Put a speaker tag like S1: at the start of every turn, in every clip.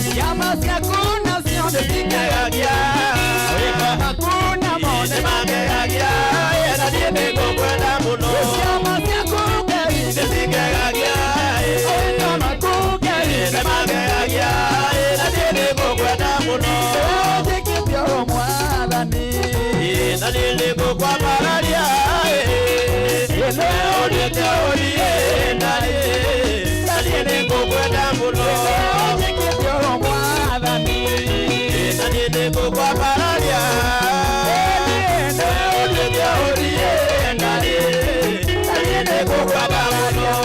S1: Ciama ciaku nacio
S2: nĩcingegagia.
S1: Mawĩko maku namo
S2: nĩmangegagia, na niĩ nĩngũkwenda mũno.
S1: Ciama ciaku Ngai
S2: nĩcingegagia.
S1: Mawĩko maku Ngai
S2: nĩmangegagia, na niĩ nĩngũkwenda mũno.
S1: Njĩkĩte ũũ Mwathani.
S2: Na niĩ nĩngũkwambararia, nĩwe ũnduĩte ũriĩ, na niĩ nĩngũkwenda mũno.
S1: Njĩkĩte ũũ Mwathani.
S2: Na niĩ nĩngũkwambararia, nĩwe ũnduĩte ũriĩ, na niĩ nĩngũkwenda mũno.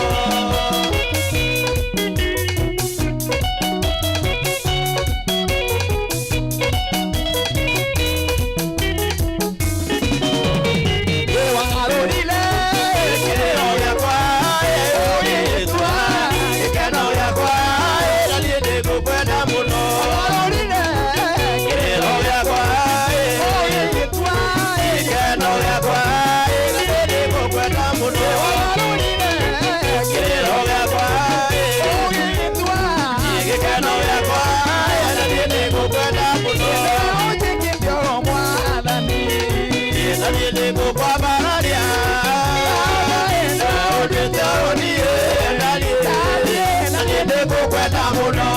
S1: Nĩwagarũrire
S2: Gĩkeno gĩakwa, ũgĩtua gĩkeno gĩakwa, na niĩ nĩngũkwenda mũno.
S1: Wagarũrire
S2: Kĩrĩro gĩakwa,
S1: ũgĩtua
S2: gĩkeno gĩakwa, na niĩ nĩngũkwenda mũno.
S1: Wagarũrire
S2: Kĩrĩro gĩakwa,
S1: ũgĩtua
S2: gĩkeno gĩakwa, na niĩ nĩngũkwenda mũno.
S1: Njĩkĩte ũũ Mwathani.
S2: Na niĩ nĩngũkwambararia, ũnduĩte ũniĩ, na niĩ nĩngũkwenda mũno.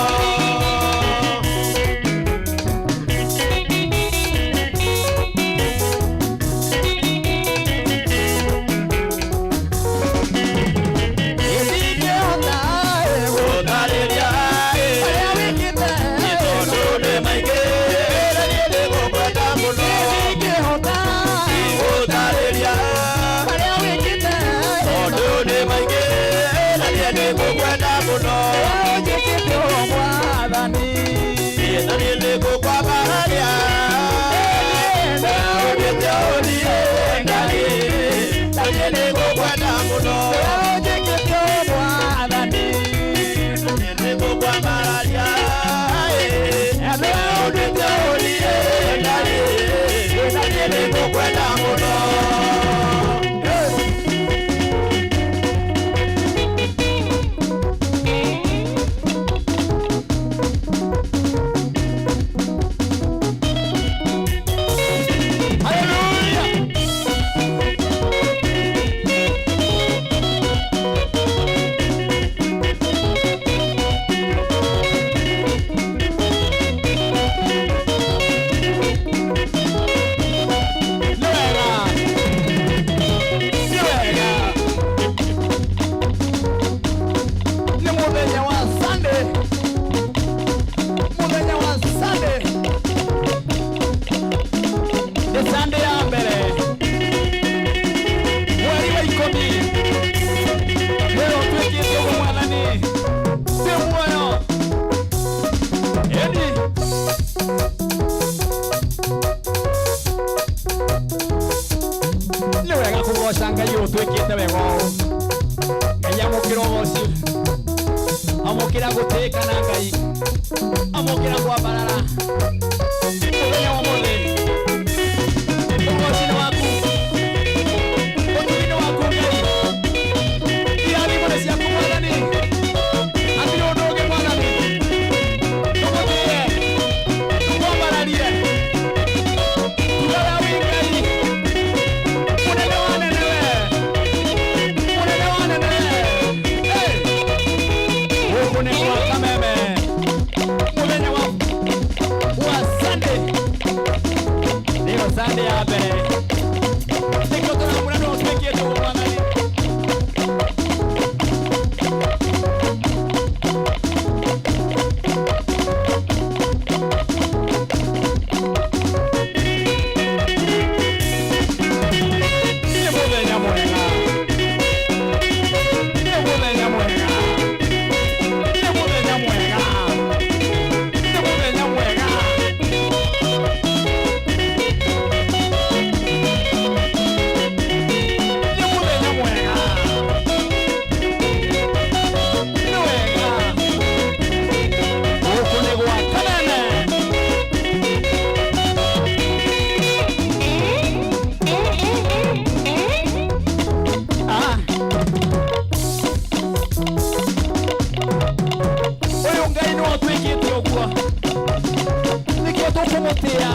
S1: Ndingĩhota
S2: Gũtarĩria
S1: marĩa wĩkĩte.
S2: Tondũ nĩ maingĩ, na niĩ nĩngũkwenda mũno.
S1: Ndingĩhota
S2: Gũtarĩria
S1: marĩa wĩkĩte.
S2: Tondũ nĩ maingĩ, na niĩ nĩngũkwenda mũno.
S1: Njĩkĩte ũũ Mwathani.
S2: Na niĩ nĩngũkwambararia, ũnduĩte ũniĩ, na niĩ nĩngũkwenda mũno.
S1: Njĩkĩte ũũ Mwathani.
S2: Na niĩ nĩngũkwambararia, ũnduĩte ũniĩ, na niĩ nĩngũkwenda mũno.
S1: Hallelujah. Nĩ wega. Nĩ wega. Nĩ mũthenya wa Sunday. Mũthenya wa Sunday. Nĩ Sunday ya mbere mweri wa 10 wĩra ũtuĩkĩte ũguo Mwathani twĩ muoyo ĩni. Nĩ wega kũgoca Ngai ũyũ ũtwĩkĩte wega ũũ. Ngai amũkĩra ũgoci, amũkĩra gũtĩĩka na Ngai amũkĩra kwambarara mũthenya wa ũmũthĩ. Ũgoci nĩ waku, ũtugi nĩ waku Ngai, irathimo nĩ ciaku Mwathani, hatirĩ ũndũ ũngĩ Mwathani. Tũgũtĩĩe, tũkwambararie, tugaga wĩ Ngai mũnene wa nene, we mũnene wa nene. Hey! Gũkũ nĩ gwa Kameme mũthenya wa Ũguo nĩkĩo tũkũmũtĩa,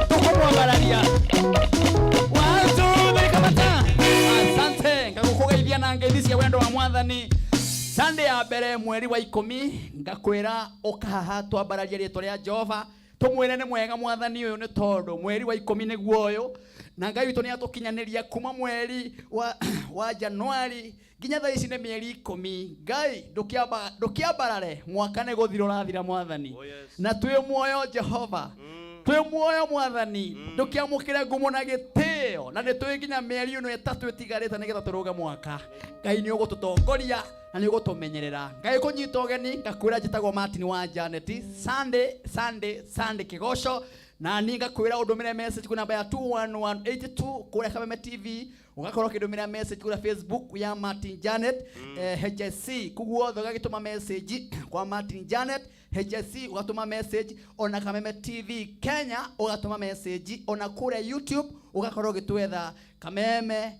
S1: tũkũmwambararia. One, two, three, kamata. Asante. Ngagũkũgeithia na ngeithi cia wendo wa Mwathani. Sunday ya mbere mweri wa 10, ngakwĩra ũkahaha twambararie rĩtwa rĩa Jehova, tũmwĩre nĩ mwega Mwathani ũyũ, nĩ tondũ mweri wa 10 nĩguo ũyũ, na Ngai witũ nĩ atũkinyanĩria kuma mweri wa Januari nginya thaa ici nĩ mĩeri 10. Ngai ndũkĩambarare, mwaka nĩ gũthira ũrathira, Mwathani.
S2: Oh, yes.
S1: Na twĩ muoyo, Jehova, twĩ muoyo, Mwathani, ndũkĩamũkĩre ngumo na gĩtĩo, na nĩ tũĩ nginya mĩeri ĩno 3 ĩtigarĩte nĩgetha tũrũge mwaka, Ngai nĩ ũgũtũtongoria na nĩ ũgũtũmenyerera. Ngai kũnyita ũgeni, ngakwĩra njĩtagwo Martin wa Janet. Sunday, Sunday, Sunday kĩgoco, na niĩ ngakwĩra ũndũmĩre message kwĩ namba ya 21182 kũrĩa Kameme TV, ũgakorwo ũkĩndũmĩra message kũrĩa Facebook ya Martin Janet HSC, koguo othe ũgagĩtũma message kwa Martin Janet HSC, ũgatũma message ona Kameme TV Kenya, ũgatũma message ona kũrĩa YouTube, ũgakorwo ũgĩtwetha Kameme,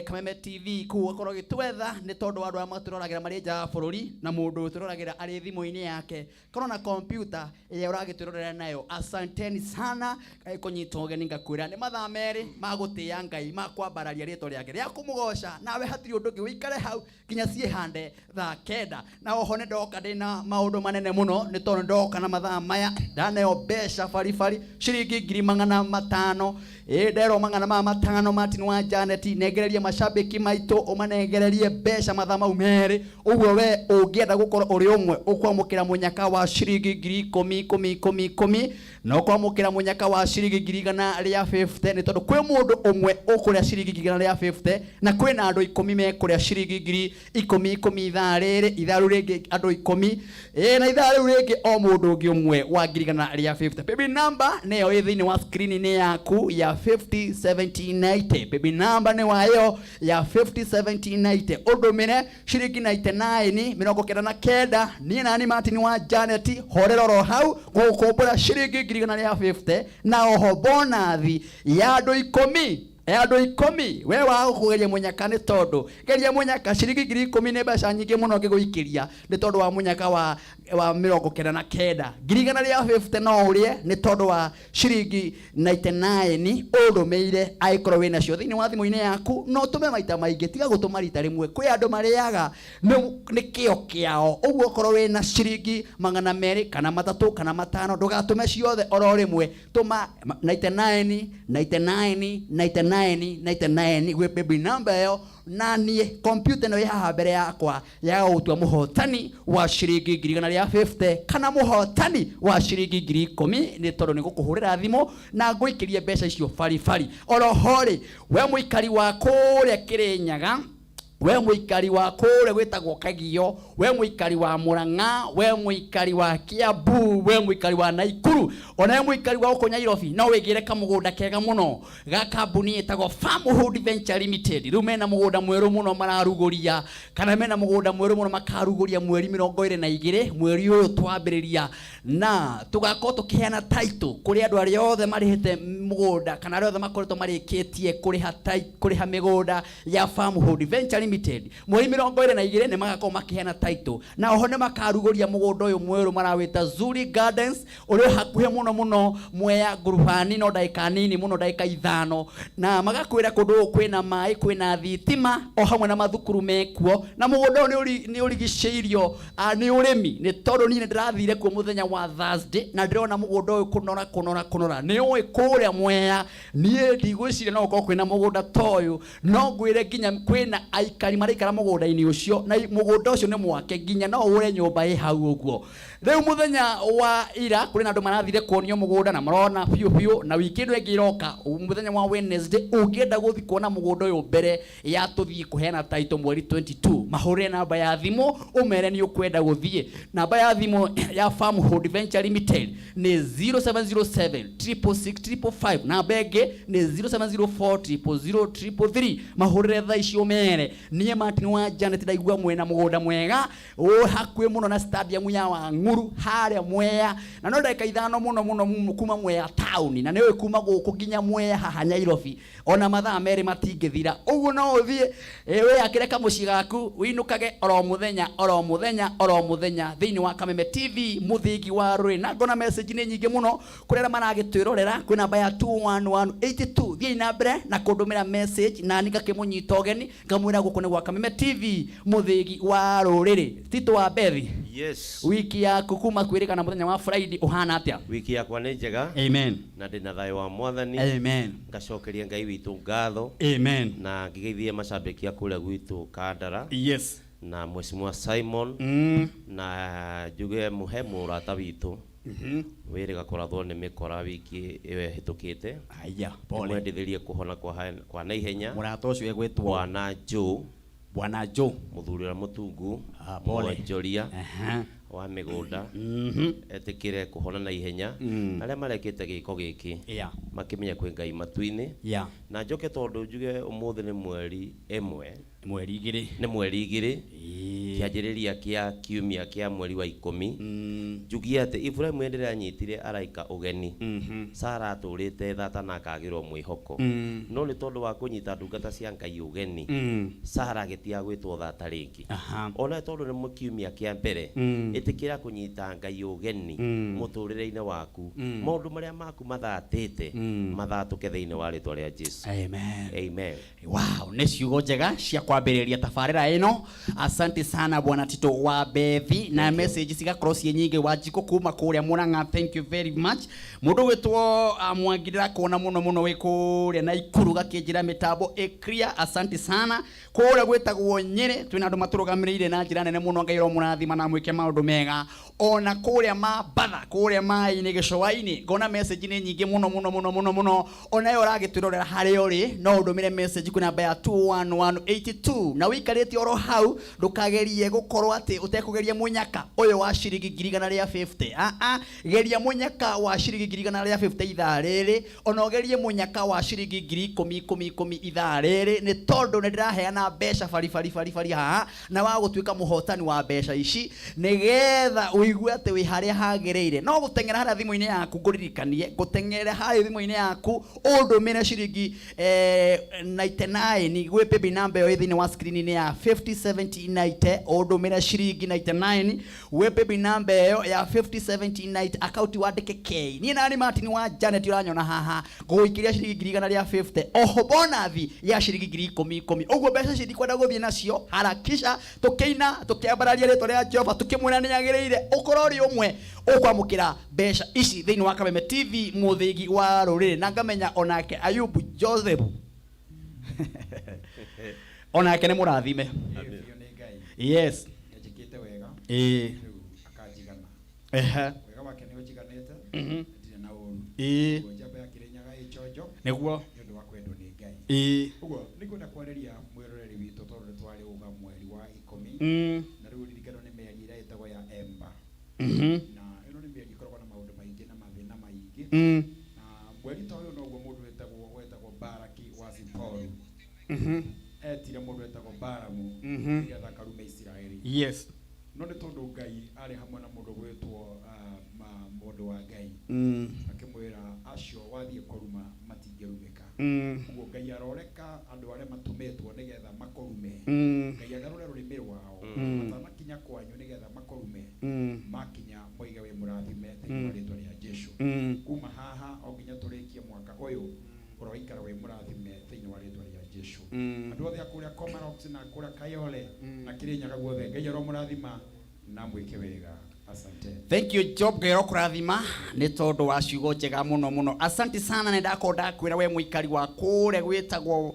S1: Kameme TV kuu, ũgakorwo ũgĩtwetha, nĩ tondũ wa andũ arĩa matũroragĩra marĩ nja wa bũrũri na mũndũ ũtũroragĩra arĩ thimũ-inĩ yake korwo na kompyuta ĩrĩa ũragĩtwĩrorera nayo. Asanteni sana. Kũnyita ũgeni, ngakwĩra nĩ mathaa 2 ma gũtĩĩa Ngai, ma kwambararia rĩtwa rĩake, rĩa kũmũgoca, nawe hatirĩ ũndũ ũngĩ, ũikare hau nginya ciĩhande thaa 9. Na oho nĩ ndoka ndĩna maũndũ manene mũno, nĩ tondũ ndoka na mathaa maya ndaneo mbeca baribari ciringi 500,000. Ĩ nderwo magana maya matano, Martin wa Janet, nengererie macambĩki maitũ, ũmanengererie mbeca mathaa mau 2. Ũguo we ũngĩenda gũkorwo ũrĩ ũmwe ũkwamũkĩra mũnyaka wa ciringi 10,000 ikũmi ikũmi ikũmi, na ũkwamũkĩra mũnyaka wa ciringi 150,000, nĩ tondũ kwĩ mũndũ ũmwe ũkũrĩa ciringi 150,000, na kwĩna andũ 10 mekũrĩa ciringi 10,000 10 ithaa rĩrĩ, ithaa rĩu rĩngĩ andũ 10, ĩ na ithaa rĩu rĩngĩ o mũndũ ũngĩ ũmwe wa 150,000. Paybill number nĩyo ĩ thĩinĩ wa screen-inĩ yaku ya 507090. Paybill number nĩ wayo ya 507090. Ũndũmĩre ciringi 99, 99, niĩ nani Martin wa Janet horera oro hau gũgũkũmbũra ciringi 150,000, na oho bonathi ya andũ 10, ya andũ 10. We wa kũgeria mũnyaka, nĩ tondũ geria mũnyaka, ciringi 10,000 nĩ mbeca nyingĩ mũno ngĩgũikĩria, nĩ tondũ wa mũnyaka wa 99, 150,000 no ũrĩe nĩ tondũ wa ciringi 99 ũndũmĩire. Angĩkorwo wĩnacio thĩinĩ wa thimũ-inĩ yaku, no ũtũme maita maingĩ, tiga gũtũma rita rĩmwe. Kwĩ andũ marĩaga nĩ kĩo kĩao. Ũguo okorwo wĩna ciringi 200 kana 3 kana 5, ndũgatũme ciothe oro rĩmwe, tũma 99 99 99 99 gwĩ paybill number ĩyo, na niĩ kompyuta ĩno ĩ haha mbere yakwa ya gũtua mũhotani wa ciringi 150,000 kana mũhotani wa ciringi 10,000, nĩ tondũ nĩ gũkũhũrĩra thimũ na ngũikĩrie mbeca icio baribari. Oro ho rĩ, we mũikari wa kũrĩa Kĩrĩnyaga, we mũikari wa kũrĩa gwĩtagwo Kagio, we mũikari wa Murang'a, we mũikari wa Kiambu, we mũikari wa Naikuru, ona we mũikari wa gũkũ Nairobi, no wĩgĩre kamũgũnda kega mũno ga kambuni ĩtagwo Farmhood Venture Limited. Rĩu mena mũgũnda mwerũ mũno mararugũria, kana mena mũgũnda mwerũ mũno makarugũria mweri 22 mweri ũyũ twambĩrĩria, na tũgakorwo tũkĩheana title kũrĩ andũ arĩa othe marĩhĩte mũgũnda kana arĩa othe makoretwo marĩkĩtie kũrĩha mĩgũnda ya Farmhood Venture Limited. Mweri 22 nĩ magakorwo makĩheana title, na oho nĩ makarugũria mũgũnda ũyũ mwerũ marawĩta Zuri Gardens, ũrĩa wĩ hakuhĩ mũno mũno Mwea Ngurubani, no ndagĩka nini mũno, ndagĩka 5, na magakwĩra kũndũ gũkũ kwĩna maĩ, kwĩna thitima, o hamwe na mathukuru mekuo, na mũgũnda ũyũ nĩ ũrigicĩirio nĩ ũrĩmi, nĩ tondũ niĩ nĩ ndĩrathire kuo mũthenya wa Thursday na ndĩrona mũgũnda ũyũ kũnora kũnora kũnora. Nĩ ũĩ kũrĩa Mwea niĩ ndigwĩciria no gũkorwo kwĩna mũgũnda ta ũyũ. No ngwĩre nginya kwĩna aikari maraikara mũgũnda-inĩ ũcio, na mũgũnda ũcio nĩ mwake, nginya no ũgũre nyũmba ĩ hau ũguo. Rĩu mũthenya wa ira kũrĩ na andũ marathire kuonio mũgũnda na marona biũ biũ, na wiki ĩno ĩngĩ ĩroka mũthenya wa Wednesday, ũngĩenda gũthiĩ kuona mũgũnda ũyũ mbere ya tũthiĩ kũheana title mweri 22, mahũrĩre namba ya thimũ ũmere nĩ ũkwenda gũthiĩ. Namba ya thimũ ya Farmhood Venture Limited nĩ 0707 666 555, namba ĩngĩ nĩ 0704 000 333. Mahũrĩre thaa ici ũmere. Niĩ Martin wa Janet ndaigua mwena mũgũnda mwega wĩ hakuhĩ mũno na stadium ya Wang'uru harĩa Mwea, na no ndagĩka 5 mũno mũno mũno kuma Mwea taũni, na nĩũĩ kuma gũkũ nginya Mwea haha Nyairobi ona mathaa 2 matingĩthira. Ũguo no ũthiĩ wĩyakĩre kamũciĩ gaku wĩinũkage oro mũthenya oro mũthenya oro mũthenya thĩinĩ wa Kameme TV mũthingi wa rũrĩrĩ. Na ngona message nĩ nyingĩ mũno kũrĩ arĩa maragĩtwĩrorera kwĩ namba ya 21182. Thiĩi na mbere na kũndũmĩra message na niĩ ngakĩmũnyita ũgeni ngamwĩra gũkũ nĩ gwa Kameme TV mũthĩgi wa rũrĩrĩ. Tito wa Bethi.
S2: Yes.
S1: Wiki yaku kuma kwĩrĩgana mũthenya wa Friday ũhana atĩa?
S2: Wiki yakwa nĩ njega.
S1: Amen.
S2: Na ndĩna thayũ wa Mwathani.
S1: Amen.
S2: Ngacokeria Ngai witũ ngatho.
S1: Amen.
S2: Na ngĩgeithie macambĩki a kũrĩa gwitũ Kandara.
S1: Yes.
S2: Na Mheshimiwa Simon. Na njuge mũhe mũrata witũ. Wĩrĩga kũrathwo nĩ mĩkora wiki ĩyo ĩhĩtũkĩte.
S1: Aya, pole.
S2: Ndĩmwendithĩrie kũhona kwa naihenya.
S1: Mũrata ũcio egwĩtwo
S2: Bwana Joe.
S1: Bwana Joe.
S2: Mũthuri ũrĩa mũtungu.
S1: Ah, pole.
S2: Mwonjoria.
S1: Aha.
S2: Wa mĩgũnda. Etĩkĩre kũhona na ihenya. Arĩa marekĩte gĩko gĩkĩ.
S1: Yeah.
S2: Makĩmenye kwĩ Ngai matu-inĩ.
S1: Yeah.
S2: Na njoke tondũ njuge ũmũthĩ nĩ mweri 1.
S1: Mweri 2.
S2: Nĩ mweri 2. Kĩanjĩrĩria kĩa kiumia kĩa mweri wa 10. Njugie atĩ Ibrahimu hĩndĩ ĩrĩa anyitire araika ũgeni. Sara atũrĩte thata na akagĩrwo mwĩhoko. No nĩ tondũ wa kũnyita ndungata cia Ngai ũgeni. Sara agĩtiga gwĩtwo thata rĩngĩ. Ona tondũ nĩ kiumia kĩa mbere. Ĩtĩkĩra kũnyita Ngai ũgeni mũtũrĩre-inĩ waku. Maũndũ marĩa maku mathatĩte mathatũke thĩinĩ wa rĩtwa rĩa Jesu.
S1: Amen.
S2: Amen.
S1: Wow, nĩ ciugo njega cia kwambĩrĩria tabarĩra ĩno. Asante sana Bwana Tito wa Bethi, na message cigakorwo ciĩ nyingĩ. Wanjikũ kuma kũrĩa Murang'a, thank you very much. Mũndũ gwĩtwo Mwangi ndĩrakuona mũno mũno wĩ kũrĩa Naikuru gakĩnjĩra mĩtambo ĩ clear, asante sana. Kũrĩa gwĩtagwo Nyĩrĩ twĩna andũ matũrũgamĩrĩire na njĩra nene mũno, Ngai aromũrathima na amwĩke maũndũ mega. Ona kũrĩa Mambatha, kũrĩa maĩ-inĩ gĩcũa-inĩ, ngona message nĩ nyingĩ mũno mũno mũno mũno mũno. Ona yo ũragĩtwĩrorera harĩa ũrĩ, no ũndũmĩre message kwĩ namba ya 21182 na ũikarĩte oro hau ndũkagerie gũkorwo atĩ ũtekũgeria mũnyaka ũyũ wa ciringi 150. Geria mũnyaka wa ciringi 150 ithaa rĩrĩ, ona ũgerie mũnyaka wa ciringi 10,000 10 10 ithaa rĩrĩ, nĩ tondũ nĩ ndĩraheana mbeca bari bari bari bari haha, na wa gũtuĩka mũhotani wa mbeca ici nĩgetha ũigue atĩ wĩ harĩa hagĩrĩire. No gũteng'era harĩa thimũ-inĩ yaku, ngũririkanie gũteng'era harĩa thimũ-inĩ yaku ũndũmĩre ciringi 99 gwĩ paybill number ĩyo ĩ thĩinĩ wa screen-inĩ ya 507090, ũndũmĩre ciringi 99 gwĩ paybill number ĩyo ya 507090, account wandĩke K. Niĩ nani Martin wa Janet ũranyona haha ngũgũikĩria ciringi 150 oho bonathi ya ciringi 10,000 10,000. Ũguo mbeca ici ndikwenda gũthiĩ nacio, harakisha tũkĩina tũkĩambararia rĩtwa rĩa Jehova tũkĩmwĩra nĩ agĩrĩire ũkorwo ũrĩ ũmwe ũkwamũkĩra mbeca ici thĩinĩ wa Kameme TV mũthĩgi wa rũrĩrĩ. Na ngamenya onake Ayubu Joseph onake nĩ mũrathime. Yes.
S3: Nĩnjĩkĩte wega.
S1: Ĩĩ.
S3: Rĩu akanjigana.
S1: Ehe.
S3: Wega wake nĩ ũnjiganĩte. Ndirĩ na ũru.
S1: Ĩĩ.
S3: Ũguo njamba ya Kĩrĩnyaga ĩ njonjo.
S1: Nĩguo.
S3: Nĩ ũndũ wa kwendwo nĩ Ngai.
S1: Ĩĩ.
S3: Ũguo nĩngwenda kwarĩria mwĩroreri witũ tondũ nĩ twarĩ ũga mweri wa 10. Na rĩu ririkano nĩ mĩeri ĩrĩa ĩtagwo ya Emba. Na ĩno nĩ mĩeri ĩkoragwo na maũndũ maingĩ na mathĩna maingĩ. Na mweri ta ũyũ noguo mũndũ wetagwo Baraki wa Ziporu. Etire mũndũ wetagwo Balamu nĩgetha akarume Isiraeli.
S1: Yes.
S3: No nĩ tondũ Ngai arĩ hamwe na mũndũ gwĩtwo mũndũ wa Ngai. Akĩmwĩra acio wathiĩ kũruma matingĩrumĩka. Ũguo Ngai aroreka andũ arĩa matũmĩtwo nĩgetha makũrume. Ngai agarũre rũrĩmĩ rwao matanakinya kwanyu nĩgetha makũrume. Makinya moige wĩ mũrathime thĩinĩ wa rĩtwa rĩa Jesũ. Kuma haha o nginya tũrĩkie mwaka ũyũ ũroikara wĩ mũrathime thĩinĩ wa rĩtwa rĩa Jesũ. Andũ othe a kũrĩa Komarock na kũrĩa Kayole na Kĩrĩnyaga guothe Ngai aromũrathima na mwĩke wega. Asante.
S1: Thank you Job, Ngai arokũrathima nĩ tondũ wa ciugo njega mũno mũno. Asante sana, nĩ ndakorwo ndakwĩra we mũikari wa kũrĩa gwĩtagwo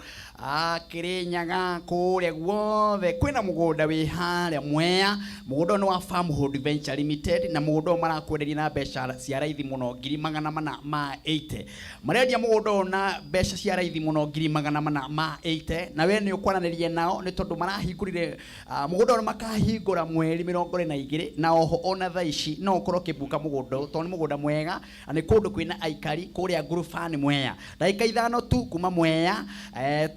S1: Kĩrĩnyaga kũrĩa guothe kwĩna mũgũnda wĩ harĩa Mwea. Mũgũnda ũyũ nĩ wa Farmhold Venture Limited, na mũgũnda ũyũ marakwenderia na mbeca cia raithi mũno 480,000. Marendia mũgũnda ũyũ na mbeca cia raithi mũno 480,000, na we nĩ ũkwaranĩria nao nĩ tondũ marahingũrire mũgũnda ũyũ makahingũra mweri 22, na oho ona thaa ici no ũkorwo ũkĩmbuka mũgũnda ũyũ tondũ nĩ mũgũnda mwega na nĩ kũndũ kwĩna aikari kũrĩa Ngurubani Mwea, ndagĩka 5 tu kuma Mwea.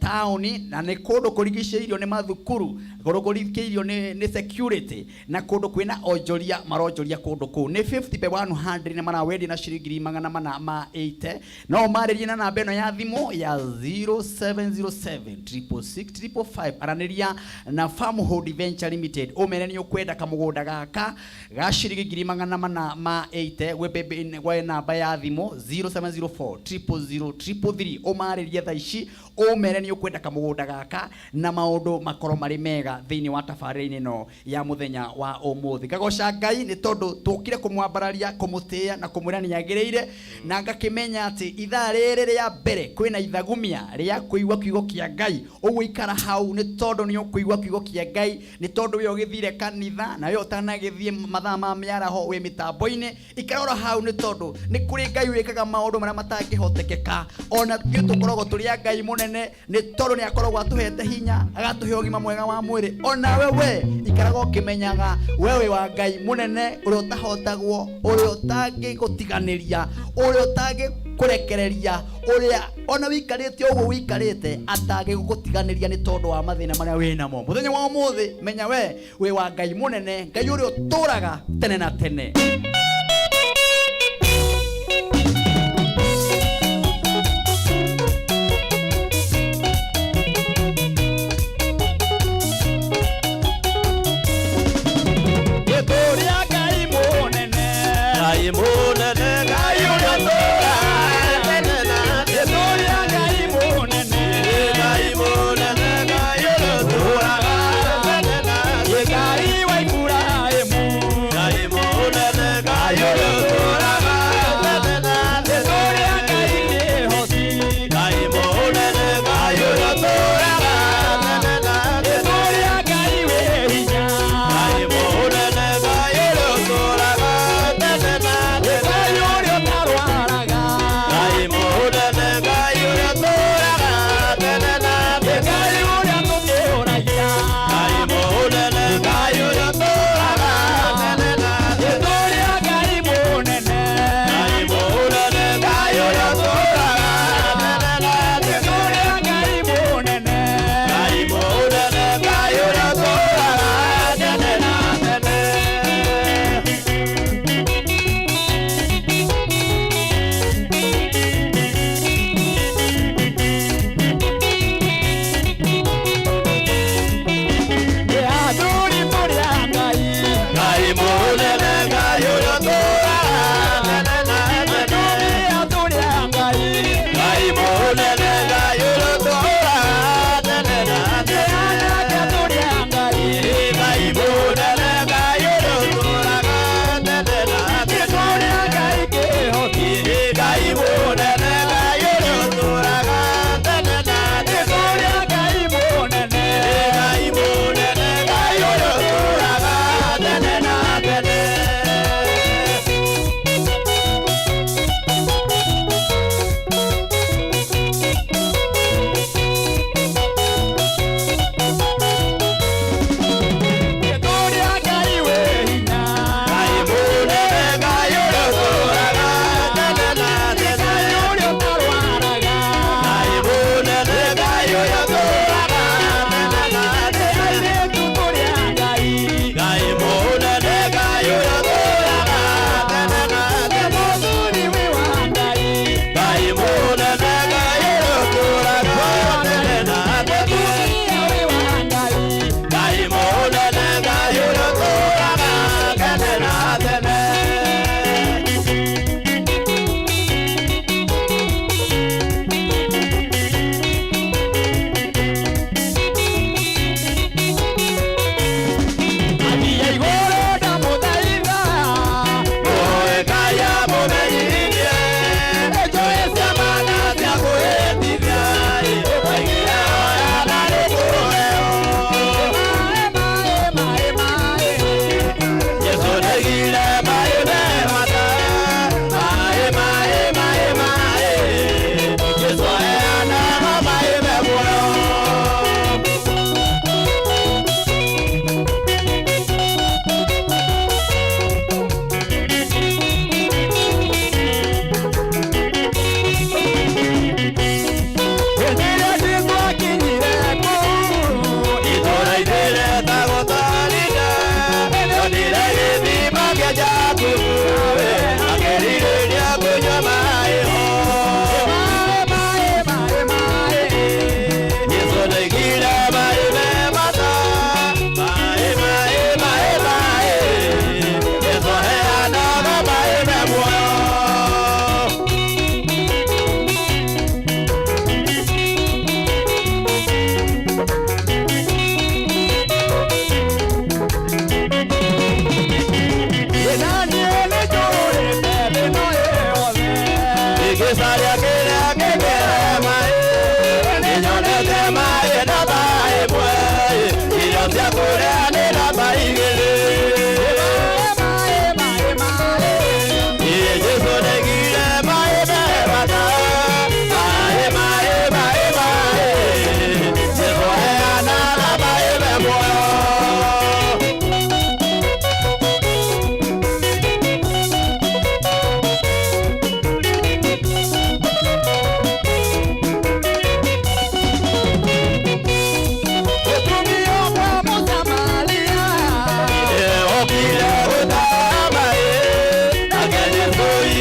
S1: taũni na nĩ kũndũ kũrigicĩirio nĩ mathukuru, kũndũ kũrigicĩirio nĩ security na kũndũ kwĩna onjoria maronjoria kũndũ kũu. Nĩ 50 by 100 nĩ marawendia na ciringi 480. No marĩrie na namba ĩno ya thimũ ya 0707 666 555. Aranĩria na Farmhold Venture Limited ũmere nĩ ũkwenda kamũgũnda gaka ga ciringi 480 gwĩ namba ya thimũ 0704 000 333. Ũmarĩrie thaa ici ũmere nĩ ũkwenda kamũgũnda gaka na maũndũ makorwo marĩ mega thĩinĩ wa tabarĩra-inĩ ĩno ya mũthenya wa ũmũthĩ. Ngagoca Ngai nĩ tondũ tũkire kũmwambararia, kũmũtĩĩa na kũmwĩra nĩ agĩrĩire, na ngakĩmenya atĩ ithaa rĩrĩ rĩa mbere kwĩna ithagumia rĩa kũigua kiugo kĩa Ngai. Ũguo ikara hau nĩ tondũ nĩ ũkũigua kiugo kĩa Ngai, nĩ tondũ we ũgĩthire kanitha na we ũtanagĩthiĩ mathaa ma mĩaraho wĩ mĩtambo-inĩ. Ikara oro hau nĩ tondũ nĩ kũrĩ Ngai wĩkaga maũndũ marĩa matangĩhotekeka. Ona ithuĩ tũkoragwo tũrĩ a Ngai mũnene nĩ tondũ nĩ akoragwo atũhete hinya, agatũhe ũgima mwega wa mwĩrĩ. Onawe we ikaraga ũkĩmenyaga we wĩ wa Ngai mũnene, ũrĩa ũtahotagwo, ũrĩa ũtangĩgũtiganĩria, ũrĩa ũtangĩkũrekereria, ũrĩa ona wĩikarĩte ũguo wĩikarĩte atangĩgũtiganĩria nĩ tondũ wa mathĩna marĩa wĩnamo. Mũthenya wa ũmũthĩ menya we wĩ wa Ngai mũnene, Ngai ũrĩa ũtũraga tene na tene. Gĩtũria Ngai mũnene,
S2: Ngai mũnene,
S1: Ngai ũrĩa ũtũraga
S2: tene na tene.
S1: Gĩtũria Ngai mũnene,
S2: Ngai mũnene, Ngai ũrĩa ũtũraga tene na tene.
S1: Ngai wa Iburahĩmu,
S2: Ngai mũnene, Ngai ũrĩa ũtũraga tene na tene.
S1: Gĩtũria Ngai kĩhoti,
S2: Ngai mũnene, Ngai ũrĩa ũtũraga tene na tene.
S1: Gĩtũria Ngai wĩ hinya,
S2: Ngai mũnene, Ngai ũrĩa ũtũraga tene na tene.
S1: Ngai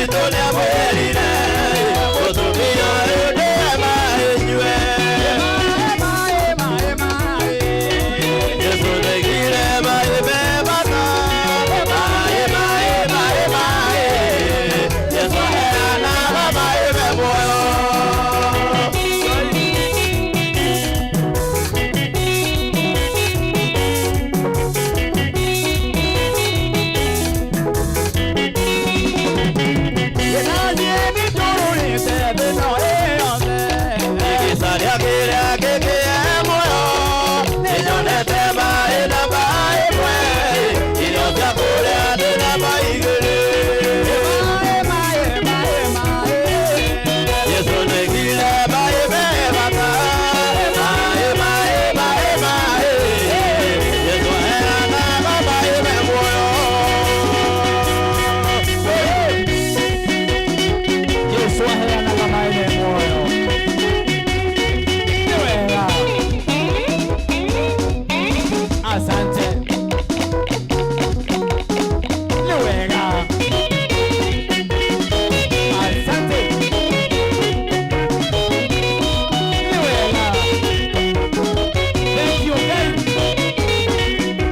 S2: witũ nĩamwĩrire mũtumia ũyũ ndĩe maĩ nyue. Jesũ nĩoigire maĩ me bata, maĩ maĩ maĩ maĩ, Jesũ aheanaga maĩ me muoyo. Gĩcaria kĩrĩa kĩngĩhe muoyo, nĩnyonete maĩ namba ĩmwe, irio cia kũrĩa ndĩ namba igĩrĩ. Jesũ nĩoigire maĩ me bata, maĩ maĩ maĩ maĩ, Jesũ aheanaga maĩ me muoyo.
S1: Jesũ aheanaga maĩ me muoyo. Nĩ wega. Asante. Nĩ wega. Asante. Nĩ wega. Thank you, Ngai.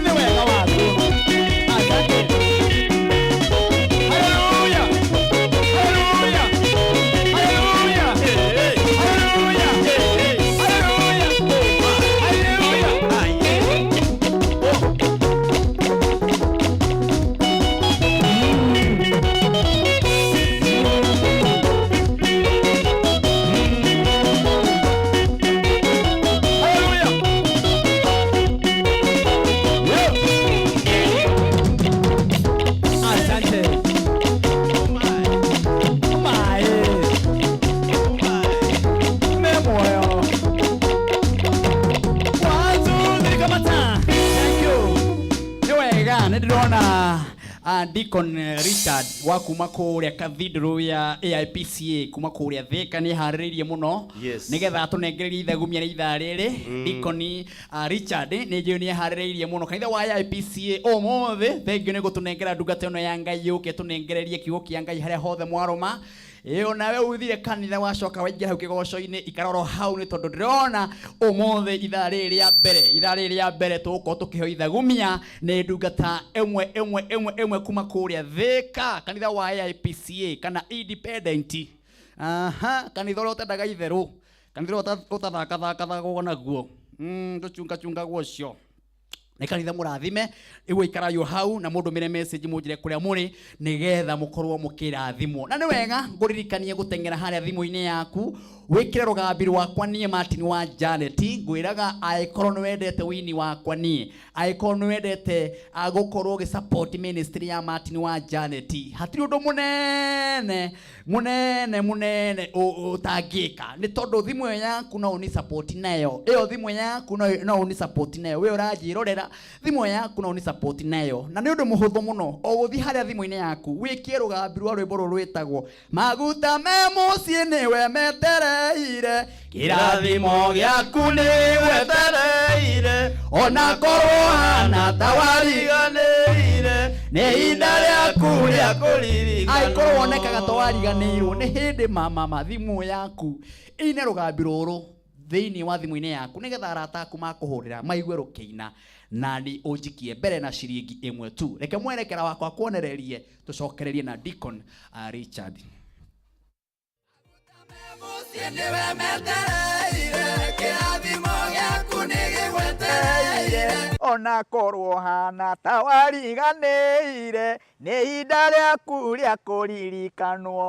S1: Nĩ wega waku. Asante. Hallelujah. Hallelujah. Hallelujah. Hallelujah. Hallelujah. Hallelujah. Hallelujah. Yeah. Asante. Mae. Me muoyo. One, two, three, come on. Thank you. Nĩ wega nĩ ndĩrona Deacon Richard wa kuma kũrĩa cathedral ya AIPCA kuma kũrĩa Thika nĩ harĩrĩirie mũno nĩgetha atũnengererie ithagumia rĩa ithaa rĩrĩ. Deacon Richard nĩ njũĩ nĩ harĩrĩirie mũno kanitha wa AIPCA ũmũthĩ. Thank you nĩ gũtũnengera ndungata ĩno ya Ngai yũke tũnengererie kiugo kĩa Ngai harĩa hothe mwarũma. Ĩyo nawe uthire kanitha wacoka waingĩra hau kĩgoco-inĩ, ikara oro hau nĩ tondũ ndĩrona ũmũthĩ ithaa rĩrĩ rĩa mbere, ithaa rĩrĩ rĩa mbere tũgũkorwo tũkĩheo ithagumia nĩ ndungata ĩmwe ĩmwe ĩmwe ĩmwe kuma kũrĩa Thika, kanitha wa AIPCA kana Independent. Aha, kanitha ũrĩa ũtendaga itherũ, kanitha ũrĩa ũtathakathakathagwo naguo, ndũchungachungagwo ũcio nĩ kanitha mũrathime. Ĩguo ikarayo hau na mũndũmĩre message mũnjĩre kũrĩa mũrĩ nĩgetha mũkorwo mũkĩrathimwo. Na nĩ wega ngũririkanie gũteng'era harĩa thimũ-inĩ yaku wĩkĩre rũgambi rwakwa niĩ Martin wa Janet. Ngwĩraga angĩkorwo nĩ wendete wini wakwa niĩ, angĩkorwo nĩ wendete gũkorwo ũgĩ support ministry ya Martin wa Janet, hatirĩ ũndũ mũnene mũnene mũnene ũtangĩka nĩ tondũ thimũ ĩyo yaku no ũni support nayo. Ĩyo thimũ yaku no ũni support nayo. We ũranjĩrorera, thimũ yaku no ũni support nayo, na nĩ ũndũ mũhũthũ mũno o gũthiĩ harĩa thimũ-inĩ yaku wĩkie rũgambi rwa rwĩmbo rũrũ rwĩtagwo Maguta me mũciĩ nĩwe metereire, kĩrathimo gĩaku nĩ
S2: Wetereire,
S1: ona korwo hana ta
S2: wariganĩire,
S1: nĩ ihinda rĩaku
S2: rĩa kũririkanwo.
S1: Angĩkorwo wonekaga ta wariganĩirwo nĩ hĩndĩ mama thimũ yaku ĩine rũgambi rũrũ thĩinĩ wa thimũ-inĩ yaku nĩgetha arata aku makũhũrĩra maigue rũkĩina, na nĩ ũnjikie mbere na ciringi ĩmwe tu. Reke mwerekera wakwa kuonererie tũcokererie na Deacon Richard.
S4: Nĩwe metereire, kĩrathimo gĩaku nĩ gĩgwetereire.
S1: Ona korwo hana ta wariganĩire, nĩ ihinda rĩaku rĩa kũririkanwo.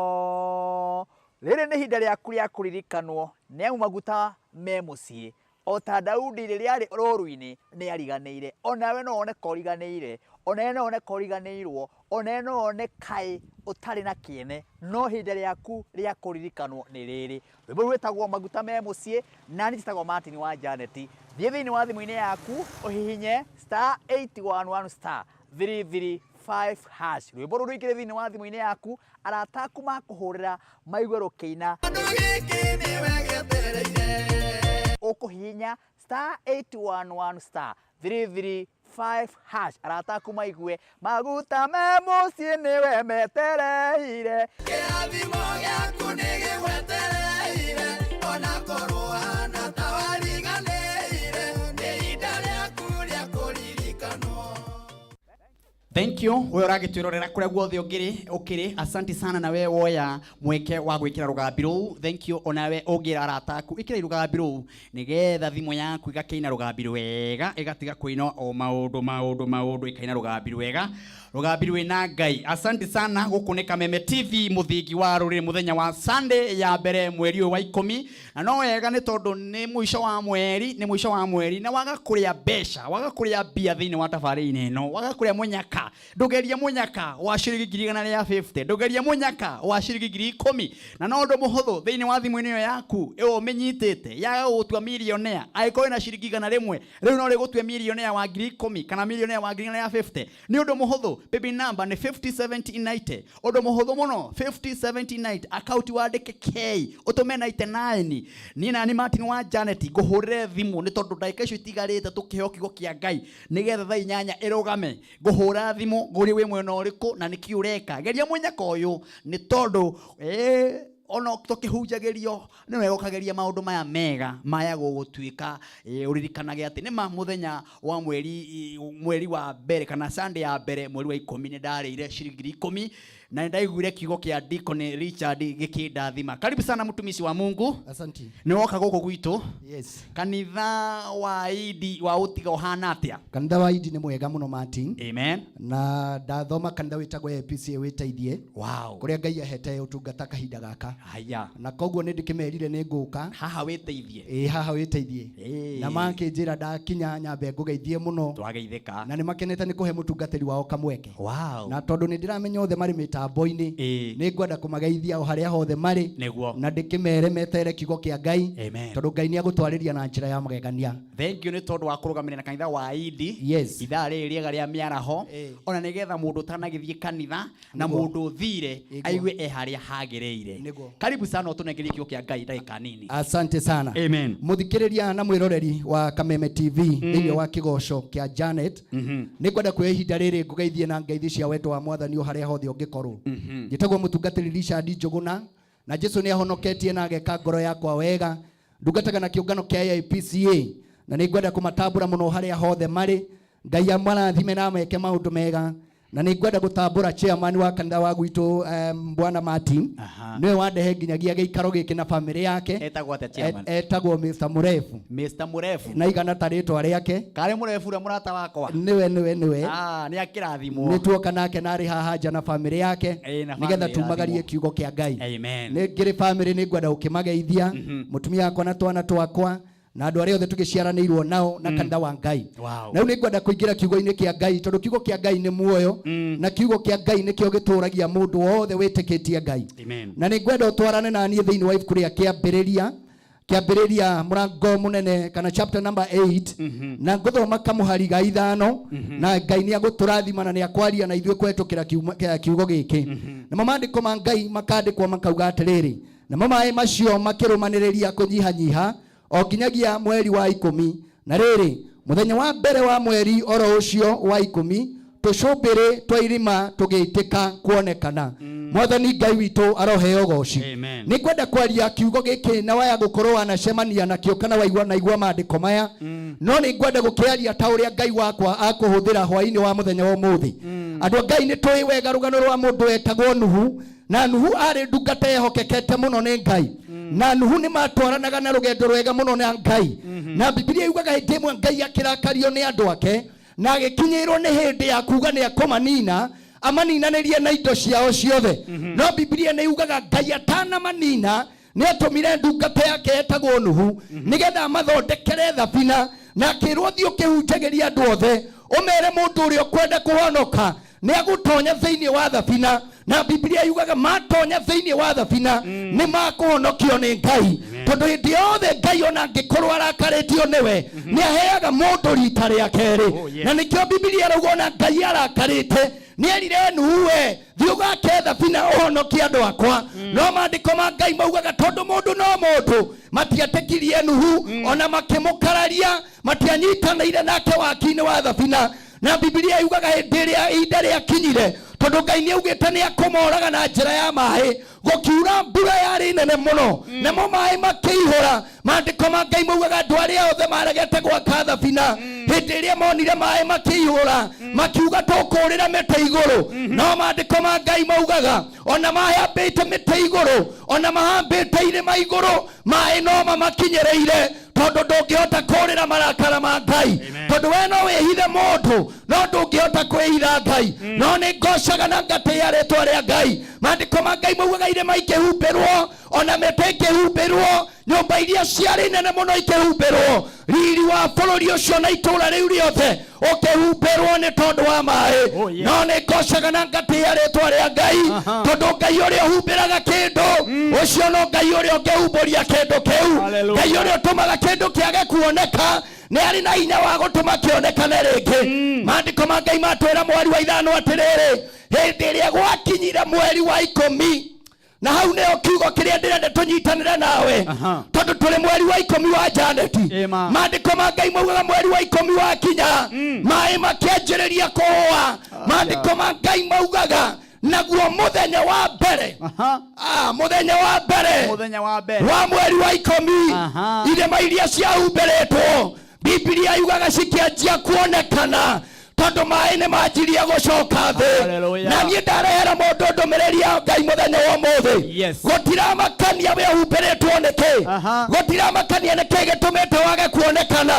S1: Rĩrĩ nĩ ihinda rĩaku rĩa kũririkanwo nĩ amu maguta me mũciĩ. O ta Daudi rĩrĩa arĩ rũru-inĩ nĩ ariganĩire, onawe no wone ka ũriganĩire, onawe no wone ka ũriganĩirwo, onawe no wone kaĩ ũtarĩ na kĩene, no ihinda rĩaku rĩa kũririkanwo nĩ rĩrĩ. Rwĩmbo rũu rwĩtagwo Maguta me mũciĩ, na niĩ njĩtagwo Martin wa Janet. Thiĩ thĩinĩ wa thimũ-inĩ yaku ũhihinye *811 *335#. Rwĩmbo rũu rũingĩre thĩinĩ wa thimũ-inĩ yaku, arata aku makũhũrĩra maigue rũkĩina.
S4: Kĩndũ gĩkĩ nĩwe gĩetereire.
S1: Ũkũhihinya *811 star. 335 hash. Arata aku maigue maguta me mũciĩ nĩwe metereire.
S4: Kĩrathimo gĩaku nĩ gĩgwetereire, ona korwo hana ta wariganĩire, nĩ ihinda rĩaku rĩa kũririkanwo.
S1: Thank you we ũragĩtwĩrorera kũrĩa guothe ũngĩrĩ ũkĩrĩ, asante sana nawe woya mweke wa gwĩkĩra rũgambi rũu. Thank you onawe ũngĩra arata aku ĩkĩra rũgambi rũu nĩgetha thimũ yaku ĩgakĩina rũgambi rwega, ĩgatiga kũina o maũndũ maũndũ maũndũ, ĩkaina rũgambi rwega, rũgambi rwĩna Ngai. Asante sana. Gũkũ nĩ Kameme TV, mũthingi wa rũrĩrĩ, mũthenya wa Sunday ya mbere mweri ũyũ wa 10, na no wega nĩ tondũ nĩ mũico wa mweri, nĩ mũico wa mweri, na waga kũrĩa mbeca, waga kũrĩa mbia thĩinĩ wa tabarĩra-inĩ ĩno, waga kũrĩa mũnyaka, ndũgerie mũnyaka wa ciringi 150,000, ndũgerie mũnyaka wa ciringi 10,000, na no ũndũ mũhũthũ thĩinĩ wa thimũ-inĩ ĩyo yaku ĩyo ũmĩnyitĩte yaga gũgũtua millionaire. Angĩkorwo wĩna ciringi 100 rĩu, no rĩgũtue millionaire wa 10,000 kana millionaire wa 150,000. Nĩ ũndũ mũhũthũ. Paybill number nĩ 507090, ũndũ mũhũthũ mũno, 507090. Account wandĩke K, ũtũme 99. Niĩ nani Martin wa Janet ngũhũrĩre thimũ, nĩ tondũ ndagĩka icio itigarĩte tũkĩheo kiugo kĩa Ngai nĩgetha thaa 8 ĩrũgame. Ngũhũra thimũ ngũrie wĩ mwena ũrĩkũ na nĩkĩ ũreka. Geria mũnyaka ũyũ, nĩ tondũ ona tũkĩhunjagĩrio nĩ wega ũkageria maũndũ maya mega maya gũgũtuĩka ũririkanage atĩ nĩ ma mũthenya wa mweri, mweri wa mbere kana Sunday ya mbere mweri wa 10, nĩ ndarĩire ciringi 10,000 na nĩ ndaiguire kiugo kĩa Deacon Richard gĩkĩndathima. Karibu sana mtumishi wa Mungu.
S5: Asante.
S1: Nĩ woka gũkũ gwitũ.
S5: Yes.
S1: Kanitha wa Idi wa ũtiga ũhana atĩa?
S5: Kanitha wa Idi nĩ mwega mũno, Martin.
S1: Amen.
S5: Na ndathoma kanitha wĩtagwo APCA wĩteithie, kũrĩa Ngai ahete ũtungata kahinda gaka.
S1: Haya.
S5: Na koguo nĩ ndĩkĩmerire nĩ ngũka.
S1: Haha wĩteithie.
S5: Ĩĩ, haha wĩteithie. Na makĩnjĩra ndakinya nyambe ngũgeithie mũno.
S1: Twageithĩka.
S5: Na nĩ makenete nĩ kũhe mũtungatĩri wao kamweke. Na tondũ nĩ ndĩramenya othe marĩ mĩtambo-inĩ, nĩ ngwenda kũmageithia o harĩa hothe marĩ. Na ndĩkĩmere metere kiugo kĩa Ngai.
S1: Amen.
S5: Tondũ Ngai nĩ agũtwarĩria na njĩra ya magegania.
S1: Thank you nĩ tondũ wa kũrũgamĩrĩra kanitha wa Idi.
S5: Yes.
S1: Ithaa rĩrĩ rĩega rĩa mĩaraho, ona nĩgetha mũndũ ũtanagĩthiĩ kanitha na mũndũ ũthire aigue e harĩa hagĩrĩire. Karibu sana ũtũnengerie kiugo kĩa Ngai ndagĩka nini.
S5: Asante sana.
S1: Amen.
S5: Muthikiriria na mwiroreri wa Kameme TV thĩinĩ wa kĩgoco kĩa Janet, nĩ ngwenda kuoya ihinda rĩrĩ ngũgeithie na ngeithi cia wendo wa Mwathani o harĩa hothe ũngĩkorwo. Njĩtagwo mũtungatĩri Richard Njũgũna, na Jesu nĩ ahonoketie na ageka ngoro yakwa wega. Ndungataga na kĩũngano kĩa AIPCA, na nĩ ngwenda kũmatambũra mũno harĩa hothe marĩ. Ngai amarathime na ameke maũndũ mega. Na nĩ ngwenda gũtambũra chairman wa kanitha wa gwitũ, Bwana Martin. Nĩwe wandehe nginyagia gĩikaro gĩkĩ na bamĩrĩ yake.
S1: Etagwo atĩa chairman?
S5: Etagwo Mr. Mũrebu.
S1: Mr. Mũrebu.
S5: Na igana ta rĩtwa rĩake.
S1: Karĩ Mũrebu ũrĩa mũrata wakwa?
S5: Nĩwe, nĩwe, nĩwe.
S1: Ah, nĩ akĩrathimwo.
S5: Nĩ tuoka nake na arĩ haha nja na bamĩrĩ yake,
S1: Na
S5: nĩgetha
S1: bamĩrĩ
S5: tumagarie
S1: ĩrathimwo.
S5: kiugo kĩa Ngai.
S1: Amen.
S5: Nĩ ngĩrĩ bamĩrĩ, nĩ ngwenda gũkĩmageithia, mũtumia wakwa na twana twakwa na andũ arĩa othe tũgĩciaranĩirwo nao na kanitha wa Ngai. Na rĩu nĩ ngwenda kũingĩra kiugo-inĩ kĩa Ngai, tondũ kiugo kĩa Ngai nĩ muoyo, na kiugo kĩa Ngai nĩkĩo gĩtũragia mũndũ wothe wĩtĩkĩtie Ngai.
S1: Amen.
S5: Na nĩ ngwenda ũtwarane na niĩ thĩinĩ wa ibuku rĩa Kĩambĩrĩria, Kĩambĩrĩria mũrango mũnene kana chapter number 8, na ngũthoma kamũhari ga 5, na Ngai nĩ agũtũrathima na nĩ akwaria na ithuĩ kũhetũkĩra kiugo gĩkĩ. Namo maandĩko ma Ngai makandĩkwo makauga atĩrĩrĩ, namo maĩ macio makĩrũmanĩrĩria kũnyihanyiha o nginyagia mweri wa 10, na rĩrĩ, mũthenya wa mbere wa mweri oro ũcio wa 10, tũcũmbĩrĩ twa irima tũgĩitĩka kuonekana. Mwathani Ngai witũ aroheo goci.
S1: Amen.
S5: Nĩ ngwenda kwaria kiugo gĩkĩ na waya gũkorwo wanacemania nakĩo kana waigua naigua maandĩko maya, no nĩ ngwenda gũkĩaria ta ũrĩa Ngai wakwa akũhũthĩra hwaĩ-inĩ wa mũthenya wa ũmũthĩ. Andũ a Ngai, nĩ tũĩ wega rũgano rwa mũndũ wetagwo Nuhu, na Nuhu arĩ ndungata yehokekete mũno nĩ Ngai, na Nuhu nĩ matwaranaga na rũgendo rwega mũno na Ngai. Na Bibilia yugaga hĩndĩ ĩmwe Ngai akĩrakario nĩ andũ ake na agĩkinyĩrwo nĩ hĩndĩ ya kuga nĩ akũmanina, amaninanĩrie na indo ciao ciothe. No Bibilia nĩ yugaga Ngai atanamanina nĩ atũmire ndungata yake etagwo Nuhu nĩgetha amathondekere thabina, na akĩrwo thiĩ ũkĩhunjagĩria andũ othe, ũmere mũndũ ũrĩa ũkwenda kũhonoka nĩ agũtonya thĩinĩ wa thabina. Na Bibilia yugaga matonya thĩinĩ wa thabina nĩ makũhonokio nĩ Ngai, tondũ hĩndĩ yothe Ngai ona angĩkorwo arakarĩtio nĩwe nĩ aheaga mũndũ rita rĩa kerĩ.
S1: Oh, yes.
S5: Na nĩkĩo Bibilia ĩrauga ona Ngai arakarĩte Nĩ erire Nuhu, we thiĩ ũgake thabina ũhonokie andũ akwa. No maandĩko ma Ngai maugaga tondũ mũndũ no mũndũ, matietĩkirie Nuhu, ona makĩmũkararia, matianyitanĩire nake waki-inĩ wa thabina. Na Bibilia yugaga hĩndĩ ĩrĩa ihinda rĩakinyire, tondũ Ngai nĩ augĩte nĩ akũmoraga na njĩra ya maĩ, gũkiura mbura yarĩ nene mũno, namo maĩ makĩihũra. Maandĩko ma Ngai maugaga andũ arĩa othe maregete gwaka thabina, hĩndĩ ĩrĩa monire maĩ makĩihũra, makiuga tũkũrĩra mĩtĩ igũrũ. No maandĩko ma Ngai maugaga ona mahambĩte mĩtĩ igũrũ, ona mahambĩte irĩma igũrũ, maĩ no mamakinyĩrĩire, tondũ ndũngĩhota kũrĩra marakara ma Ngai. Tondũ we no wĩhithe mũndũ, no ndũngĩhota kwĩhitha Ngai. No nĩ ngocaga na ngatĩĩa rĩtwa rĩa Ngai. Maandĩko ma Ngai maugaga irĩma ikĩhumbĩrwo, ona mĩtĩ ĩkĩhumbĩrwo, nyũmba iria ciarĩ nene mũno ikĩhumbĩrwo, riri wa bũrũri ũcio na itũũra rĩu rĩothe ũkĩhumbĩrwo nĩ tondũ wa maĩ.
S1: Oh, yes.
S5: No nĩ ngocaga na ngatĩĩa rĩtwa rĩa Ngai, tondũ Ngai ũrĩa ũhumbĩraga kĩndũ, ũcio no Ngai ũrĩa ũngĩhumbũria kĩndũ kĩu.
S1: Hallelujah.
S5: Ngai ũrĩa ũtũmaga kĩndũ kĩage kuoneka nĩ arĩ na hinya wa gũtũma kĩonekane rĩngĩ. Maandĩko ma Ngai matwĩra mweri wa 5 atĩrĩrĩ, hĩndĩ ĩrĩa gwakinyire mweri wa 10, na hau nĩyo kiugo kĩrĩa ndĩrenda tũnyitanĩre nawe, tondũ tũrĩ mweri wa 10 wa Janeti.
S1: Ĩma.
S5: Maandĩko ma Ngai maugaga mweri wa 10 wakinya, maĩ makĩanjĩrĩria kũhũa. Maandĩko ma Ngai maugaga naguo mũthenya wa mbere, mũthenya wa mbere,
S1: mũthenya wa mbere
S5: wa mweri wa 10, irĩma iria ciahumbĩrĩtwo, Bibilia yugaga cikĩanjia kuonekana, tondũ maĩ nĩ manjirie gũcoka thĩ.
S1: Hallelujah.
S5: Na niĩ ndarehera mũndũ ndũmĩrĩri ya Ngai mũthenya wa ũmũthĩ.
S1: Yes.
S5: Gũtiramakania we ũhumbĩrĩtwo nĩkĩ, gũtiramakania nĩkĩ gĩtũmĩte wage kuonekana.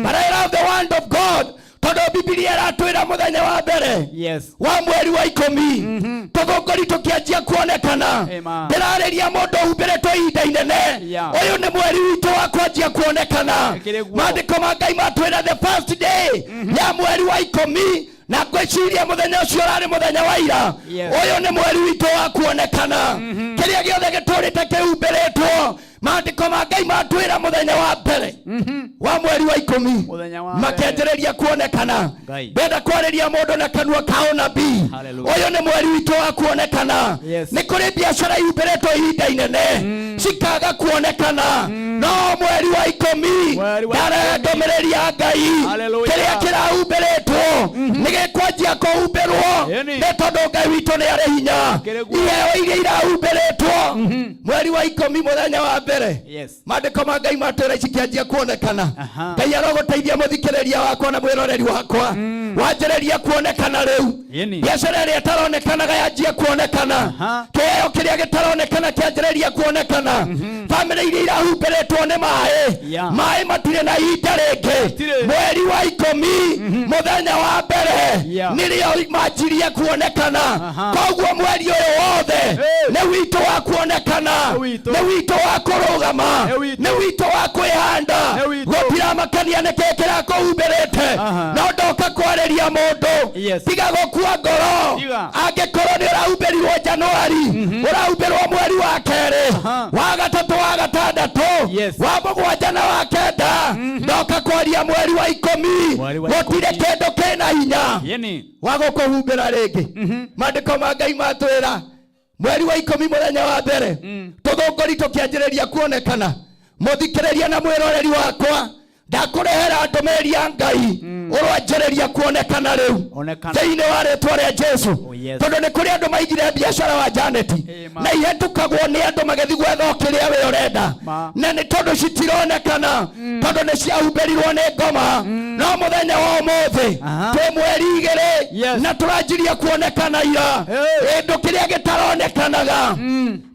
S5: But I love the word of God, tondũ Bibilia ĩratwĩra mũthenya wa mbere
S1: Yes.
S5: wa mweri wa 10, tũthũngũri tũkĩanjia kuonekana.
S1: Amen.
S5: Ndĩrarĩria mũndũ ũhumbĩrĩtwo ihinda inene.
S1: Yeah.
S5: Ũyũ nĩ mweri witũ wa kwanjia kuonekana.
S1: Ĩkĩrĩ guo.
S5: Maandĩko ma Ngai matwĩra the first day ya mweri wa 10, na ngwĩciria mũthenya ũcio ũrarĩ mũthenya wa ira.
S1: Yes.
S5: Ũyũ nĩ mweri witũ wa kuonekana. Kĩrĩa gĩothe gĩtũrĩte kĩhumbĩrĩtwo, maandĩko ma Ngai matwĩra mũthenya wa mbere wa mweri wa 10,
S1: Mũthenya wa mbere.
S5: makĩanjĩrĩria kuonekana.
S1: Ngai.
S5: Ndenda kwarĩria mũndũ na kanua ka ũnabii.
S1: Hallelujah.
S5: Ũyũ nĩ mweri witũ wa kuonekana.
S1: Yes.
S5: Nĩ kũrĩ biacara ihumbĩrĩtwo ihinda inene cikaga kuonekana, no mweri wa 10
S1: Mweri wa
S5: ndarehe ndũmĩrĩri ya Ngai.
S1: Hallelujah.
S5: Kĩrĩa kĩrahumbĩrĩtwo nĩ gĩkwanjia kũhumbĩrwo,
S1: Ĩni.
S5: nĩ tondũ Ngai witũ nĩ arĩ hinya.
S1: Kĩrĩ guo.
S5: Iheo iria irahumbĩrĩtwo, mweri wa 10 mũthenya wa mbere,
S1: Yes.
S5: maandĩko ma Ngai matwĩra cikĩanjia kuonekana.
S1: Aha.
S5: Ngai arogũteithia mũthikĩrĩria wakwa na mwĩroreri wakwa, wanjĩrĩria kuonekana rĩu.
S1: Ĩni.
S5: Biacara ĩrĩa ĩtaronekanaga yanjia kuonekana. Kĩheo kĩrĩa gĩtaronekana kĩanjĩrĩria kuonekana. Bamĩrĩ iria irahumbĩrĩtwo nĩ maĩ,
S1: Yeah.
S5: maĩ matirĩ na ihinda rĩngĩ.
S1: Matirĩ.
S5: Mweri wa 10 mũthenya wa mbere
S1: Yeah.
S5: nĩrĩo manjirie kuonekana. Koguo mweri ũyũ wothe
S1: Hey.
S5: nĩ witũ wa kuonekana,
S1: Nĩ witũ.
S5: nĩ witũ wa kũrũgama,
S1: Nĩ witũ.
S5: nĩ witũ wa kwĩhanda.
S1: Nĩ witũ.
S5: Gũtiramakania nĩkĩ kĩrakũhumbĩrĩte. No ndoka kwarĩria mũndũ,
S1: Yes.
S5: tiga gũkua ngoro.
S1: Tiga.
S5: Angĩkorwo nĩ ũrahumbĩrirwo Januari, ũrahumbĩrwo mweri wa 2, wa 3, wa 6,
S1: Yes.
S5: wa 7 na wa 9, ndoka kwaria mweri wa 10,
S1: Mweri wa
S5: gũtirĩ
S1: 10.
S5: kĩndũ kĩna hinya
S1: Yeni.
S5: wa gũkũhumbĩra rĩngĩ. Maandĩko ma Ngai matwĩra mweri wa 10 mũthenya wa mbere, tũthũngũri tũkĩanjĩrĩria kuonekana. Mũthikĩrĩria na mwĩroreri wakwa, ndakũrehera ndũmĩrĩri ya Ngai, ũrwanjĩrĩria kuonekana rĩu
S1: Onekana.
S5: thĩinĩ wa rĩtwa rĩa Jesu.
S1: Oh, yes.
S5: Tondũ nĩ kũrĩ andũ maigire biacara wa Janeti
S1: Ĩma.
S5: na ihetũkagwo nĩ andũ magĩthiĩ gwetha o kĩrĩa we ũrenda,
S1: Ma.
S5: na nĩ tondũ citironekana, tondũ nĩ ciahumbĩrirwo nĩ ngoma. No mũthenya wa ũmũthĩ twĩ mweri 2,
S1: Yes.
S5: na tũranjirie kuonekana ira.
S1: Hey.
S5: Kĩndũ kĩrĩa gĩtaronekanaga,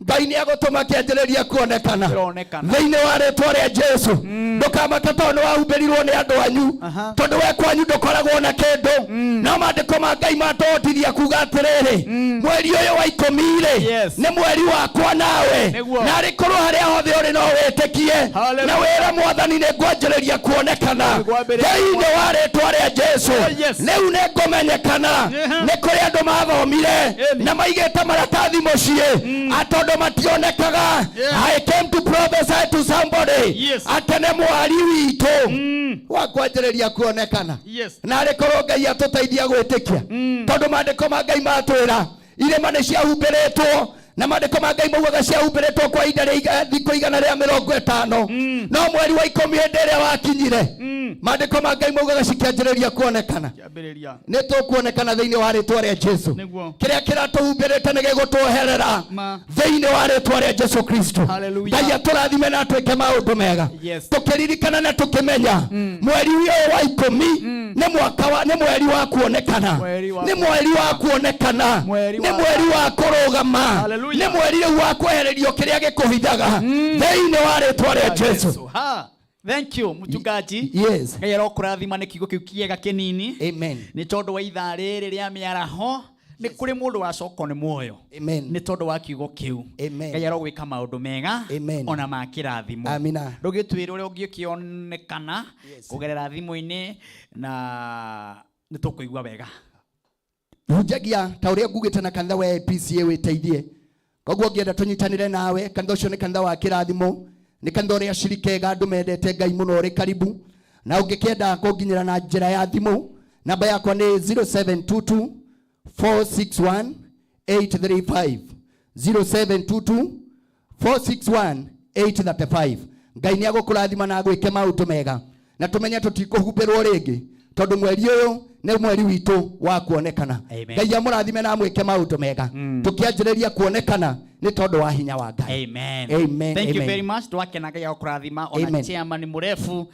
S5: Ngai nĩ agũtũma kĩanjĩrĩria kuonekana
S1: Kĩronekana.
S5: thĩinĩ wa rĩtwa rĩa Jesu. Ndũkamake tondũ nĩ wahumbĩrirwo nĩ andũ anyu, tondũ we kwanyu ndũkoragwo na kĩndũ. No maandĩko ma Ngai matũhotithia kuga atĩrĩrĩ, mweri ũyũ wa 10 rĩ,
S1: Yes.
S5: nĩ mweri wakwa nawe.
S1: Nĩguo.
S5: Na arĩ korwo harĩa hothe ũrĩ no wĩtĩkie
S1: Hallelujah.
S5: na wĩre Mwathani, nĩ ngwanjĩrĩria kuonekana
S1: Nĩngwambĩrĩria
S5: thĩinĩ wa rĩtwa rĩa Jesu.
S1: Oh, yes.
S5: Rĩu nĩ ngũmenyekana.
S1: Yeah.
S5: Nĩ kũrĩ andũ mathomire
S1: Ĩni.
S5: na maigĩte maratathi mũciĩ. Tondũ mationekaga.
S1: Yeah.
S5: I came to prophesy to somebody
S1: Yes.
S5: atĩ nĩ mwari witũ wa kwanjĩrĩria kuonekana.
S1: Yes.
S5: Na arĩ korwo Ngai atũteithia gwĩtĩkia, tondũ maandĩko ma Ngai matwĩra irĩma nĩ ciahumbĩrĩtwo, na maandĩko ma Ngai maugaga ciahumbĩrĩtwo kwa ihinda rĩa thikũ 150, no mweri wa 10 hĩndĩ ĩrĩa wakinyire, maandĩko ma Ngai maugaga cikĩanjĩrĩria kuonekana.
S1: Kĩambĩrĩria.
S5: Nĩ tũkuonekana thĩinĩ wa rĩtwa rĩa Jesu.
S1: Nĩguo.
S5: Kĩrĩa kĩratũhumbĩrĩte nĩ gĩgũtweherera
S1: Ma.
S5: thĩinĩ wa rĩtwa rĩa Jesu Kristo.
S1: Hallelujah.
S5: Ngai atũrathime na atwĩke maũndũ mega.
S1: Yes.
S5: Tũkĩririkana na tũkĩmenya mweri ũyũ wa 10 nĩ mwaka wa, nĩ mweri wa kuonekana.
S1: Mweri wa
S5: Nĩ mweri wa kuonekana.
S1: Mweri
S5: Nĩ
S1: wa
S5: mweri wa kũrũgama.
S1: Hallelujah.
S5: Nĩ mweri rĩu wa kwehererio kĩrĩa gĩkũhithaga thĩinĩ wa rĩtwa rĩa Jesu.
S1: Ha. Thank you, mchungaji.
S5: Yes.
S1: Ngai arokũrathima nĩ kiugo kĩu kĩega kĩnini.
S5: Amen.
S1: Nĩ tondũ wa ithaa rĩrĩ rĩa mĩaraho nĩ kũrĩ mũndũ wacokwo nĩ muoyo
S5: Amen.
S1: nĩ tondũ wa kiugo kĩu.
S5: Amen.
S1: Ngai arogwĩka maũndũ mega
S5: Amen.
S1: ona ma kĩrathimo.
S5: Amina.
S1: Ndũgĩtwĩre ũrĩa ũngĩkĩonekana kũgerera thimũ-inĩ na nĩ tũkũigua wega.
S5: Hunjagia ta ũrĩa ngugĩte na kanitha wa APCA wĩteithie. Koguo ũngĩenda tũnyitanĩre nawe, kanitha ũcio nĩ kanitha wa kĩrathimo, nĩ kanitha ũrĩa acirika ega, andũ mendete Ngai mũno, ũrĩ karibu. Na ũngĩkĩenda kũnginyĩra na njĩra ya thimũ, namba yakwa nĩ 0722 461 835, 0722 461 835. Ngai nĩ agũkũrathima na agwĩke maũndũ mega, na tũmenye tũtikũhumbĩrwo rĩngĩ, tondũ mweri ũyũ nĩ mweri witũ wa kuonekana.
S1: Amen.
S5: Ngai amũrathime na amwĩke maũndũ mega, tũkĩanjĩrĩria kuonekana nĩ tondũ wa hinya wa Ngai.
S1: Amen.
S5: Amen.
S1: Thank you
S5: Amen.
S1: very much. Twakena Ngai akũrathima ona
S5: Amen.
S1: chairman mũrefu,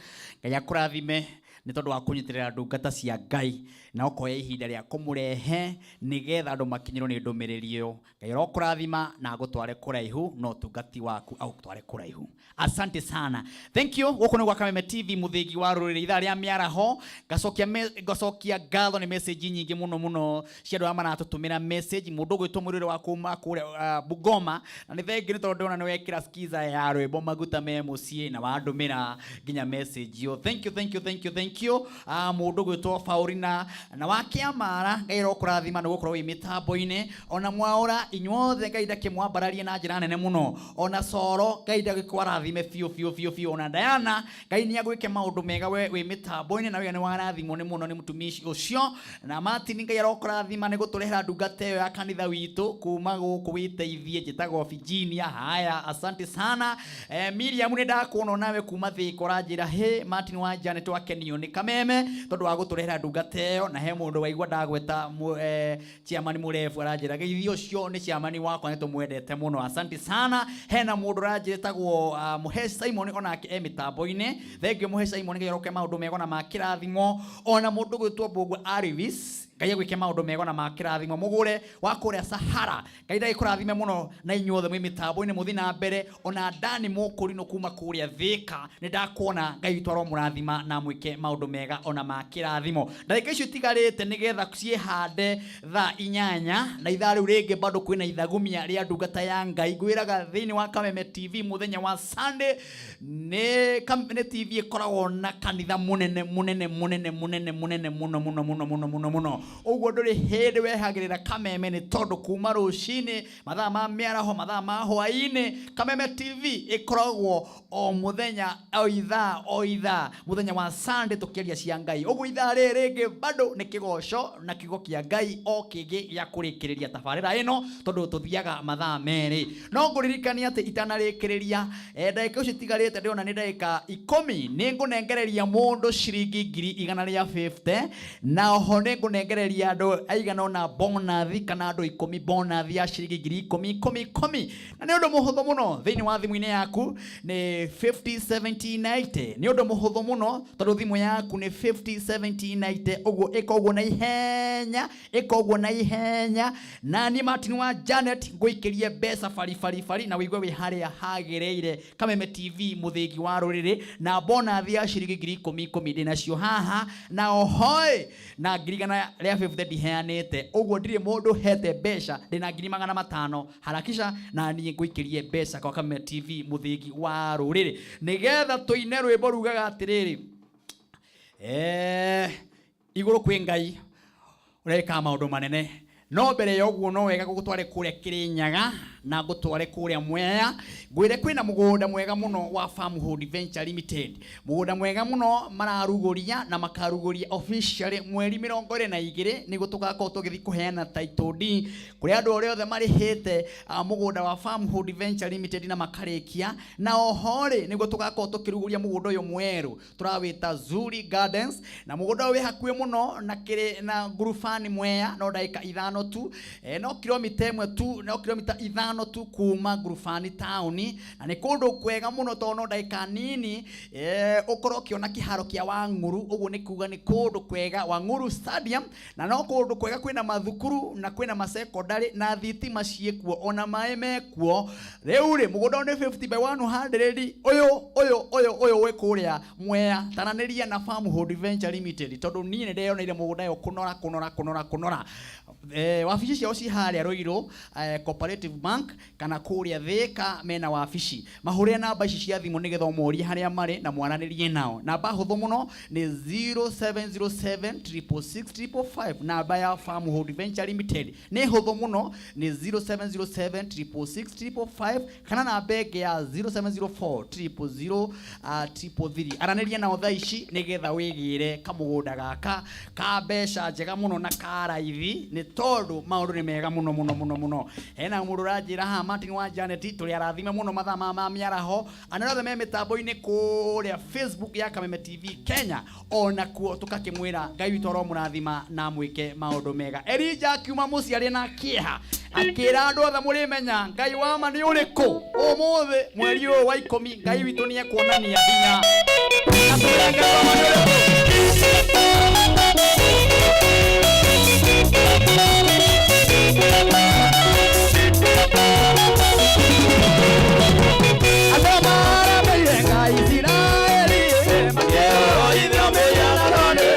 S1: Ngai akũrathime nĩ tondũ wa kũnyitĩrĩra ndungata cia Ngai na ũkoya ihinda rĩa kũmũrehe nĩgetha andũ makinyĩrwo nĩ ndũmĩrĩri ĩyo. Ngai arokũrathima na agũtware kũraihu na ũtungati waku agũtware kũraihu. Asante sana. Thank you. Gũkũ nĩ gwa Kameme TV, mũthĩgi wa rũrĩrĩ, ithaa rĩa mĩaraho. Ngacokia ngatho nĩ message nyingĩ mũno mũno cia andũ arĩa maratũtũmĩra message. Mũndũ ũgwĩtwo Mũrĩre wa kuma kũrĩa Bungoma, na nĩ thengi nĩ tondũ ndĩrona nĩ wekĩra skiza ya rwĩmbo maguta me mũciĩ na wandũmĩra nginya message ĩyo. Thank you, thank you, thank you, thank you. Mũndũ ũgwĩtwo Faurina na wa Kĩamara, Ngai arokũrathima nĩ gũkorwo wĩ mĩtambo-inĩ. Ona mwaũra inyuothe, Ngai ndakĩmwambararie na njĩra nene mũno. Ona Coro, Ngai ndagĩkwarathime biũ biũ biũ biũ. Ona Diana, Ngai nĩ agwĩke maũndũ mega we wĩ mĩtambo-inĩ na we nĩ warathimwo nĩ mũno nĩ mũtumishi ũcio. Na Martin, Ngai arokũrathima nĩ gũtũrehera ndungata ĩyo ya kanitha witũ kuma gũkũ wĩteithie, njĩtagwo Virginia. Haya, asante sana. Miriam, nĩ ndakuona nawe kuma Thika, ũranjĩra hĩ Martin wa Janet, wakenio nĩ Kameme tondũ wa gũtũrehera ndungata ĩyo. Na he mũndũ waigua ndagweta chairman mũrebu, aranjĩra geithio ũcio nĩ chairman wakwa, nĩ tũmwendete mũno, asante sana. Hena mũndũ ũranjĩra etagwo Mũhe Simon, onake e mĩtambo-inĩ. Thank you, Mũhe Simon, Ngai aroke maũndũ mega na ma kĩrathimo. Ona mũndũ gwĩtwo Mbũgua Arivis, Ngai agwĩke maũndũ mega na ma kĩrathimo. Mũgũre wa kũrĩa Sahara, Ngai ndagĩkũrathime mũno na inyuothe mwĩ mĩtambo-inĩ, mũthiĩ na mbere. Ona Dani Mũkũrinũ kuma kũrĩa Thika, nĩ ndakuona, Ngai witũ aromũrathima na amwĩke maũndũ mega ona ma kĩrathimo. Ndagĩka icio itigarĩte nĩgetha ciĩhande thaa 8, na ithaa rĩu rĩngĩ bado kwĩna ithagumia rĩa ndungata ya Ngai. Ngwĩraga thĩinĩ wa Kameme TV mũthenya wa Sunday nĩ TV ĩkoragwo na kanitha mũnene mũnene mũnene mũnene mũnene mũno mũno mũno mũno mũno mũno. Ũguo ndũrĩ hĩndĩ wehagĩrĩra Kameme, nĩ tondũ kuma rũcinĩ, mathaa ma mĩaraho, mathaa ma hwaĩ-inĩ, Kameme TV ĩkoragwo o mũthenya, o ithaa, o ithaa, mũthenya wa Sunday tũkĩaria cia Ngai. Ũguo ithaa rĩrĩ rĩngĩ bado nĩ kĩgoco na kiugo kĩa Ngai o kĩngĩ gĩa kũrĩkĩrĩria tabarĩra ĩno, tondũ tũthiaga mathaa merĩ. No ngũririkania atĩ itanarĩkĩrĩria, ndagĩka icio itigarĩte ndĩrona nĩ ndagĩka 10, nĩ ngũnengereria mũndũ ciringi ngiri igana rĩa 50, na oho nĩ ngũnengereria andũ aigana ũna bonathi, kana andũ 10 bonathi ya ciringi ngiri ikũmi ikũmi ikũmi. Na nĩ ũndũ mũhũthũ mũno, thĩinĩ wa thimũ-inĩ yaku nĩ 50 70 90. Nĩ ũndũ mũhũthũ mũno tondũ thimũ yaku nĩ 50 70 90. Ũguo ĩka ũguo na ihenya, ĩka ũguo na ihenya. Na niĩ Martin wa Janet ngũikĩrie mbeca bari bari bari, na wĩigue wĩ harĩa hagĩrĩire. Kameme TV, mũthĩgi wa rũrĩrĩ, na bonathi ya ciringi ngiri ikũmi ikũmi ndĩnacio haha, na ohoĩ na ngiri igana rĩa 50 ndiheanĩte. Ũguo ndirĩ mũndũ hete mbeca, ndĩna ngiri magana matano. Harakisha na niĩ ngũikĩrie mbeca kwa Kameme TV, mũthĩgi wa rũrĩrĩ, nĩgetha tũine rwĩmbo rugaga atĩrĩrĩ, igũrũ kwĩ Ngai ũreka maũndũ manene. No mbere ya ũguo no wega gũgũtware kũrĩa Kĩrĩnyaga. Na ngũtware kũrĩa Mwea, ngwĩre kwĩna mũgũnda mwega mũno wa Farmhold Venture Limited, mũgũnda mwega mũno mararugũria na makarugũria officially mweri 22, nĩguo tũgakorwo tũgĩthiĩ kũheana title deed kũrĩ andũ arĩa othe marĩhĩte mũgũnda wa Farmhold Venture Limited na makarĩkia. Na oho rĩ, nĩguo tũgakorwo tũkĩrugũria mũgũnda ũyũ mwerũ tũrawĩta Zuri Gardens, na mũgũnda ũyũ wĩ hakuhĩ mũno na kĩrĩ na ngurubani Mwea, no ndagĩka 5 tu, no kilomita 1 tu, no kilomita 5 tu kuma ngurubani taũni, na nĩ kũndũ kwega mũno tondũ no ndagĩka nini ũkorwo ũkĩona kĩharo kĩa Wang'uru. Ũguo nĩ kuga nĩ kũndũ kwega, Wang'uru Stadium, na no kũndũ kwega kwĩna mathukuru na kwĩna masekondari na thitima ciĩkuo, ona maĩ mekuo. Rĩu rĩ, mũgũnda ũyũ nĩ 50 by 100. Ũyũ wĩ kũrĩa Mwea. Taranĩria na Farmhold Venture Limited tondũ niĩ nĩ ndeyoneire mũgũnda ũyũ kũnora kũnora kũnora kũnora. Wabici ciao ci harĩa Ruiru Cooperative Bank kana kũrĩa Thika mena wabici. Mahũrĩre namba ici cia thimũ nĩgetha ũmorie harĩa marĩ na mwaranĩrie nao. Namba hũthũ mũno nĩ 0707 666 555. Namba ya Farmhold Venture Limited nĩ hũthũ mũno, nĩ 0707 666 555 kana namba ĩngĩ ya 0704 000 333. Aranĩria nao thaa ici nĩgetha wĩgĩre kamũgũnda gaka ka mbeca njega mũno na ka raithi, nĩ tondũ maũndũ nĩ mega mũno mũno mũno mũno. Hena mũndũ ũranjĩra haha, Martin wa Janet, tũrĩ arathime mũno mathaa ma mĩaraho. Andũ othe me mĩtambo-inĩ kũrĩa Facebook ya Kameme TV Kenya, ona kuo tũkakĩmwĩra Ngai witũ aromũrathima na mwĩke maũndũ mega. Elija akiuma mũciĩ arĩ na kĩeha, akĩra andũ othe, mũrĩmenya Ngai wa ma nĩ ũrĩkũ ũmũthĩ mweri ũyũ wa 10. Ngai witũ nĩ ekuonania hinya na tũrĩa Ngai wa ma nĩ ũrĩkũ. Andũ maramĩire Ngai Isiraeli.
S2: Makĩoithio mĩnyararo nĩ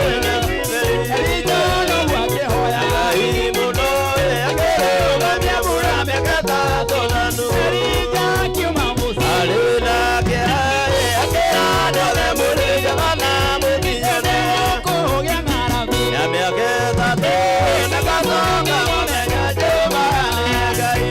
S1: Elija noguo akĩhoya.
S2: Ngai mũno, akĩrũgamia mbura mĩaka 3.5.
S1: Elija akiuma mũciĩ
S2: arĩ na kĩeha, akĩra andũ othe, mũrĩ njega na mũkinyane
S1: kũgĩa ng'aragu
S2: ya mĩaka 3, nĩgacoka mũmenya Jehova nĩ Ngai.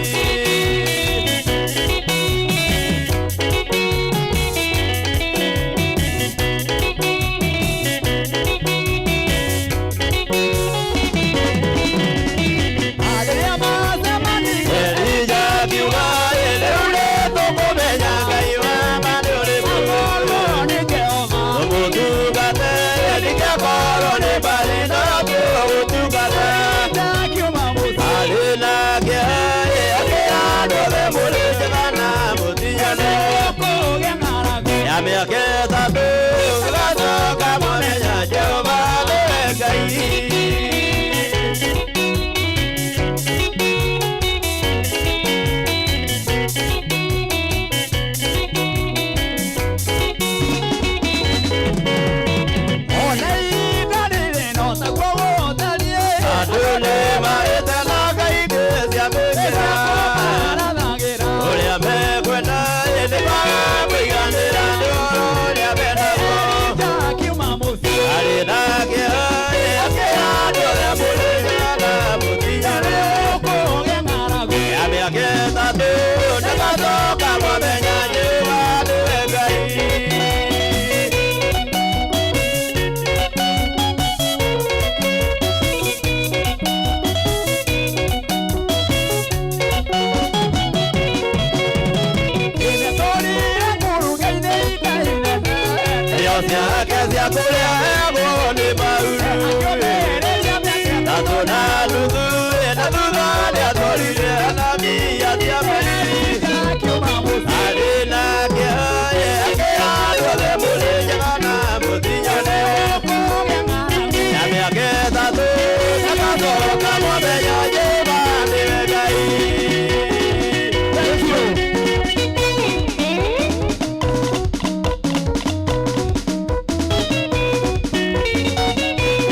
S1: Arĩa macemanirie
S2: Elija akiuga, rĩu nĩtũkũmenya Ngai wa ma nĩ ũrĩkũ.
S1: Akorwo nĩ Jehova
S2: Tũmũtungate, ndingĩkorwo nĩ mbarĩ no tũgũtungata.
S1: Elija akiuma mũciĩ
S2: Arĩ na kĩeha, akĩra andũ othe, mũrĩ njega na mũtinyane
S1: kũgĩa ng'aragu
S2: ya mĩaka 3, gũgacoka mũmenya Jehova nĩwe Ngai.
S1: Ona ihinda rĩrĩ no taguo gũtariĩ.
S2: Andũ nĩmarĩte na ngai ingĩ cia mĩkĩra.
S1: Marathagĩra
S2: ũrĩa mekwenda, ĩndĩ kwaga kũiganĩra nĩ ũhoro ũrĩa menagwo.
S1: Elija akiuma mũciĩ
S2: Arĩ na kĩeha, akĩra andũ othe, mũrĩ njega na mũtinyane
S1: kũgĩa ng'aragu
S2: ya mĩaka 3, nĩgacoka mũmenya Jehova nĩwe Ngai.
S1: Ĩtũrire nguruga-inĩ inene.
S2: Irio ciake cia kũrĩa heagwo nĩ mauru
S1: Akĩũmĩrĩria mĩaka
S2: 3.5, na thutha nĩatwarire anabii atiameri.
S1: Elija akiuma mũciĩ
S2: Arĩ na kĩeha, akĩra andũ othe, mũrĩ njega na mũtinyane
S1: kũgĩa ng'aragu
S2: ya mĩaka 3, nĩgacoka mũmenya Jehova nĩwe Ngai.
S1: Thank you.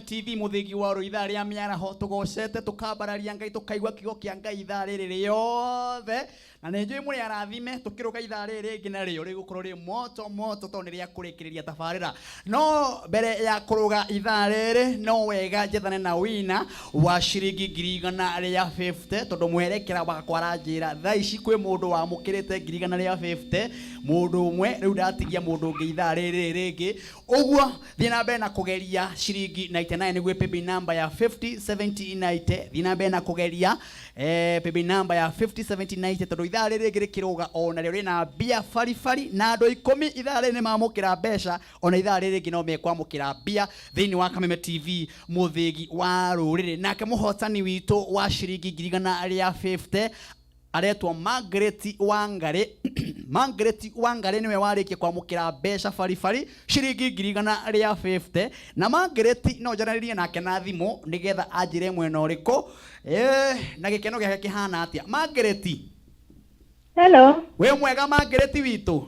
S1: TV muthigi wa ro ithaa ria miaraho tugocete tukambararia Ngai tukaigua kiugo kia Ngai ithaa riri riothe na nĩ njũĩ mũrĩ arathime tũkĩrũga ithaa rĩrĩ rĩngĩ na rĩo rĩgũkorwo rĩ moto moto tondũ nĩ rĩa kũrĩkĩrĩria tabarĩra. No mbere ya kũrũga ithaa rĩrĩ no wega njethane na wina wa ciringi 150,000 tondũ mwerekera wakwa aranjĩra thaa ici kwĩ mũndũ wamũkĩrĩte 150,000 mũndũ ũmwe rĩu ndatigia mũndũ ũngĩ ithaa rĩrĩ rĩngĩ. Ũguo thiĩ na mbere na kũgeria ciringi 99 nĩguo paybill number ya 50 70 90. Thiĩ na mbere na kũgeria paybill number ya 50 70 90 tondũ ithaa rĩrĩ rĩngĩ rĩkĩrũga ona rĩo rĩna mbia baribari na andũ 10 ithaa rĩrĩ nĩmamũkĩra mbeca ona ithaa rĩrĩ rĩngĩ no mekwamũkĩra mbia thĩinĩ wa Kameme TV mũthĩgi wa rũrĩrĩ. Nake mũhotani witũ wa ciringi 150,000 aretwo Margaret Wangari. Margaret Wangari niwe warĩkia kwamũkĩra mbeca baribari ciringi 150,000 na Margaret no njaranĩrie nake na thimũ nĩgetha anjĩre mwena ũrĩkũ na gĩkeno gĩake kĩhana atĩa. Margaret.
S6: Hello.
S1: Wĩ mwega Margaret witũ?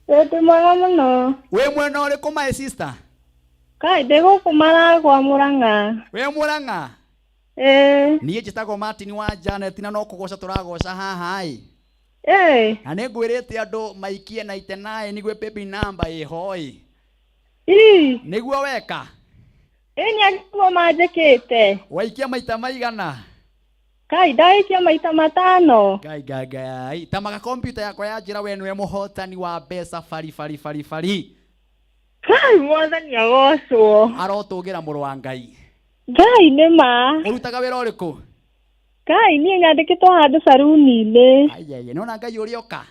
S6: Ndĩ mwega mũno.
S1: Wĩ mwena ũrĩkũ my sister?
S6: Kai ndĩ gũkũ Maragwa Mũrang'a.
S1: Wĩ Mũrang'a?
S6: Ĩĩ.
S1: Niĩ njĩtagwo Martin wa Janet na no kũgoca tũragoca haha ĩ.
S6: Ĩĩ.
S1: Na nĩ ngwĩrĩte andũ maikie 99 nĩguo paybill number ĩho ĩ.
S6: Ĩ.
S1: Nĩguo weka?
S6: Ĩ nĩ angĩkorwo manjĩkĩte.
S1: Waikia maita maigana?
S6: Kai ndaikia maita matano.
S1: Ngai ngai ngai. Tamaga kompyuta yakwa ya njĩra we nĩwe mũhotani wa mbeca bari bari bari bari.
S6: Kai mwathani agocwo.
S1: Arotũgĩra mũrũ wa Ngai.
S6: Ngai nĩ ma.
S1: Ũrutaga wĩra ũrĩkũ?
S6: Kai niĩ nyandĩkĩtwo handũ caruni-inĩ.
S1: Aiaiai, nĩwona Ngai ũrĩa oka?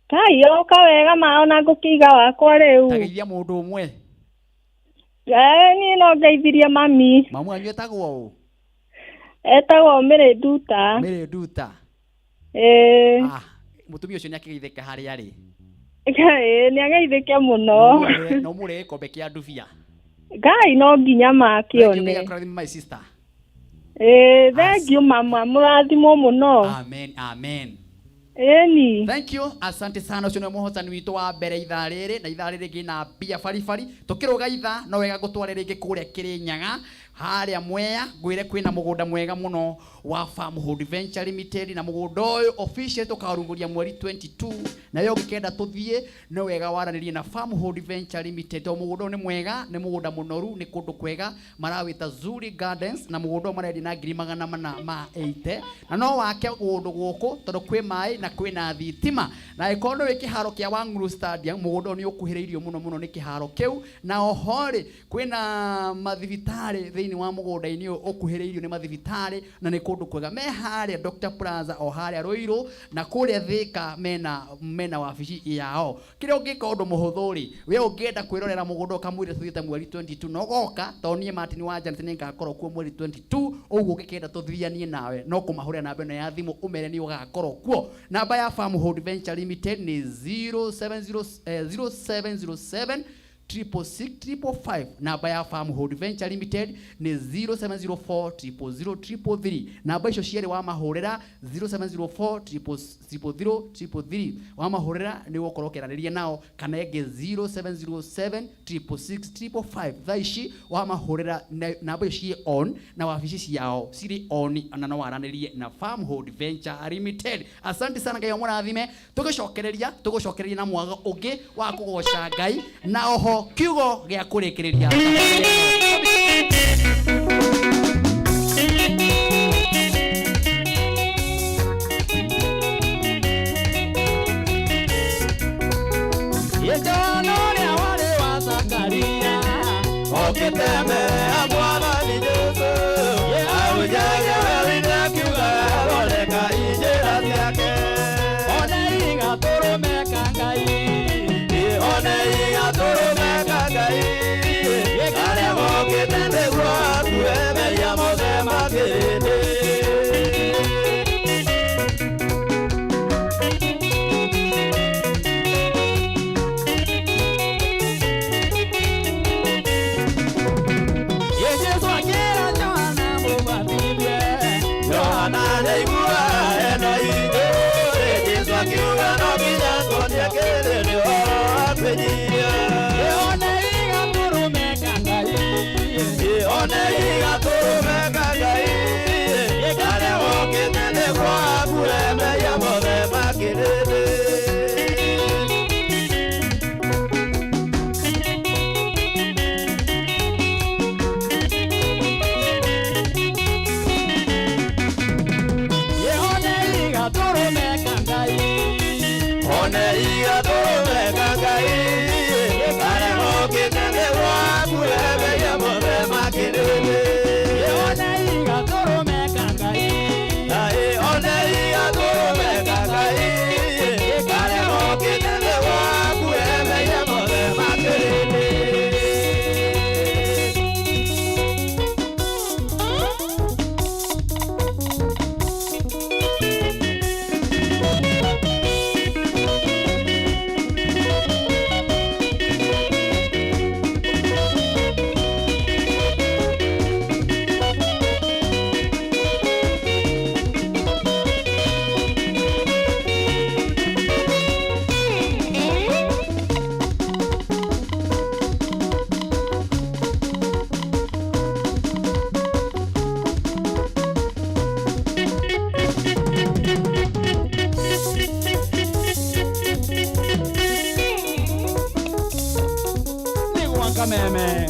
S6: Kai oka wega ma ona ngũkĩiga wakwa rĩu.
S1: Tageithia mũndũ ũmwe.
S6: Niĩ no ngeithirie mami.
S1: Mamu wanyu etagwo ũ?
S6: Etagwo Mary Nduta.
S1: Mary Nduta.
S6: Ĩĩ.
S1: Ah, mũtumia ũcio nĩakĩgeithĩka harĩa arĩ.
S6: Ĩĩ nĩageithĩke mũno.
S1: No mũrĩe gĩkombe kĩa ndubia.
S6: Ngai no nginya makĩone.
S1: My sister.
S6: Ĩĩ, thank you mama, mũrathimwo mũno.
S1: Amen, amen.
S6: Ĩni.
S1: Thank you. Asante sana. Ũcio nĩ mũhotani witũ wa mbere ithaa rĩrĩ na ithaa rĩrĩ rĩngĩ na mbia baribari. Tũkĩrũga ithaa no wega ngũtware rĩngĩ kũrĩa Kĩrĩnyaga harĩa Mwea ngwĩre kwĩna mũgũnda mwega mũno wa Farmhold Venture Limited na mũgũnda ũyũ official tũkaũrugũria mweri 22 nayo ũngĩkenda tũthiĩ no wega waranĩrie na Farmhold Venture Limited tondũ mũgũnda ũyũ nĩ mwega, nĩ mũgũnda mũnoru, nĩ kũndũ kwega marawĩta Zuri Gardens na mũgũnda ũyũ marendia na 480,000 na no wake kũndũ gũkũ tondũ kwĩ maĩ na kwĩna thitima na ĩkorwo nĩ kĩharo kĩa Wang'uru Stadium mũgũnda ũyũ nĩ ũkuhĩrĩirio mũno mũno nĩ kĩharo kĩu na oho rĩ kwĩna mathibitarĩ thĩinĩ wa mũgũnda-inĩ ũyũ ũkuhĩrĩirio nĩ mathibitarĩ na nĩ kũndũ kwega me harĩa Dr. Plaza o harĩa Ruiru na kũrĩa Thika mena wabici yao. Kĩrĩa ũngĩka ũndũ mũhũthũ rĩ we ũngĩenda kwĩrorera mũgũnda ũkamwĩra tũthiĩte mweri 22 no goka tondũ niĩ Martin wa Janet nĩngakorwo kuo mweri 22 ũguo ũngĩkenda tũthianie nawe no kũmahũrĩra namba ĩno ya thimũ ũmere nĩ ũgakorwo kuo. Namba ya Farmhold Venture Limited nĩ 0707 666 555. Namba ya Farmhold Venture Limited nĩ 0704 000 333. Namba icio cierĩ wamahũrĩra 0704 000 333 wamahũrĩra nĩ ũgũkorwo ũkĩaranĩria nao kana ĩngĩ 0707 666 555. Thaa ici wamahũrĩra namba icio ciĩ on na wabici ciao cirĩ on na no waranĩrie na Farmhold Venture Limited. Asante sana, Ngai amũrathime. Tũgũcokereria na mwago ũngĩ wa kũgoca Ngai na oho kiugo gĩa kũrĩkĩrĩria.
S4: Johana ũrĩa warĩ wa Zakaria ũkĩtemea Mwathani Jesũ ahunjagia werũ-inĩ akiuga thondeka injĩra ciake one igatũrũme ka Ngai one igatũrũme ka Ngai karĩa gokĩte nĩguo akue mehia mothe ma kĩrĩndĩ. Jesũ akĩra Johana mũbatithie Johana nĩaigua ena hinya Jesũ akiuga no nginya ngonie kĩrĩndĩ ũhoro wa kwĩnyihia. One igatũrũme
S1: Wakameme.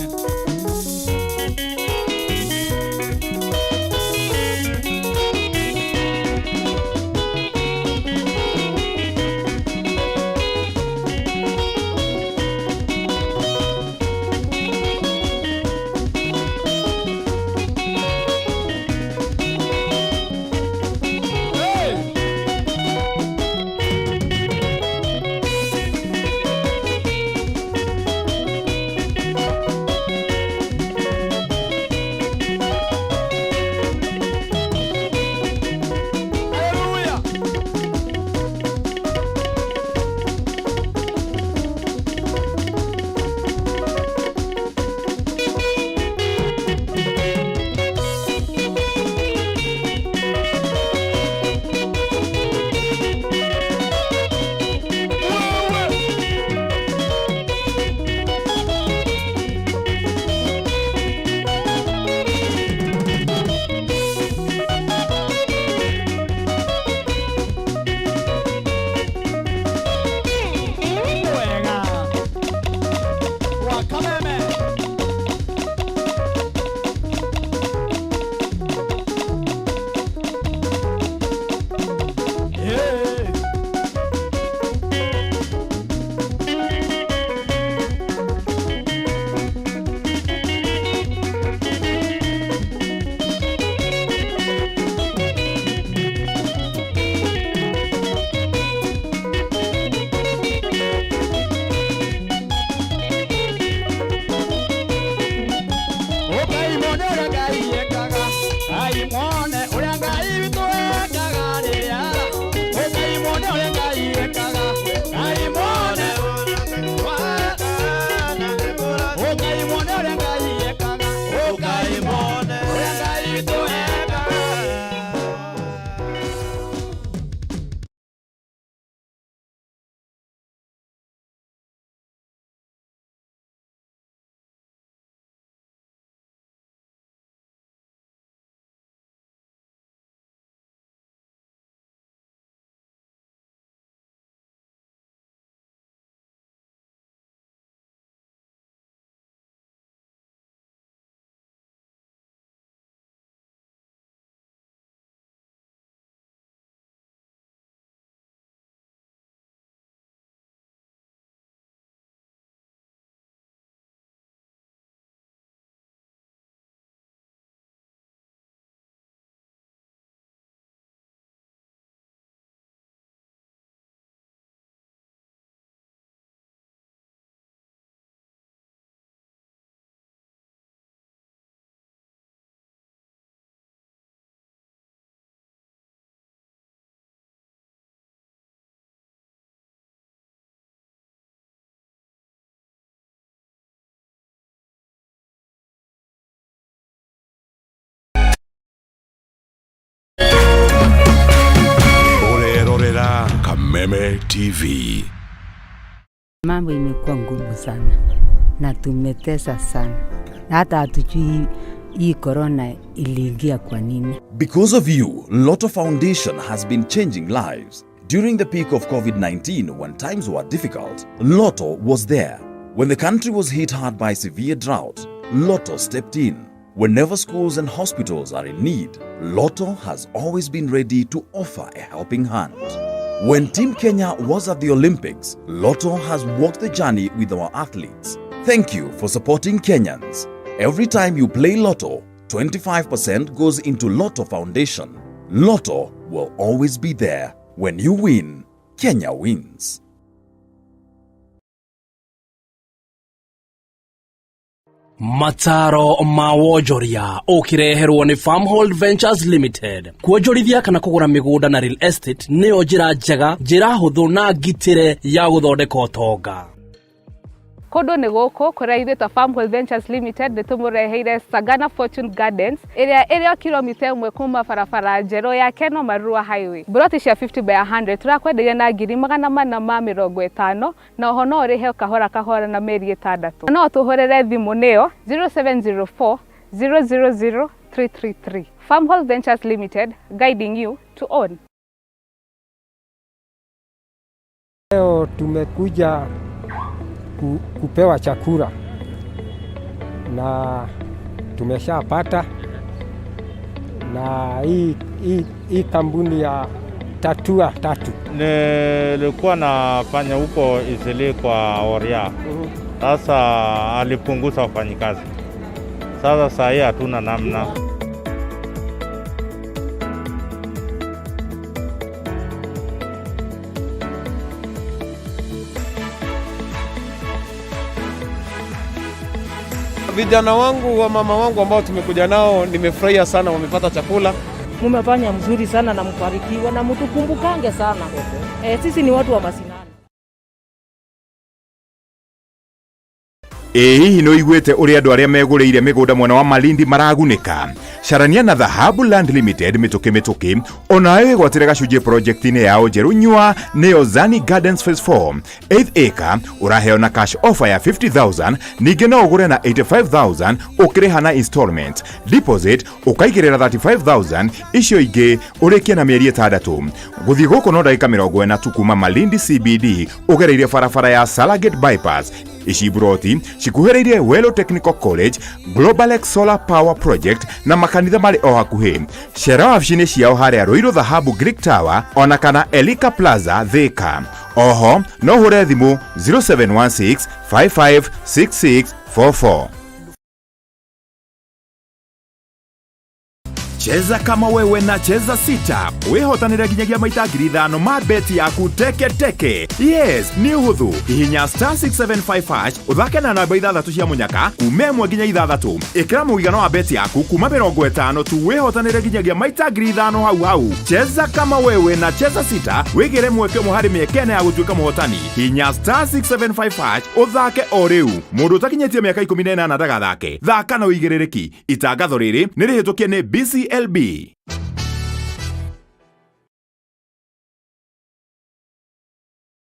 S7: Kameme TV.
S8: Mambo imekuwa ngumu sana na tumetesa sana. Na hata hatujui hii corona iliingia kwa nini.
S9: Because of you, Lotto Foundation has been changing lives. During the peak of COVID-19, when times were difficult, Lotto was there. When the country was hit hard by severe drought, Lotto stepped in. Whenever schools and hospitals are in need, Lotto has always been ready to offer a helping hand. When Team Kenya was at the Olympics, Lotto has walked the journey with our athletes. Thank you for supporting Kenyans. Every time you play Lotto, 25% goes into Lotto Foundation. Lotto will always be there. When you win, Kenya wins.
S10: Mataro ma wonjoria ukireherwo ni Farmhold Ventures Limited. Kuonjorithia kana kugura migunda na real estate niyo njira njega, njira huthu na ngitire ya guthondeka utonga.
S11: Kundu ni guku kuria ithuĩ ta Farmhold Ventures Limited nĩ tũmũreheire Sagana Fortune Gardens ĩrĩa ĩrĩ o kilomita 1 kuma barabara njerũ ya Keno Marua Highway. Mburoti cia 50 by 100 tũrakwenderia na 450,000 na oho no ũrĩhe kahora kahora na mĩeri 6. No tũhũrĩre thimũ nĩyo 0704 000 333. Farmhold Ventures Limited, guiding you to own.
S12: Leo tumekuja kupewa chakula
S7: Na tumeshapata na hii kampuni ya Tatua Tatu.
S12: Nilikuwa nafanya huko Isili kwa Oria. Sasa alipunguza wafanyikazi. Sasa saa hii hatuna namna.
S13: Vijana wangu wa mama wangu ambao tumekuja nao, nimefurahia sana, wamepata chakula.
S14: Mumefanya mzuri sana na mbarikiwe na mtukumbukange sana. Sisi ni watu wa masinani.
S15: Ĩ hihi nĩ ũiguĩte ũrĩa andũ arĩa megũrĩire mĩgũnda mwena wa Malindi maragunĩka? Carania na Dhahabu Land Limited mĩtũkĩ mĩtũkĩ onawe wĩgwatĩre gacunjĩ project-inĩ yao njerũ nyua nĩyo Zani Gardens Phase 4 8th acre ũraheo na cash offer ya 50,000 ningĩ no ũgũre na 85,000 ũkĩrĩha na installment deposit ũkaigĩrĩra 35,000 icio ingĩ ũrĩkie na mĩeri 6. Gũthiĩ gũkũ no ndagĩka 40 tu kuma Malindi CBD ũgereire barabara ya Salagate Bypass. Ici buroti cikuhĩrĩirie Welo Technical College, Globalex Solar Power Project na makanitha marĩ o hakuhĩ. Cera wabici-inĩ ciao harĩa Ruiru Dhahabu Greek Tower ona kana Elika Plaza Thika. Oho no ũhũre thimũ 0716 556644. Cheza kama wewe na Cheza Sita wihotanire nginyagia maita 5,000 ma beti yaku teke teke. Yes, nĩ ũhũthũ. Hihinya star 675 hash ũthake na namba 6 cia mũnyaka kuma 1 nginya 6. Ĩkĩra mũigana wa beti yaku kuma 50 tu wihotanire nginyagia maita 5,000 hau hau. Cheza kama wewe na Cheza Sita wĩgĩre mweke ũmwe harĩ mĩeke ĩna ya gũtuĩka mũhotani. Hihinya star 675 hash ũthake o rĩu. Mũndũ ũtakinyĩtie mĩaka 18 ndagathake. Thaka na ũigĩrĩrĩki. Itangatho rĩrĩ nĩ rĩhĩtũkie nĩ BCLB.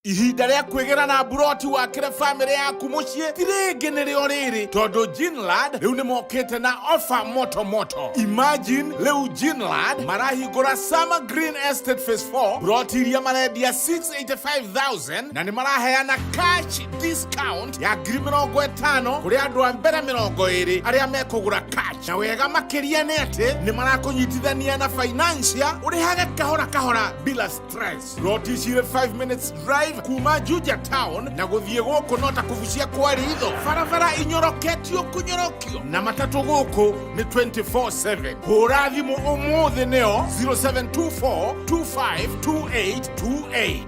S16: Ihinda rĩa kwĩgĩra na mburoti wakĩre bamĩrĩ yaku mũciĩ ti rĩngĩ nĩrĩo rĩrĩ tondũ Ginland rĩu nĩmokĩte na offer moto moto. Imagine rĩu Ginland marahingũra Summer Green Estate Phase 4 mburoti iria marendia 685,000 na nĩmaraheana cash discount ya 50,000 kũrĩ andũ a mbere 20 arĩa mekũgũra cash. Na wega makĩria nĩ atĩ nĩmarakũnyitithania na financial ũrĩhage kahora kahora bila stress. Mburoti cirĩ 5 minutes drive kuma Juja town na gũthiĩ gũkũ no ta kũbucia kwa ritho. Barabara inyoroketio kũnyorokio na matatũ gũkũ nĩ 24/7. Hũra thimũ ũmũthĩ nĩo 0724 252828.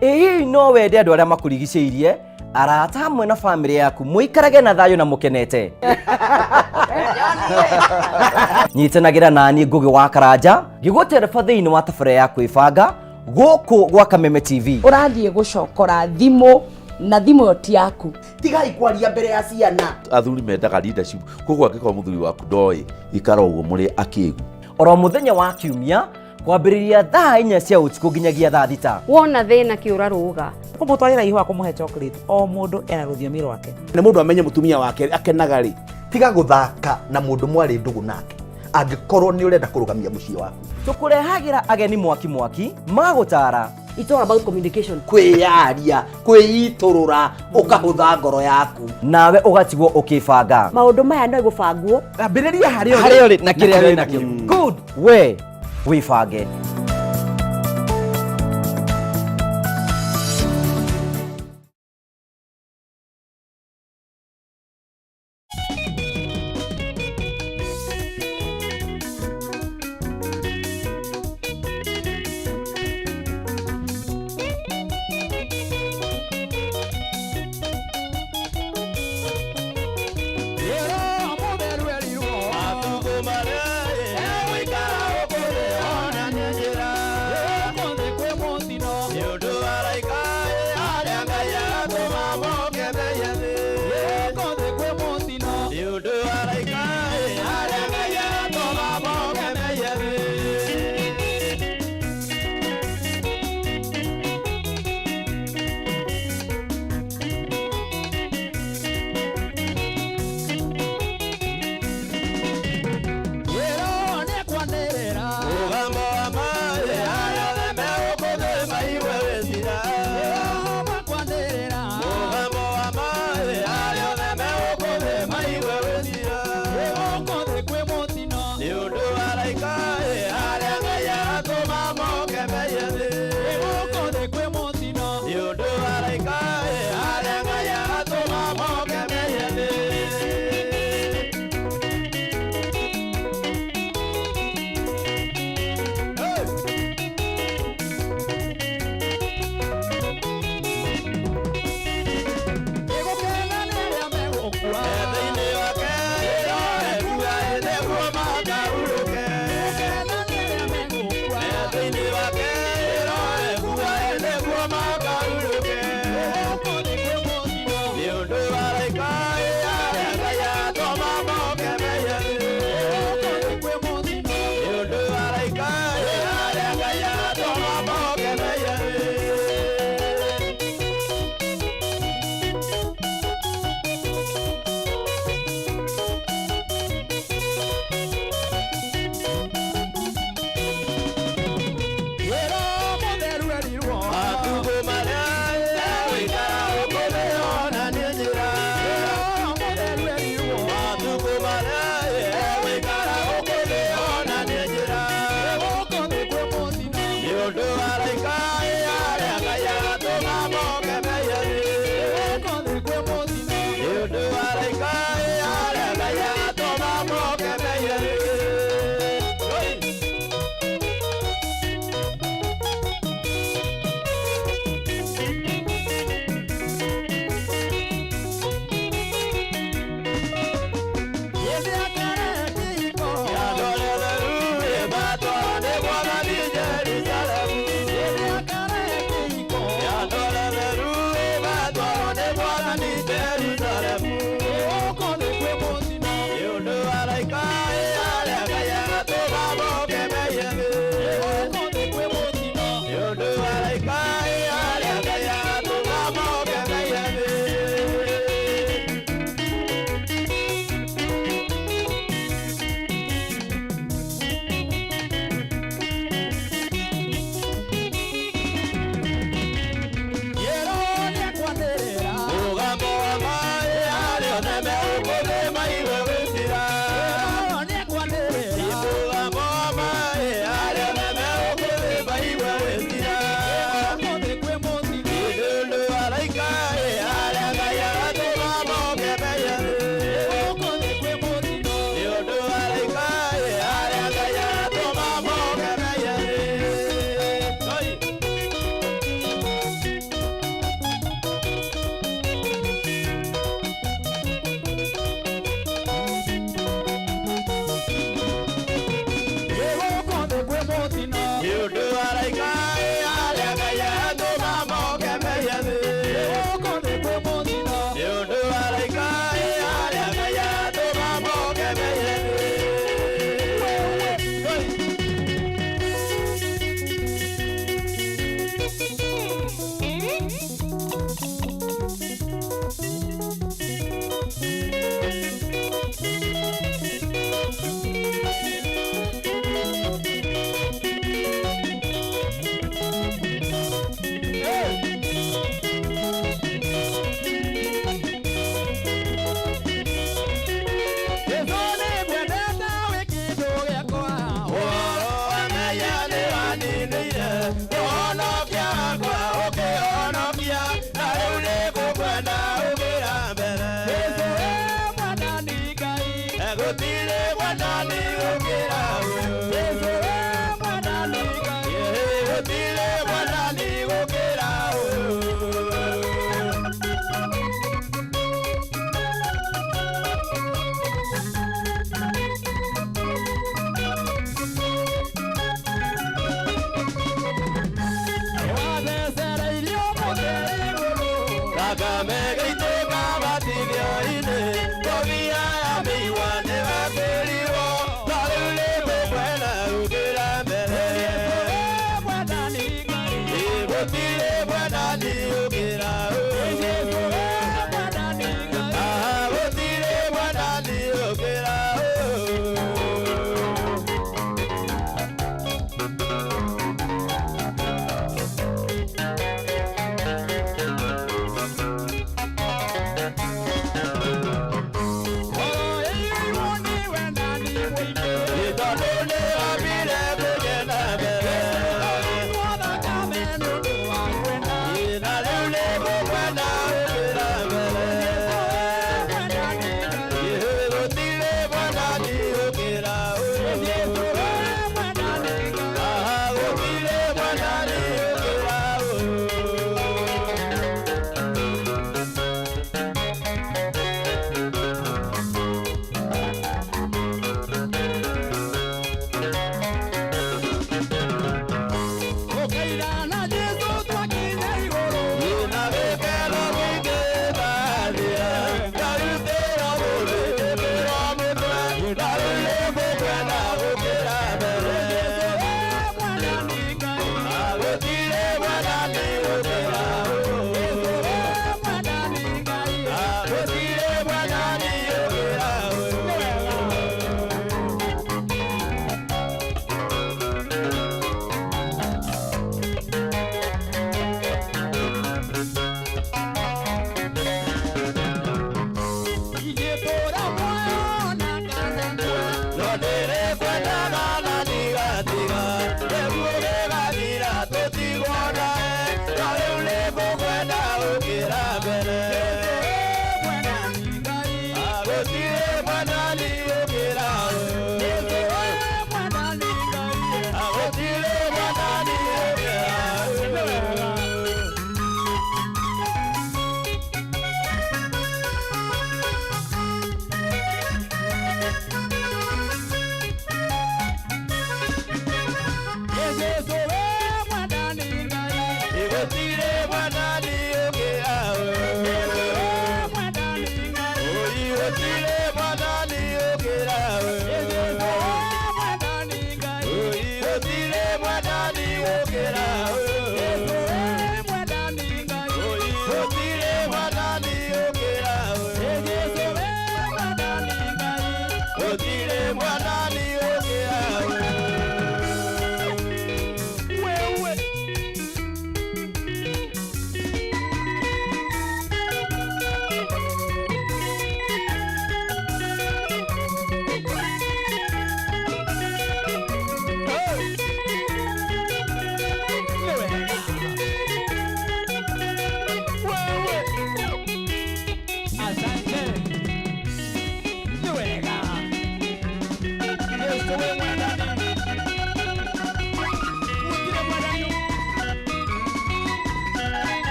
S17: Ĩ hihi no wende andũ arĩa makũrigicĩirie arata hamwe na bamĩrĩ yaku mũikarage na thayũ na mũkenete. Nyitanagĩra nani Ngugi wa Karanja ngĩgũtereba thĩinĩ wa tabarĩra ya kwĩbanga gũkũ gwa Kameme TV.
S18: Ũrathiĩ gũcokora thimũ na thimũ ĩyo ti yaku.
S19: Tigai kwaria mbere ya ciana.
S20: Athuri mendaga leadership koguo angĩkorwo mũthuri waku ndoĩ ikara ũguo mũrĩ akĩgu.
S17: Oro mũthenya wa kiumia kwambĩrĩria thaa 4 cia ũtukũ nginyagia thaa 6.
S21: Wona thĩna kĩũra rũga.
S22: Kũmũtwarĩra ihũa kũmũhe chocolate o mũndũ ena rũthiomi rwake.
S19: Nĩ mũndũ amenye mũtumia wake akenaga rĩ. Tiga gũthaka na mũndũ mwarĩ ndũgũ nake angĩkorwo nĩ ũrenda kũrũgamia mũciĩ waku.
S17: Tũkũrehagĩra ageni mwaki mwaki magũtara.
S21: It's all about communication.
S19: Kwĩyaria, kwĩitũrũra, ũkahũtha ngoro yaku.
S17: Nawe ũgatigwo ũkĩbanga.
S21: Maũndũ maya no gũbangwo.
S19: Ambĩrĩria harĩa
S17: ũrĩ na kĩrĩa wĩ nakĩo. Good. We wĩbange.
S4: Matukũ marĩa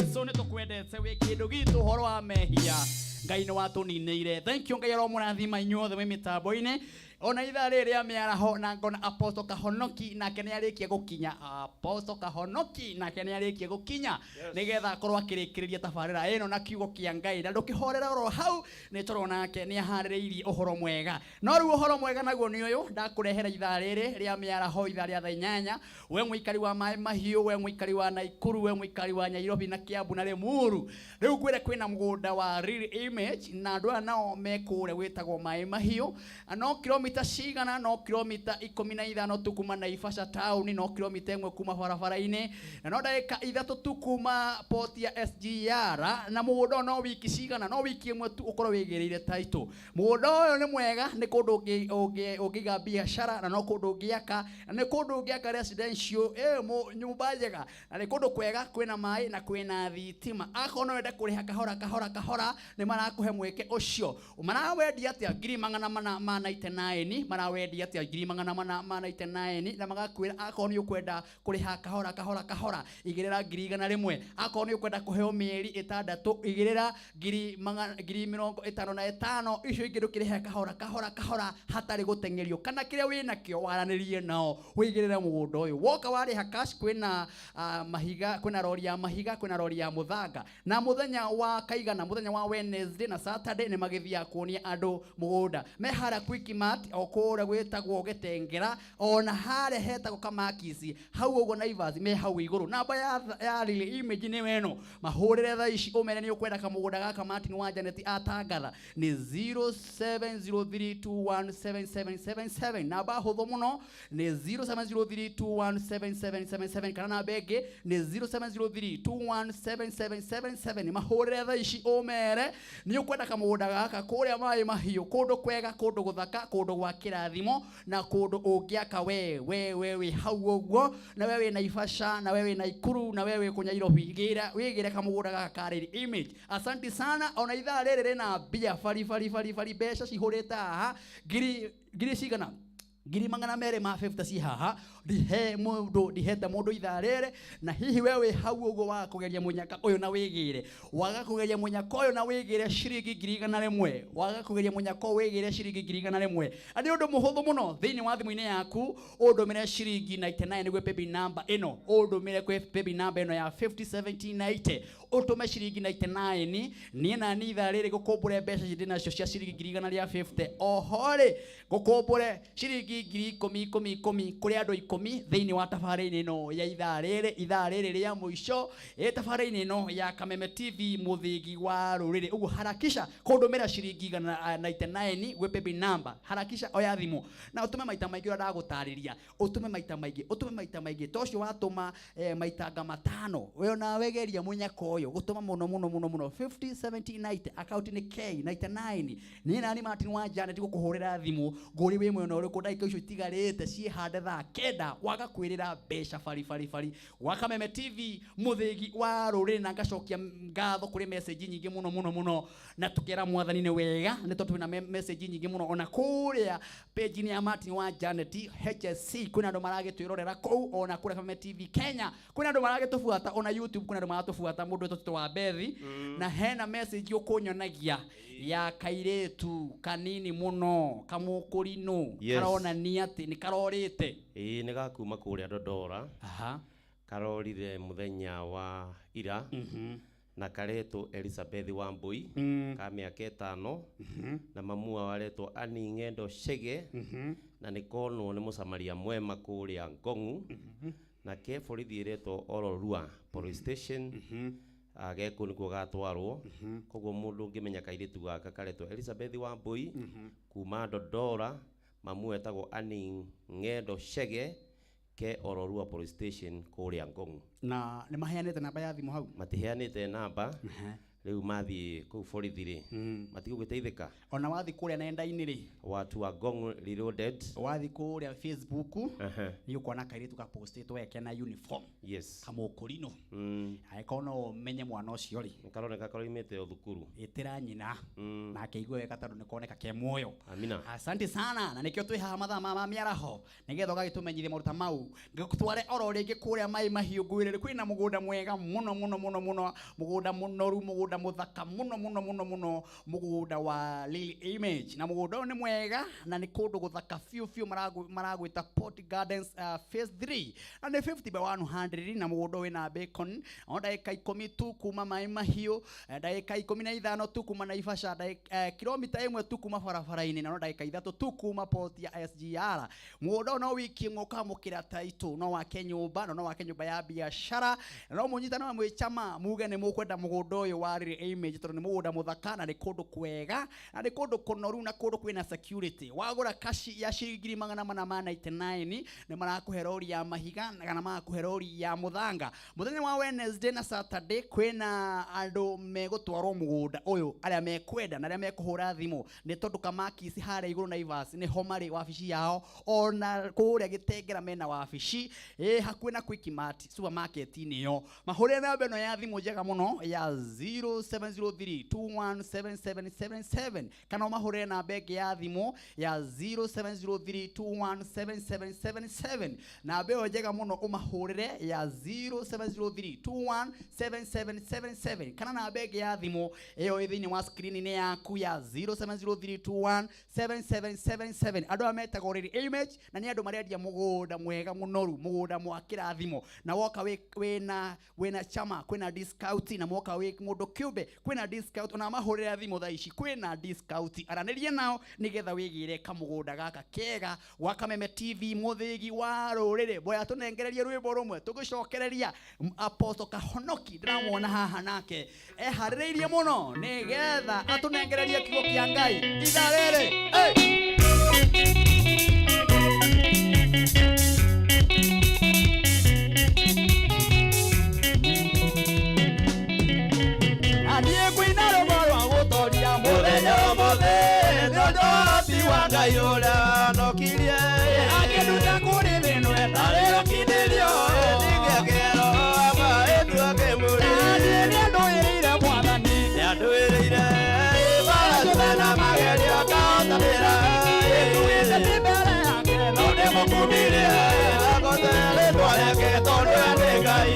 S1: Jesu nĩ tũkwendete wĩ kĩndũ gitũ ũhoro wa mehia Ngai nĩ watũninĩire. Thank you Ngai aromũrathima inyuothe mwĩ mĩtambo-inĩ ona ithaa rĩrĩ rĩa mĩaraho, na ngona Apostle Kahonoki nake nĩ arĩkia gũkinya. Apostle Kahonoki nake nĩ arĩkia gũkinya nĩgetha akorwo akĩrĩkĩrĩria tabarĩra ĩno na kiugo kĩa Ngai, na ndũkĩhorera oro hau nĩ tondũ nake nĩ aharĩrĩirie ũhoro mwega. No rĩu ũhoro mwega naguo nĩ ũyũ ndakũrehera ithaa rĩrĩ rĩa mĩaraho, ithaa rĩa thaa 8, we mũikari wa Maĩ Mahiũ, we mũikari wa Naikuru, we mũikari wa Nyairobi na Kiambu na Limuru. Rĩu ngwĩre kwĩna mũgũnda wa Real Image, na andũ aya nao me kũrĩa gwĩtagwo Maĩ Mahiũ, no kilomita cigana? No kilomita 15 tu kuma Naivasha town, no kilomita 1 kuma barabara-inĩ, na no ndagĩka 3 tu kuma port ya SGR. Na mũgũnda ũyũ no wiki cigana? No wiki 1 tu ũkorwo wĩgĩrĩire title. Mũgũnda ũyũ nĩ mwega, nĩ kũndũ ũngĩiga biacara, na no kũndũ ũngĩaka, na nĩ kũndũ ũngĩaka residential, nyũmba njega, na nĩ kũndũ kwega kwĩna maĩ na kwĩna thitima. Akorwo no wende kũrĩha kahora kahora kahora, nĩ marakũhe mweke ũcio. Marawendia atĩa? Ngiri 499. Marawendia atĩa? Ngiri 499, na magakwĩra akorwo nĩ ũkwenda kũrĩha kahora kahora kahora, igĩrĩra ngiri 100. Akorwo nĩ ũkwenda kũheo mĩeri 6, igĩrĩra ngiri 55. Icio ingĩ ndũkĩrĩhe kahora kahora kahora hatarĩ gũteng'erio, kana kĩrĩa wĩnakĩo waranĩrie nao wĩigĩrĩre mũgũnda ũyũ. Woka warĩha cash, kwĩna mahiga, kwĩna rori ya mahiga, kwĩna rori ya mũthanga, na mũthenya wa kaigana, mũthenya wa Wednesday na Saturday nĩ magĩthiaga kuonia andũ mũgũnda me harĩa Quickmart, o kũrĩa gwĩtagwo Gĩtengera, ona harĩa hetagwo Kamakisi hau ũguo Naivas, me hau igũrũ. Namba ya Real Image nĩ ĩno, mahũrĩre thaa ici ũmere nĩ ũkwenda kamũgũnda gaka Martin wa Janet atangatha, nĩ 0703217777. Namba hũthũ mũno nĩ 0703217777, kana namba ĩngĩ nĩ 0703217777. Mahũrĩre thaa ici ũmere nĩ ũkwenda kamũgũnda gaka kũrĩa Maĩ Mahiũ, kũndũ kwega, kũndũ gũthaka, kũndũ gwa kĩrathimo, na kũndũ ũngĩaka we we we wĩ hau ũguo, na we wĩ Naivasha, na we wĩ Naikuru, na we wĩ kũ Nairobi, gĩra wĩgĩre kamũgũnda gaka ka Real Image. Asante sana. Ona ithaa rĩrĩ rĩna mbia bari bari bari bari, mbeca cihũrĩte haha ngiri ngiri cigana? Ngiri 250 ci haha, ndihe mũndũ, ndihete mũndũ ithaa rĩrĩ. Na hihi we wĩ hau ũguo waga kũgeria mũnyaka ũyũ na wĩgĩre, waga kũgeria mũnyaka ũyũ na wĩgĩre ciringi ngiri 100, waga kũgeria mũnyaka ũyũ wĩgĩre ciringi ngiri 100. Na nĩ ũndũ mũhũthũ mũno, thĩinĩ wa thimũ-inĩ yaku ũndũmĩre ciringi 99 gwĩ paybill number ĩno, ũndũmĩre kwĩ paybill number ĩno ya 501790, ũtũme ciringi 99. Niĩ na niĩ ithaa rĩrĩ gũkũmbũre mbeca ici ndĩ nacio cia ciringi ngiri 150. Oho rĩ, gũkũmbũre ciringi ngiri 10 10 10 kũrĩ andũ 10 thĩinĩ wa tabarĩra-inĩ ĩno ya ithaa rĩrĩ, ithaa rĩrĩ rĩa mũico, ĩ tabarĩra-inĩ ĩno ya Kameme TV, mũthĩgi wa rũrĩrĩ. Ũguo harakisha kũndũmĩra ciringi 199 gwĩ paybill number. Harakisha, oya thimũ na ũtũme maita maingĩ ũrĩa ndagũtarĩria, ũtũme maita maingĩ, ũtũme maita maingĩ ta ũcio watũma maitanga 5. We onawe geria mũnyaka ũyũ gũtũma mũno mũno mũno mũno, 50 70 90, account nĩ K 99. Niĩ nani Martin wa Janet gũkũhũrĩra thimũ ngũri wĩ mwena ũrĩkũ ndagĩka icio itigarĩte ciĩhande thaa 9, waga kwĩrĩra mbeca bari bari bari wa Kameme TV, mũthĩgi wa rũrĩrĩ. Na ngacokia ngatho kũrĩ message nyingĩ mũno mũno mũno, na tũkera Mwathani nĩ wega nĩ tondũ twĩna message nyingĩ mũno ona kũrĩa page-inĩ ya Martin wa Janet HSC, kwĩna andũ maragĩtwĩrorera kũu, ona kũrĩa Kameme TV Kenya kwĩna andũ maragĩtũbuata, ona YouTube kwĩna andũ maratũbuata, mũndũ wĩtwo Tito wa Bethi. Na hena message ũkũnyonagia ya kairĩtu kanini mũno kamũkũrinũ karonania atĩ nĩ karorĩte.
S2: Ĩĩ, nĩ gakuma kũrĩa Dodora. Karorire mũthenya wa ira, na karetwo Elizabeth Wambui, ka mĩaka 5, na mamu wao aretwo Ani Ng'endo Chege, na nĩ konwo nĩ mũsamaria mwema kũrĩa Ngong'u, na ke borithi ĩretwo Ororua Police Station. Gekũ nĩkuo gatwarwo. Koguo mũndũ ũngĩmenya kairĩtu gaka karetwo Elizabeth Wambui kuma Dodora, mamu etagwo Ani Ng'endo Chege, ke Ororua Police Station kũrĩa Ngong'u.
S1: Na nĩ maheanĩte namba ya thimũ hau?
S2: Matiheanĩte namba. Rĩu mathiĩ kũu borithi rĩ, matigũgĩteithĩka.
S1: Ona wathiĩ kũrĩa nenda-inĩ rĩ,
S2: watu wa Ngong Reloaded,
S1: wathiĩ kũrĩa Facebook nĩ ũkuona kairĩtu gapostĩtwo kena uniform, kamũkũrinũ. Angĩkorwo Angĩkorwo no ũmenye mwana ũcio rĩ,
S2: Nĩ karoneka karoimĩte o thukuru.
S1: Ĩtĩra nyina nake aigue wega tondũ nĩ koneka ke muoyo.
S2: Amina.
S1: Asante sana, na nĩkĩo twĩ haha mathaa ma mĩaraho nĩgetha ũgagĩtũmenyithia maũndũ ta mau. Ngĩgũtware oro rĩngĩ kũrĩa Mai Mahiũ ngwĩrĩre kwĩna mũgũnda mwega mũno mũno mũno mũno, mũgũnda mũnoru, mũgũnda mũthaka mũno mũno mũno mũno, mũgũnda wa Lily Image. Na mũgũnda ũyũ nĩ mwega na nĩ kũndũ gũthaka biũ biũ, maragwĩta Port Gardens phase 3, na nĩ 50 by 100, na mũgũnda ũyũ wĩna bacon o ndagĩka 10 tu kuma Mai Mahiũ, ndagĩka 15 tu kuma Naivasha, kilomita 1 tu kuma barabara-inĩ, na no ndagĩka 3 tu kuma port ya SGR. Mũgũnda ũyũ no wiki ĩmwe ũkamũkĩra taitũ, no wake nyũmba, na no wake nyũmba ya biacara, na no mũnyitane na mwĩ chama muge nĩ mũkwenda mũgũnda ũyũ wa Lily Image, tondũ nĩ mũgũnda mũthaka na nĩ kũndũ kwega na nĩ kũndũ kũnoru na kũndũ kwĩna security. Wagũra kashi ya ciringi 499,000 nĩ marakũhe rori ya mahiga kana magakũhe rori ya mũthanga. Mũthenya wa Wednesday na Saturday kwĩna andũ megũtwarwo mũgũnda ũyũ, arĩa mekwenda na arĩa mekũhũra thimũ, nĩ tondũ Kamakisi harĩa igũrũ Naivas nĩho marĩ wabici yao, ona kũrĩa Gĩtengera mena wabici ĩ hakuhĩ na Quickmart supermarket-inĩ ĩyo. Mahũrĩre namba ĩno ya thimũ njega mũno ya 0703 217777, kana ũmahũrĩre namba ĩngĩ ya thimũ ya 0703 217777. Namba ĩyo njega mũno ũmahũrĩre ya 0703 217777, kana namba ĩngĩ ya thimũ ĩyo ĩ thĩinĩ wa screen-inĩ yaku ya 0703 217777. Andũ aya metagwo Lily Image na nĩ andũ marendia mũgũnda mwega mũnoru, mũgũnda mwa kĩrathimo, na woka wĩna chama kwĩna discount, na mwoka wĩ mũndũ kĩũmbe kwĩna discount. Ona mahũrĩra thimũ thaa ici kwĩna discount, aranĩria nao nĩgetha wĩgĩre kamũgũnda gaka kega gwa Kameme TV. Mũthĩgi wa rũrĩrĩ, boya tũnengererie rwĩmbo rũmwe tũgĩcokereria. Apostle Kahonoki ndĩramuona haha nake eharĩrĩirie mũno nĩgetha atũnengererie kiugo kĩa Ngai ithaa rĩrĩ. Hey! Na niĩ ngũina rwĩmbo rwa gũtoria.
S4: Mũthenya ũmũthĩ nĩ ũhoti wa Ngai ũrĩa nokirie
S1: akĩnduta kũrĩ thĩno
S4: ĩtarĩ ũkindĩrio ningĩkĩro ama ĩtuĩke mũrĩ.
S1: Na niĩ nĩandũĩrĩire Mwathani,
S4: nĩandũĩrĩire ibara ciothe na magerio akahotanĩra,
S1: ĩkuĩte ndĩ mbere yake
S4: no ndĩmũkumirie agoce rĩtwa rĩake tondũ we nĩ Ngai.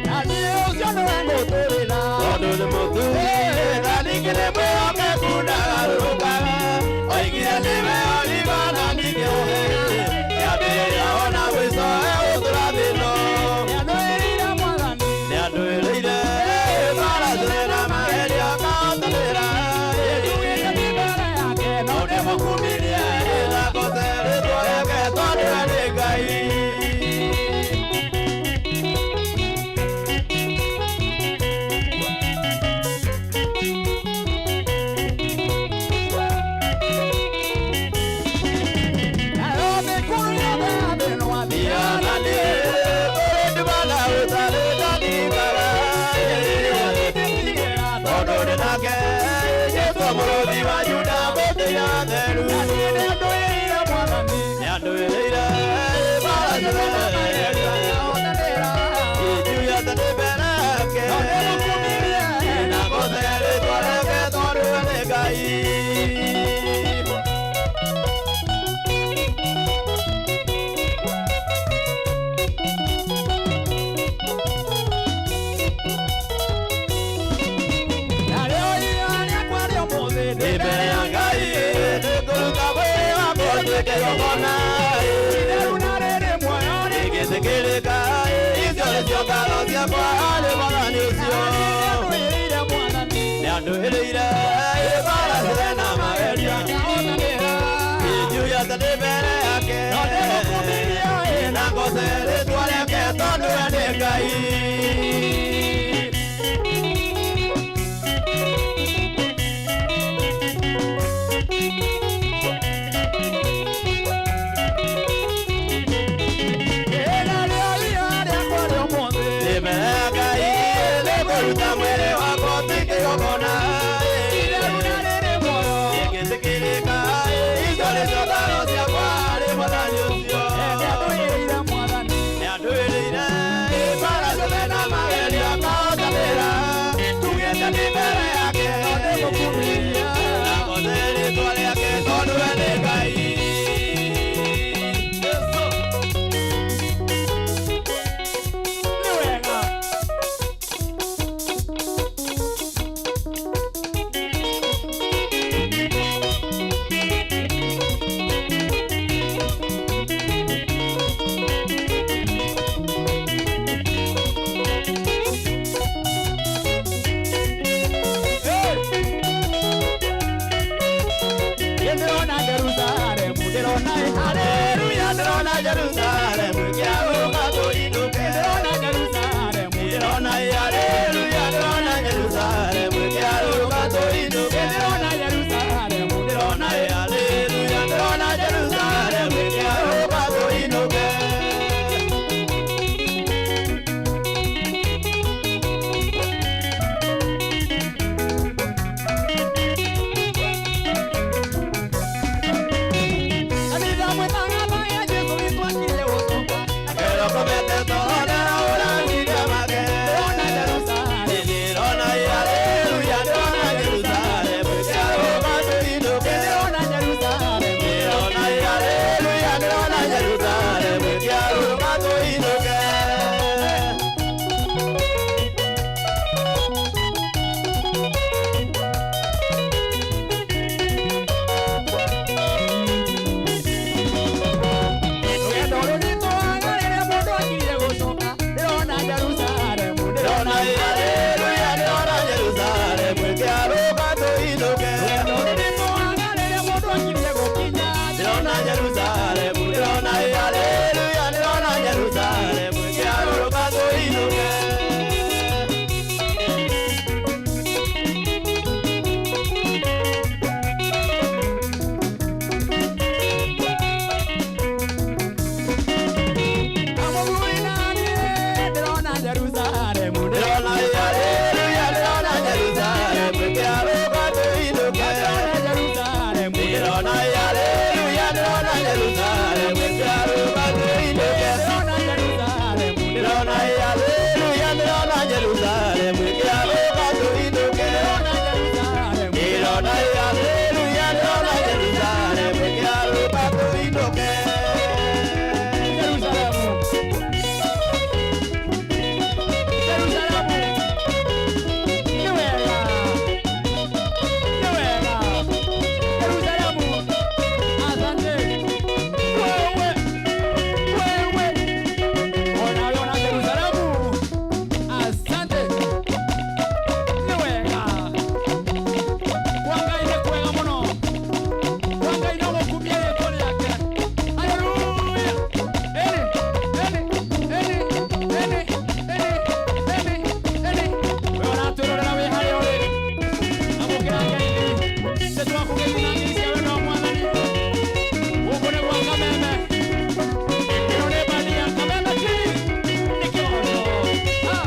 S1: Na niĩ ũcio nĩwe ngũtũrĩra
S4: tondũ nĩ mũthuri na ningĩ nĩ mwĩhokeku ndagarũrũkaga, oigire nĩwe oliva na ningĩ kĩambĩrĩria ona mũico egũtũra thĩno.
S1: Nĩandũĩrĩire Mwathani,
S4: nĩandũĩrĩire bara ciothe na magerio akahotanĩra,
S1: ĩkuĩte ndĩ mbere yake
S4: no ndĩmũkumirie agoce rĩtwa rĩake tondũ we nĩ Ngai.
S1: Nayo mĩkuru yothe ya thĩ no
S4: Thiaga niĩ kũrĩ nduma na ũtarĩ ndandirikana tondũ ndĩ nake Jesũ mũrũthi wa Juda mbũtũ ya theru.
S1: Na niĩ nĩandũĩrĩire Mwathani,
S4: nĩandũĩrĩire bara ciothe na magerio
S1: akahotanĩra,
S4: ingiuga atĩ ndĩ mbere yake
S1: no ndĩmũkumirie
S4: na ngoce rĩtwa rĩake tondũ we nĩ Ngai.
S1: Narĩo iria rĩakwa rĩa ũmũthĩ
S4: Ndĩ mbere ya Ngai nĩngũruta mwĩrĩ wakwa ũtuĩke igongona
S1: itheru na rĩrĩ muoyo
S4: rĩngĩtĩkĩrĩka, icio nĩcio ngatho ciakwa harĩ Mwathani ũcio.
S1: Nĩandũĩrĩire Mwathani,
S4: nĩandũĩrĩire ibara ciothe na magerio
S1: akahotanĩra,
S4: ingiuga atĩ ndĩ mbere yake
S1: no ndĩmũkumirie
S4: na ngoce rĩtwa rĩake tondũ we nĩ Ngai.
S1: Narĩo iria rĩakwa rĩa ũmũthĩ
S4: Ndĩ mbere ya Ngai nĩngũruta mwĩrĩ wakwa ũtuĩke igongona Jerusalemu ĩkĩarũka tũinũke. Ndĩrona Jerusalemu, ndĩrona haleluya, ndĩrona Jerusalemu ĩkĩarũka tũinũke. Ndĩrona Jerusalemu, ndĩrona haleluya, ndĩrona Jerusalemu ĩkĩarũka tũinũke.
S1: Kanitha mwĩtang'atha ya Jesũ witũ akirie gũcoka.
S4: Kĩrokomete toro ũrangire make.
S1: Ndĩrona Jerusalemu,
S4: Ndĩrona haleluya, ndĩrona Jerusalemu ĩkĩarũka tũinũke.
S1: ndĩrona Jerusalemu,
S4: Ndĩrona haleluya, ndĩrona Jerusalemu ĩkĩarũka tũinũke.
S1: Rũgendo rũritũhaga rĩrĩa mũndũ akirie gũcoka. Ndĩrona Jerusalemu,
S4: Ndĩrona haleluya, ndĩrona Jerusalemu ĩkĩarũka tũinũke.
S1: Rũgendo rũritũhaga rĩrĩa mũndũ akirie gũkinya.
S4: Ndĩrona Jerusalemu, ndĩrona haleluya, ndĩrona Jerusalemu ĩkĩarũka tũinũke.
S1: Amũthuri naniĩ ndĩrona Jerusalemu,
S4: Ndĩrona haleluya, ndĩrona Jerusalemu ĩkĩarũka tũinũke.
S1: ndĩrona Jerusalemu,
S4: Ndĩrona haleluya, ndĩrona Jerusalemu ĩkĩarũka tũinũke.
S1: ndĩrona Jerusalemu,
S4: Ndĩrona haleluya, ndĩrona Jerusalemu ĩkĩarũka tũinũke.
S1: ndĩrona Jerusalemu,
S4: Ndĩrona haleluya, ndĩrona Jerusalemu ĩkĩarũka tũinũke.
S1: Jerusalemu. Jerusalemu. Nĩ wega. Nĩ wega. Jerusalemu. Asante. Wewe. Wewe. Onawe ona Jerusalemu. Asante. Nĩ wega. Kwa Ngai nĩ kwega mũno. Kwa Ngai no gũkumia rĩtwa rĩake. Haleluya. Eni, eni, eni, eni, eni, eni, eni. We ũratwĩrorera wĩ harĩa ũrĩ. Amũkĩra ngeithi. Nĩtwakũgeithia na ngeithi cia wendo wa Mwathani. Gũkũ nĩ gwa Kameme. Ĩno nĩ bandi ya Kameme TV. Nĩ kĩgoco. Ah.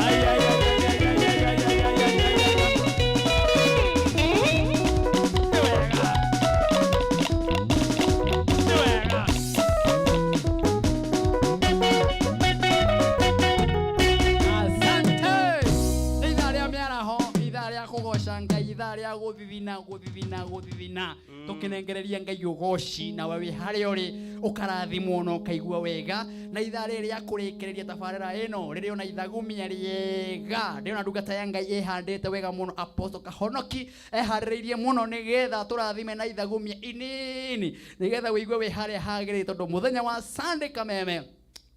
S1: Ai, ai, ai, ai, ai, ai, ai, ai, ai, ai, ai, ai, ai. Nĩ wega. Nĩ wega. Asante. Nĩ ithaa rĩa mĩaraho, ithaa rĩa kũgoca Ngai, ithaa rĩa gũthithina, gũthithina, gũthithina. Tũkĩnengereria Ngai ũgoci nawe wĩ harĩa ũrĩ ũkarathimwo na ũkaigua wega. Na ithaa rĩrĩ rĩa kũrĩkĩrĩria tabarĩra ĩno rĩrĩ ona ithagumia rĩega. Ndĩrona ndungata ya Ngai ĩhandĩte wega mũno, Apostle Kahonoki eharĩrĩirie mũno nĩgetha tũrathime na ithagumia inini nĩgetha wĩigue wĩ harĩa hagĩrĩire tondũ mũthenya wa Sunday Kameme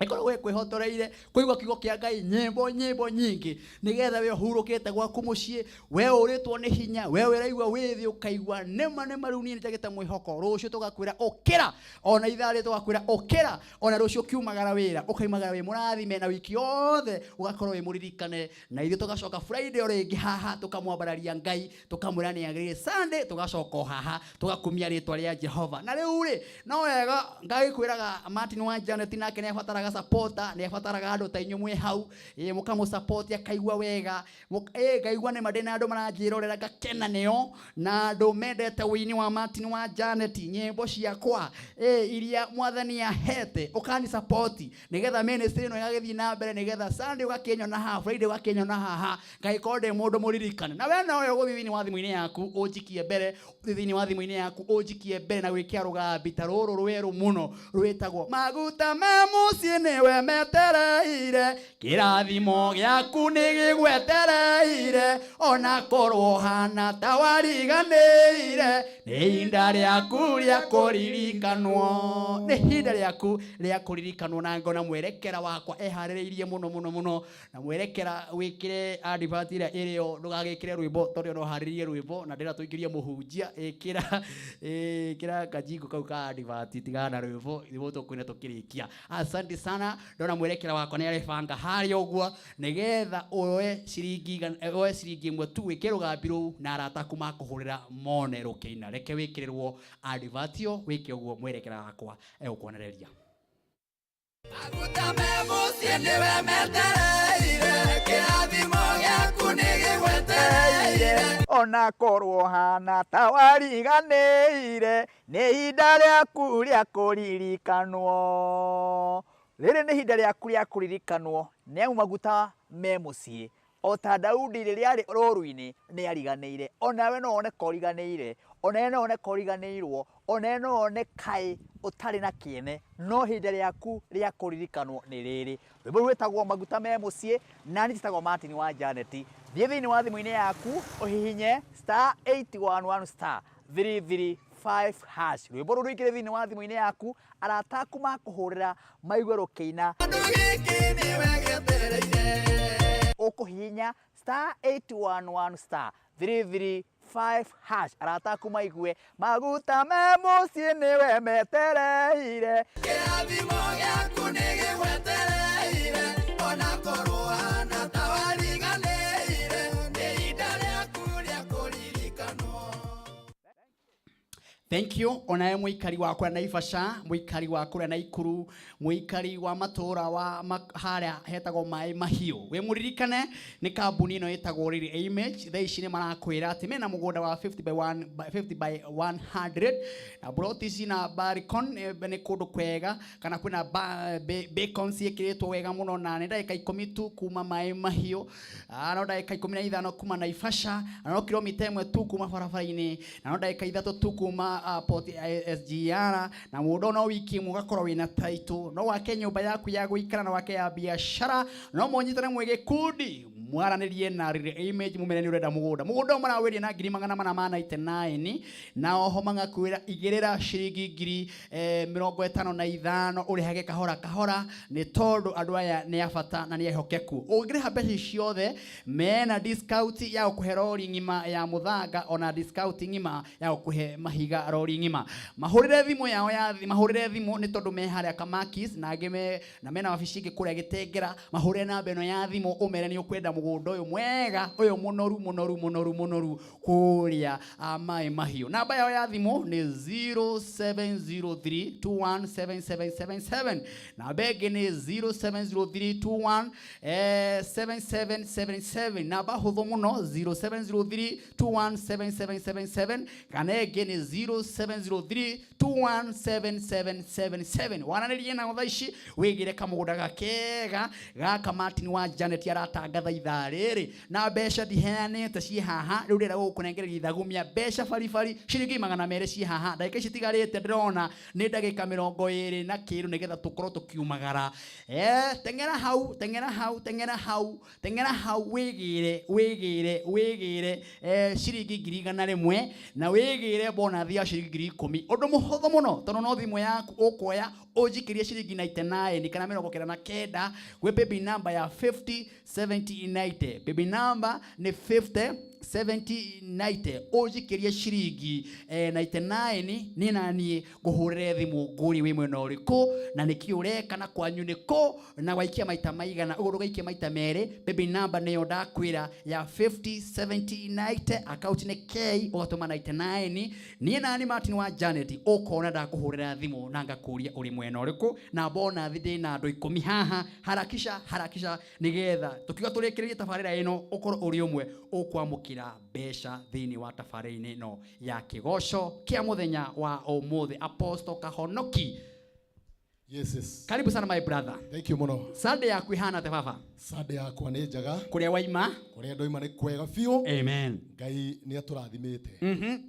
S1: ĩkoragwo ĩkwĩhotoreire kũigua kiugo kĩa Ngai nyĩmbo nyĩmbo nyingĩ nĩgetha we ũhurũkĩte gwaku mũciĩ, we ũrĩtwo nĩ hinya, we ũraigua wĩ thĩ ũkaigua nĩma nĩma rĩu niĩ nĩnjagĩte mwĩhoko. Rũciũ tũgakwĩra ũkĩra, ona ithaa rĩrĩ tũgakwĩra ũkĩra, ona rũciũ ũkiumagara wĩra ũkaumagara wĩ mũrathime na wiki yothe ũgakorwo wĩ mũririkane, na ithuĩ tũgacoka Friday o rĩngĩ haha tũkamwambararia Ngai tũkamwĩra nĩ agĩrĩire. Sunday tũgacoka o haha tũgakumia rĩtwa rĩa Jehova. Na rĩu rĩ no wega ngagĩkwĩraga Martin wa Janet nake nĩ abataraga supporter, nĩ abataraga andũ ta inyuĩ mwĩ hau, ĩ mũkamũsupport akaigua wega. Ĩ ngaigua nĩma ndĩna andũ maranjĩrorera ngakena nĩo, na andũ mendete wĩini wa Martin wa Janet, nyĩmbo ciakwa ĩ iria Mwathani ahete, ũkani support nĩgetha ministry ĩno ĩgagĩthiĩ na mbere, nĩgetha Sunday ũgakĩnyona haha, Friday ũgakĩnyona haha, ngagĩkorwo ndĩ mũndũ mũririkane. Na we nowe ũgũthiĩ thĩinĩ wa thimũ-inĩ yaku ũnjikie mbere, ũthiĩ thĩinĩ wa thimũ-inĩ yaku ũnjikie mbere na gwĩkĩra rũgambi ta rũrũ rwerũ mũno rwĩtagwo maguta ma mũciĩ nĩwe metereire, kĩrathimo gĩaku nĩ gĩgwetereire, Ona korwo hana ta wariganĩire, nĩ ihinda rĩaku rĩa kũririkanwo, nĩ ihinda rĩaku rĩa kũririkanwo. Na ngona mwerekera wakwa eharĩrĩirie mũno mũno mũno, na mwerekera wĩkĩre advert ĩrĩa ĩrĩo, ndũgagĩkĩre rwĩmbo tondũ no harĩrie rwĩmbo na ndĩra tũingĩrie mũhunjia. Ĩkĩra ĩkĩra kajingo kau ka advert, tigana na rwĩmbo nĩguo tũkwina tũkĩrĩkia. Asante sana. Ndona mwerekera wakwa nĩ arĩbanga harĩa ũguo nĩgetha oe ciringi oe ciringi ĩmwe tu wĩkĩre rũgambi rũu na arata aku makũhũrĩra mone rũkĩina. Reke wĩkĩrĩrwo advert ĩyo, wĩke ũguo mwerekera wakwa egũkuonereria.
S4: Mũciĩ nĩwe metereire, kĩrathimo gĩaku nĩ gĩgwetereire.
S1: Ona korwo hana ta wariganĩire, nĩ ihinda rĩaku rĩa kũririkanwo. Rĩrĩ nĩ ihinda rĩaku rĩa kũririkanwo, nĩ amu maguta me mũciĩ. O ta Daudi rĩrĩa arĩ rũru-inĩ nĩ ariganĩire, onawe no wone ka ũriganĩire, onawe no wone ka ũriganĩirwo, onawe no wone kaĩ ũtarĩ na kĩene, no ihinda rĩaku rĩa kũririkanwo nĩ rĩrĩ. Rwĩmbo rũu rwĩtagwo Maguta me Mũciĩ, na niĩ njĩtagwo Martin wa Janet. Thiĩ thĩinĩ wa thimũ-inĩ yaku ũhihinye star 811 star 335 hash. Rwĩmbo rũu rũingĩre thĩinĩ wa thimũ-inĩ yaku, arata aku makũhũrĩra maigue rũkĩina.
S4: Gĩkĩ nĩwe gĩetereire.
S1: Ũkũhihinya star 811 star 335 hash, arata aku maigue maguta me mũciĩ nĩwe metereire.
S4: Kĩrathimo gĩaku nĩ gĩgwetereire, ona korwo hana ta wariganĩire, nĩ ihinda rĩaku rĩa kũririkanwo.
S1: Thank you. Onawe mũikari wa kũrĩa Naivasha, mũikari wa kũrĩa Naikuru, mũikari wa matũũra wa harĩa hetagwo Maĩ Mahiũ, wĩ mũririkane nĩ kambuni ĩno ĩtagwo Riri Image. Thaa ici nĩ marakwĩra atĩ mena mũgũnda wa 50 by 1 by 50 by 100 na broti ici na baricon. Nĩ kũndũ kwega kana kwĩna bacon ciĩkĩrĩtwo wega mũno, na nĩ ndagĩka 10 tu kuma Maĩ Mahiũ. No ndagĩka 15 kuma Naivasha, na no kilomita 1 tu kuma barabara-inĩ, na no ndagĩka 3 tu kuma port SGR. Na mũndũ no wiki ĩmwe ũgakorwo wĩna title, no wake nyũmba yaku ya gũikara na wake ya biacara. No mũnyitane mwĩ gĩkundi, mwaranĩrie na Riri Image, mumere nĩ ũrenda mũgũnda. Mũgũnda ũyũ marawendia na 499,000, na oho magakwĩra igĩrĩra ciringi ngiri 55 ũrĩhage kahora kahora, nĩ tondũ andũ aya nĩ a bata na nĩ ehokeku. Ũngĩrĩha mbeca ici ciothe, mena discount ya gũkũhe rori ng'ima ya mũthanga, ona discount ng'ima ya gũkũhe mahiga rori ng'ima. Mahũrĩre thimũ yao ya mahũrĩre thimũ, nĩ tondũ me harĩa Kamakis, na angĩ me na mena wabici ingĩ kũrĩa Gĩtengera. Mahũrĩre namba ĩno ya thimũ ũmere nĩ ũkwenda mũgũnda ũyũ mwega, ũyũ mũnoru mũnoru mũnoru mũnoru kũrĩa Maĩ Mahiũ. Namba yao ya thimũ nĩ 0703217777. Namba ĩngĩ nĩ 070321 7777. Namba hũthũ mũno, 0703217777, kana ĩngĩ nĩ 0703217777. Waranĩrie nao thaa ici wĩgĩre kamũgũnda gakega gaka Martin wa Janet aratangatha ithaa rĩrĩ. Na mbeca ndiheanĩte ciĩ haha rĩu, ndĩrenda gũgũkũnengereria ithagumia mbeca baribari ciringi 200 ciĩ haha. Ndagĩka ici itigarĩte ndĩrona nĩ ndagĩka 20 na kĩndũ nĩgetha tũkorwo tũkiumagara. Teng'era hau, teng'era hau, teng'era hau, teng'era hau, wĩgĩre wĩgĩre wĩgĩre ciringi 100,000 na wĩgĩre bonathi ya ciringi 10,000. Ũndũ mũhũthũ mũno, tondũ no thimũ yaku ũkuoya ũnjikĩrie ciringi 99 kana 99 gwĩ paybill number ya 50 70 90. Paybill number nĩ 50 70 90. Ũnjikĩrie ciringi 99, niĩ na niĩ ngũhũrĩre thimũ ngũrie wĩ mwena ũrĩkũ na nĩkĩ ũreka na kwanyu nĩkũ na waikia maita maigana ũguo. Ndũgaikie maita merĩ. Paybill number nĩyo ndakwĩra ya 50 70 90, account nĩ K, ũgatũma 99. Niĩ nani Martin wa Janet ũkona ndakũhũrĩra thimũ na ngakũria ũrĩ mwena ũrĩkũ na bonathi. Ndĩna andũ 10 haha. Harakisha, harakisha, nĩgetha tũkiuga tũrĩkĩrĩrie tabarĩra ĩno ũkorwo ũrĩ ũmwe ũkwamũkĩra mbeca thĩinĩ wa tabarĩra-inĩ ĩno ya kĩgoco kĩa mũthenya wa ũmũthĩ. Apostle Kahonoki.
S3: Yes.
S1: Karibu sana, my brother.
S3: Thank you mũno.
S1: Sunday yaku ihana atĩa, baba?
S3: Sunday yakwa nĩ njega.
S1: Kũrĩa waima?
S3: Kũrĩa ndoima nĩ kwega biũ.
S1: Amen.
S3: Ngai nĩ atũrathimĩte.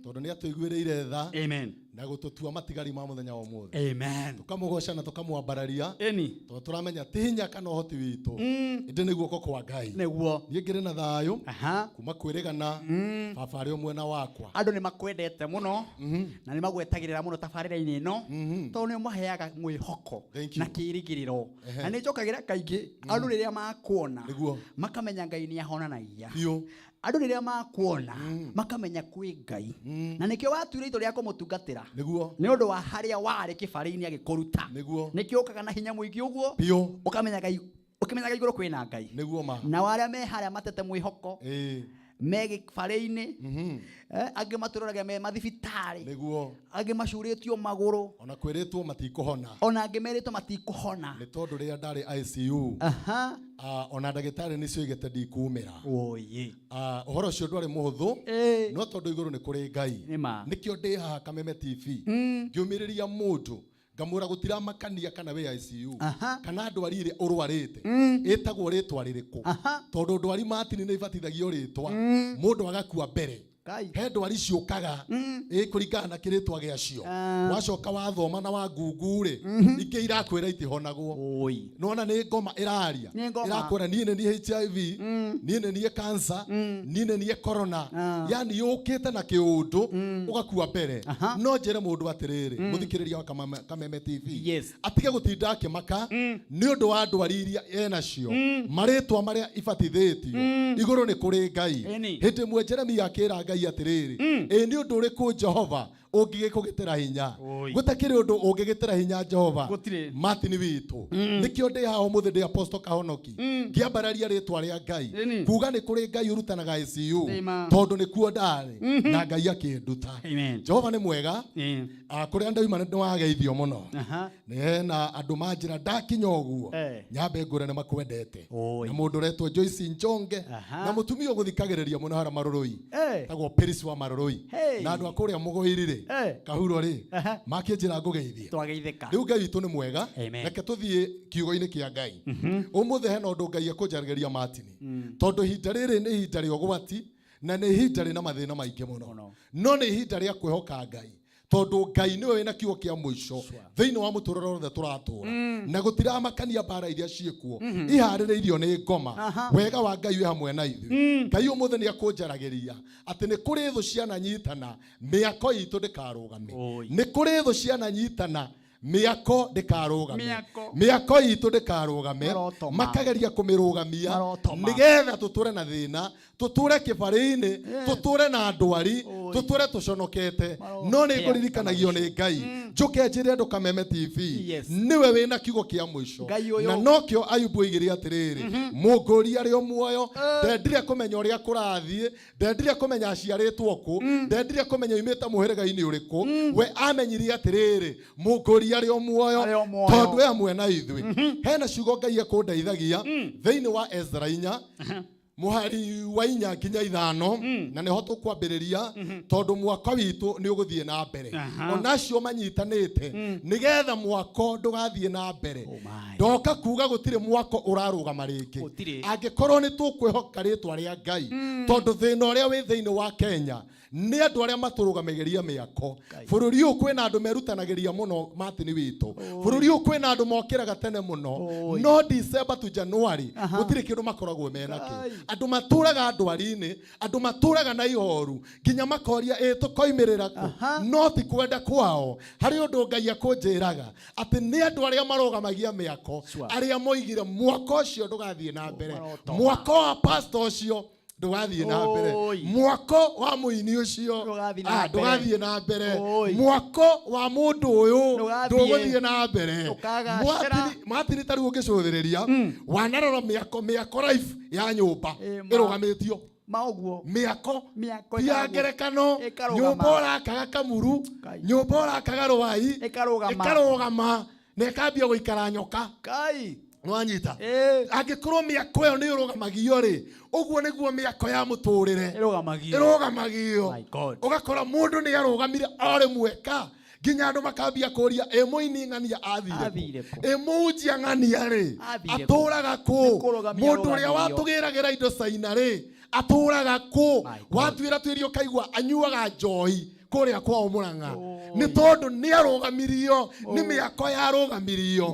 S3: Tondũ nĩ atũiguĩrĩire tha.
S1: Amen.
S3: Na gũtũtua matigari ma mũthenya wa ũmũthĩ.
S1: Amen.
S3: Tũkamũgoca na tũkamwambararia.
S1: Ĩni.
S3: Tondũ tũramenya ti hinya kana ũhoti witũ. Ĩndĩ nĩ guoko kwa Ngai.
S1: Nĩguo.
S3: Niĩ ngĩrĩ na thayũ. Kuma kwĩrĩgana. Baba arĩ o mwena wakwa.
S1: Andũ nĩ makwendete mũno na nĩ magwetagĩrĩra mũno tabarĩra-inĩ ĩno tondũ nĩ ũmaheaga mwĩhoko na kĩĩrĩgĩrĩro.
S3: Ehe.
S1: Na nĩ njokagĩra kaingĩ andũ rĩrĩa makuona
S3: Nĩguo.
S1: makamenya Ngai nĩ ahonanagia.
S3: Biũ.
S1: Andũ rĩrĩa makuona makamenya kwĩ Ngai. Na nĩkĩo watuire itua rĩa kũmũtungatĩra.
S3: Nĩguo.
S1: Nĩ ũndũ wa harĩa warĩ kĩbarĩ-inĩ agĩkũruta.
S3: Nĩguo.
S1: Nĩkĩo ũkaga na hinya mũingĩ ũguo.
S3: Biũ.
S1: Ũkamenya Ngai, ũkĩmenyaga igũrũ kwĩna Ngai.
S3: Nĩguo ma.
S1: Nao arĩa me harĩa matete mwĩhoko
S3: Ĩĩ.
S1: me gĩbarĩ-inĩ, angĩ matũrũraga me mathibitarĩ.
S3: Nĩguo.
S1: Angĩ macurĩtio magũrũ.
S3: Ona kwĩrĩtwo matikũhona.
S1: Ona angĩ merĩtwo matikũhona.
S3: Nĩ tondũ rĩrĩa ndarĩ ICU. Ona ndagĩtarĩ nĩ cioigĩte ndikumĩra.
S1: Oye.
S3: Ũhoro ũcio ndwarĩ mũhũthũ. No tondũ igũrũ nĩ kũrĩ Ngai.
S1: Nĩma.
S3: Nĩkĩo ndĩ haha Kameme TV. Ngĩũmĩrĩria mũndũ ngamwĩra gũtiramakania kana wĩ ICU kana ndwari ĩrĩa ũrwarĩte ĩtagwo rĩtwa rĩrĩkũ tondũ ndwari matini nĩ ibatithagio rĩtwa mũndũ agakua mbere. He ndwari ciũkaga ĩkũringana na kĩrĩtwa gĩacio. Wacoka wathoma na wangungu rĩ, ingĩ irakwĩra itihonagwo. Nona nĩ ngoma ĩraria.
S1: Nĩ ngoma.
S3: Ĩrakwĩra niĩ nĩ niĩ HIV, niĩ nĩ niĩ cancer, niĩ nĩ niĩ corona. Yani yũkĩte na kĩũndũ ũgakua mbere. No njĩre mũndũ atĩrĩrĩ, mũthikĩrĩria wa Kameme TV, atige gũtinda akĩmaka nĩ ũndũ wa ndwari iria enacio, marĩtwa marĩa ibatithĩtio, igũrũ nĩ kũrĩ Ngai.
S1: Ĩni.
S3: Hĩndĩ ĩmwe Jeremia akĩra Ngai atĩrĩrĩ, ĩ nĩ ũndũ ũrĩkũ Jehova ũngĩgĩkũgĩtĩra hinya? Gũtakĩrĩ ũndũ ũngĩgĩtĩra hinya Jehova.
S1: Gũtirĩ.
S3: Martin witũ. Nĩkĩo ndĩ haha ũmũthĩ ndĩ Apostle Kahonoki ngĩambararia rĩtwa rĩa Ngai
S1: Ĩni.
S3: kuga nĩ kũrĩ Ngai ũrutanaga ICU
S1: Ĩma.
S3: tondũ nĩkuo ndarĩ na Ngai akĩnduta.
S1: Amen.
S3: Jehova nĩ mwega.
S1: Ĩĩ.
S3: Kũrĩa ndauma nĩ wageithio mũno.
S1: Aha.
S3: Nĩ hena andũ manjĩra ndakinya ũguo
S1: Eh.
S3: nyambe ngũre nĩ makwendete.
S1: Oi.
S3: Na mũndũ ũretwo Joyce Njonge
S1: Aha.
S3: na mũtumia ũgũthikagĩrĩria mũno harĩa Marũrũi
S1: Eh.
S3: tagwo Peris wa Marũrũi
S1: Hey.
S3: na andũ a kũrĩa Mũgũiri rĩ
S1: Eh.
S3: Kahuro rĩ
S1: Aha.
S3: makĩnjĩra ngũgeithie.
S1: Twageithĩka.
S3: Rĩu Ngai witũ nĩ mwega.
S1: Amen.
S3: Reke tũthiĩ kiugo-inĩ kĩa Ngai. Ũmũthĩ hena ũndũ Ngai ekũnjaragĩria Martin tondũ ihinda rĩrĩ nĩ ihinda rĩa ũgwati na nĩ ihinda rĩna mathĩna maingĩ mũno no nĩ ihinda rĩa kwĩhoka Ngai tondũ Ngai nĩwe wĩna kiugo kĩa mũico thĩinĩ wa mũtũrĩre wothe tũratũra na gũtiramakania mbara iria ciĩkuo iharĩrĩirio nĩ ngoma.
S1: Aha.
S3: Wega wa Ngai wĩ hamwe na ithuĩ. Ngai ũmũthĩ nĩ akũnjaragĩria atĩ nĩ kũrĩ thũ ciananyitana mĩako itũ ndĩkarũgame. Nĩ kũrĩ thũ ciananyitana mĩako ndĩkarũgame.
S1: Mĩako.
S3: Mĩako itũ ndĩkarũgame.
S1: Marotoma.
S3: Makageria kũmĩrũgamia
S1: Marotoma.
S3: nĩgetha tũtũre na thĩna, tũtũre kĩbarĩ-inĩ, tũtũre na ndwari, tũtũre tũconokete. No nĩ ngũririkanagio nĩ Ngai njũke njĩre andũ Kameme TV
S1: Yes.
S3: nĩwe wĩna kiugo kĩa mũico.
S1: Ngai ũyũ.
S3: Na nokĩo Ayubu oigire atĩrĩrĩ, mũngũri arĩ o muoyo, ndendire kũmenya ũrĩa kũrathiĩ, ndendire kũmenya aciarĩtwo kũ, ndendire kũmenya oimĩte mũhĩrĩga-inĩ ũrĩkũ. We amenyire atĩrĩrĩ, mũngũri arĩ o muoyo
S1: Arĩ o muoyo.
S3: tondũ e hamwe na ithuĩ. Hena ciugo Ngai ekũndeithagia thĩinĩ wa Ezra 4 mũhari wa 4 nginya 5 na nĩho tũkwambĩrĩria tondũ mwako witũ nĩ ũgũthiĩ na mbere. Onacio manyitanĩte nĩgetha mwako ndũgathiĩ na mbere. Ndoka kuga gũtirĩ mwako ũrarũgama rĩngĩ.
S1: Gũtirĩ.
S3: Angĩkorwo nĩ tũkwĩhoka rĩtwa rĩa Ngai tondũ thĩna ũrĩa wĩ thĩinĩ wa Kenya nĩ andũ arĩa matũrũgamagĩria mĩako. Bũrũri ũyũ kwĩna andũ merutanagĩria mũno Martin witũ. Bũrũri ũyũ kwĩna andũ mokĩraga tene mũno no December to January gũtirĩ kĩndũ makoragwo menakĩo. Andũ matũraga ndwari-inĩ, andũ matũraga na ihoru nginya makoria ĩ tũkoimĩrĩra kũ, no ti kwenda kwao. Harĩ ũndũ Ngai akũnjĩraga atĩ nĩ andũ arĩa marũgamagia mĩako arĩa moigire mwako ũcio ndũgathiĩ na mbere, mwako wa pastor ũcio ndũgathiĩ na mbere,
S1: Oi.
S3: mwako wa mũini ũcio
S1: Ndũgathiĩ na mbere.
S3: ndũgathiĩ na mbere,
S1: Oi.
S3: mwako wa mũndũ ũyũ
S1: Ndũgathiĩ.
S3: ndũgũthiĩ na mbere.
S1: Ndũkagacĩra.
S3: Mwatini ta rĩu ũngĩcũthĩrĩria wanarora mĩako, mĩako life ya nyũmba
S1: Ĩma.
S3: ĩrũgamĩtio
S1: Maũguo.
S3: mĩako
S1: Mĩako
S3: ti ya
S1: ĩkarũgama.
S3: ngerekano.
S1: Ĩkarũgama.
S3: Nyũmba ũrakaga Kamuru, nyũmba ũrakaga Rwai
S1: Ĩkarũgama.
S3: ĩkarũgama na ĩkambia gũikara nyoka.
S1: Kai.
S3: Nwanyita. Angĩkorwo mĩako ĩyo nĩ ĩrũgamagio rĩ, ũguo nĩguo mĩako ya mũtũrĩre
S1: Ĩrũgamagio.
S3: ĩrũgamagio.
S1: My God.
S3: Ũgakora mũndũ nĩ arũgamire o rĩmwe ka nginya andũ makambia kũria ĩ mũini ng'ania athire kũ, ĩ mũhunjia ng'ania rĩ
S1: Athire kũ?
S3: atũraga kũ,
S1: Nĩ kũrũgamia
S3: mũndũ ũrĩa
S1: arũgamirio.
S3: watũgĩragĩra indo caina rĩ atũraga kũ, watuĩra tuĩria ũkaigua anyuaga njohi Kũrĩa kwao Mũrang'a nĩ tondũ nĩ arũgamirio nĩ mĩako yarũgamirio.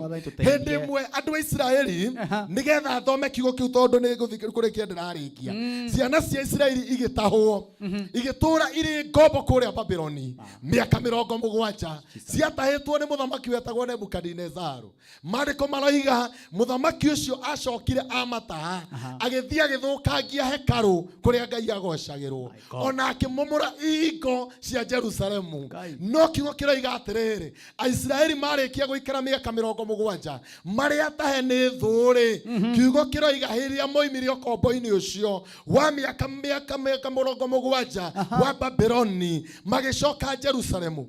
S3: Hĩndĩ ĩmwe andũ a Isiraeli, nĩgetha thome kiugo kĩu tondũ nĩ gũthiĩ kũrĩkia ndĩrarĩkia, ciana cia Isiraeli igĩtahwo, igĩtũũra irĩ ngombo kũrĩa Babuloni mĩaka 70. Ciatahĩtwo nĩ mũthamaki wetagwo Nebukadinezaru. Maandĩko maroiga mũthamaki ũcio acokire amataha, agĩthiĩ agĩthũkangia hekarũ kũrĩa Ngai agocagĩrwo, ona akĩmomora ihingo cia Jerusalemu. No kiugo kĩroiga atĩrĩrĩ, Aisiraeli marĩkia gũikara mĩaka 70 marĩ atahe nĩ thũ-rĩ, kiugo kĩroiga hĩndĩ ĩrĩa moimire ũkombo-inĩ ũcio wa mĩaka 70 wa Babuloni, magĩcoka Jerusalemu.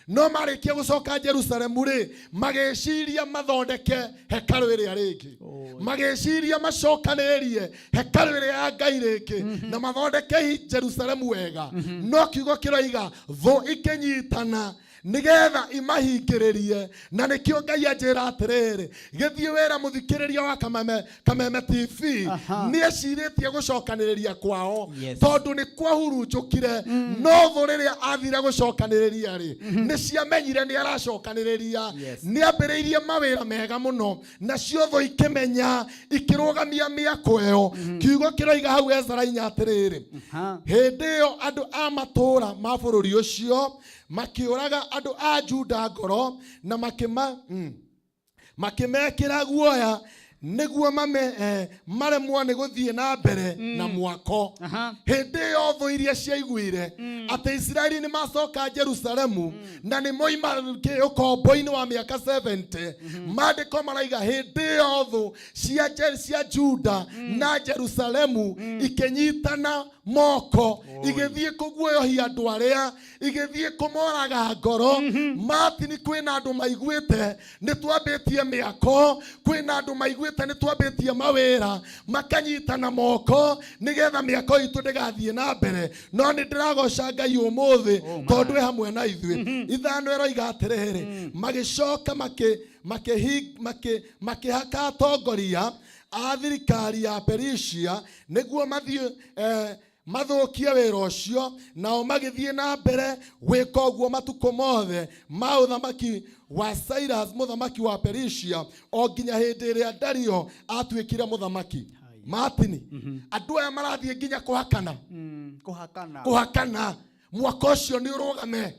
S3: No marĩkia gũcoka Jerusalemu rĩ, magĩciria mathondeke hekarũ ĩrĩa rĩngĩ, magĩciria macokanĩrĩrie hekarũ ĩrĩa ya Ngai rĩngĩ na mathondeke Jerusalemu wega. No kiugo kĩroiga thũ ikĩnyitana nĩgetha imahingĩrĩrie. Na nĩkĩo Ngai anjĩra atĩrĩrĩ, gĩthiĩ wĩra mũthikĩrĩria wa Kameme TV, nĩ ecirĩtie gũcokanĩrĩria kwao tondũ nĩ kwahurunjũkire. No thũ rĩrĩa athire gũcokanĩrĩria rĩ, nĩ ciamenyire nĩ aracokanĩrĩria. Nĩ ambĩrĩirie mawĩra mega mũno, nacio thũ ikĩmenya, ikĩrũgamia mĩako ĩyo. Kiugo kĩroiga hau Ezara 4 atĩrĩrĩ, hĩndĩ ĩyo andũ a matũũra ma bũrũri ũcio makĩũraga andũ a Juda ngoro na makĩma makĩmekĩra guoya nĩguo mame maremwo nĩ gũthiĩ na mbere na mwako. Hĩndĩ ĩyo thũ iria ciaiguire atĩ Isiraeli nĩ macoka Jerusalemu na nĩ moima ũkombo-inĩ wa mĩaka 70, maandĩko maraiga hĩndĩ ĩyo thũ cia Juda na Jerusalemu ikĩnyitana moko, igĩthiĩ kũguoyohia andũ arĩa, igĩthiĩ kũmoraga ngoro. Martin, kwĩna andũ maiguĩte nĩ twambĩtie mĩako, kwĩna andũ maiguĩte nĩ twambĩtie mawĩra, makanyitana moko nĩgetha mĩako itũ ndĩgathiĩ na mbere. No nĩ ndĩragoca Ngai ũmũthĩ tondũ ĩ hamwe na ithuĩ. 5 ĩroiga atĩrĩrĩ, magĩcoka makĩhaka atongoria a thirikari ya Perisia nĩguo mathiĩ mathũkie wĩra ũcio. Nao magĩthiĩ na mbere gwĩka ũguo matukũ mothe ma ũthamaki wa Cyrus mũthamaki wa Perisia, o nginya hĩndĩ ĩrĩa Dario atuĩkire mũthamaki. Martin, andũ aya marathiĩ nginya kũhakana.
S1: Kũhakana.
S3: Kũhakana mwaka ũcio nĩ ũrũgame,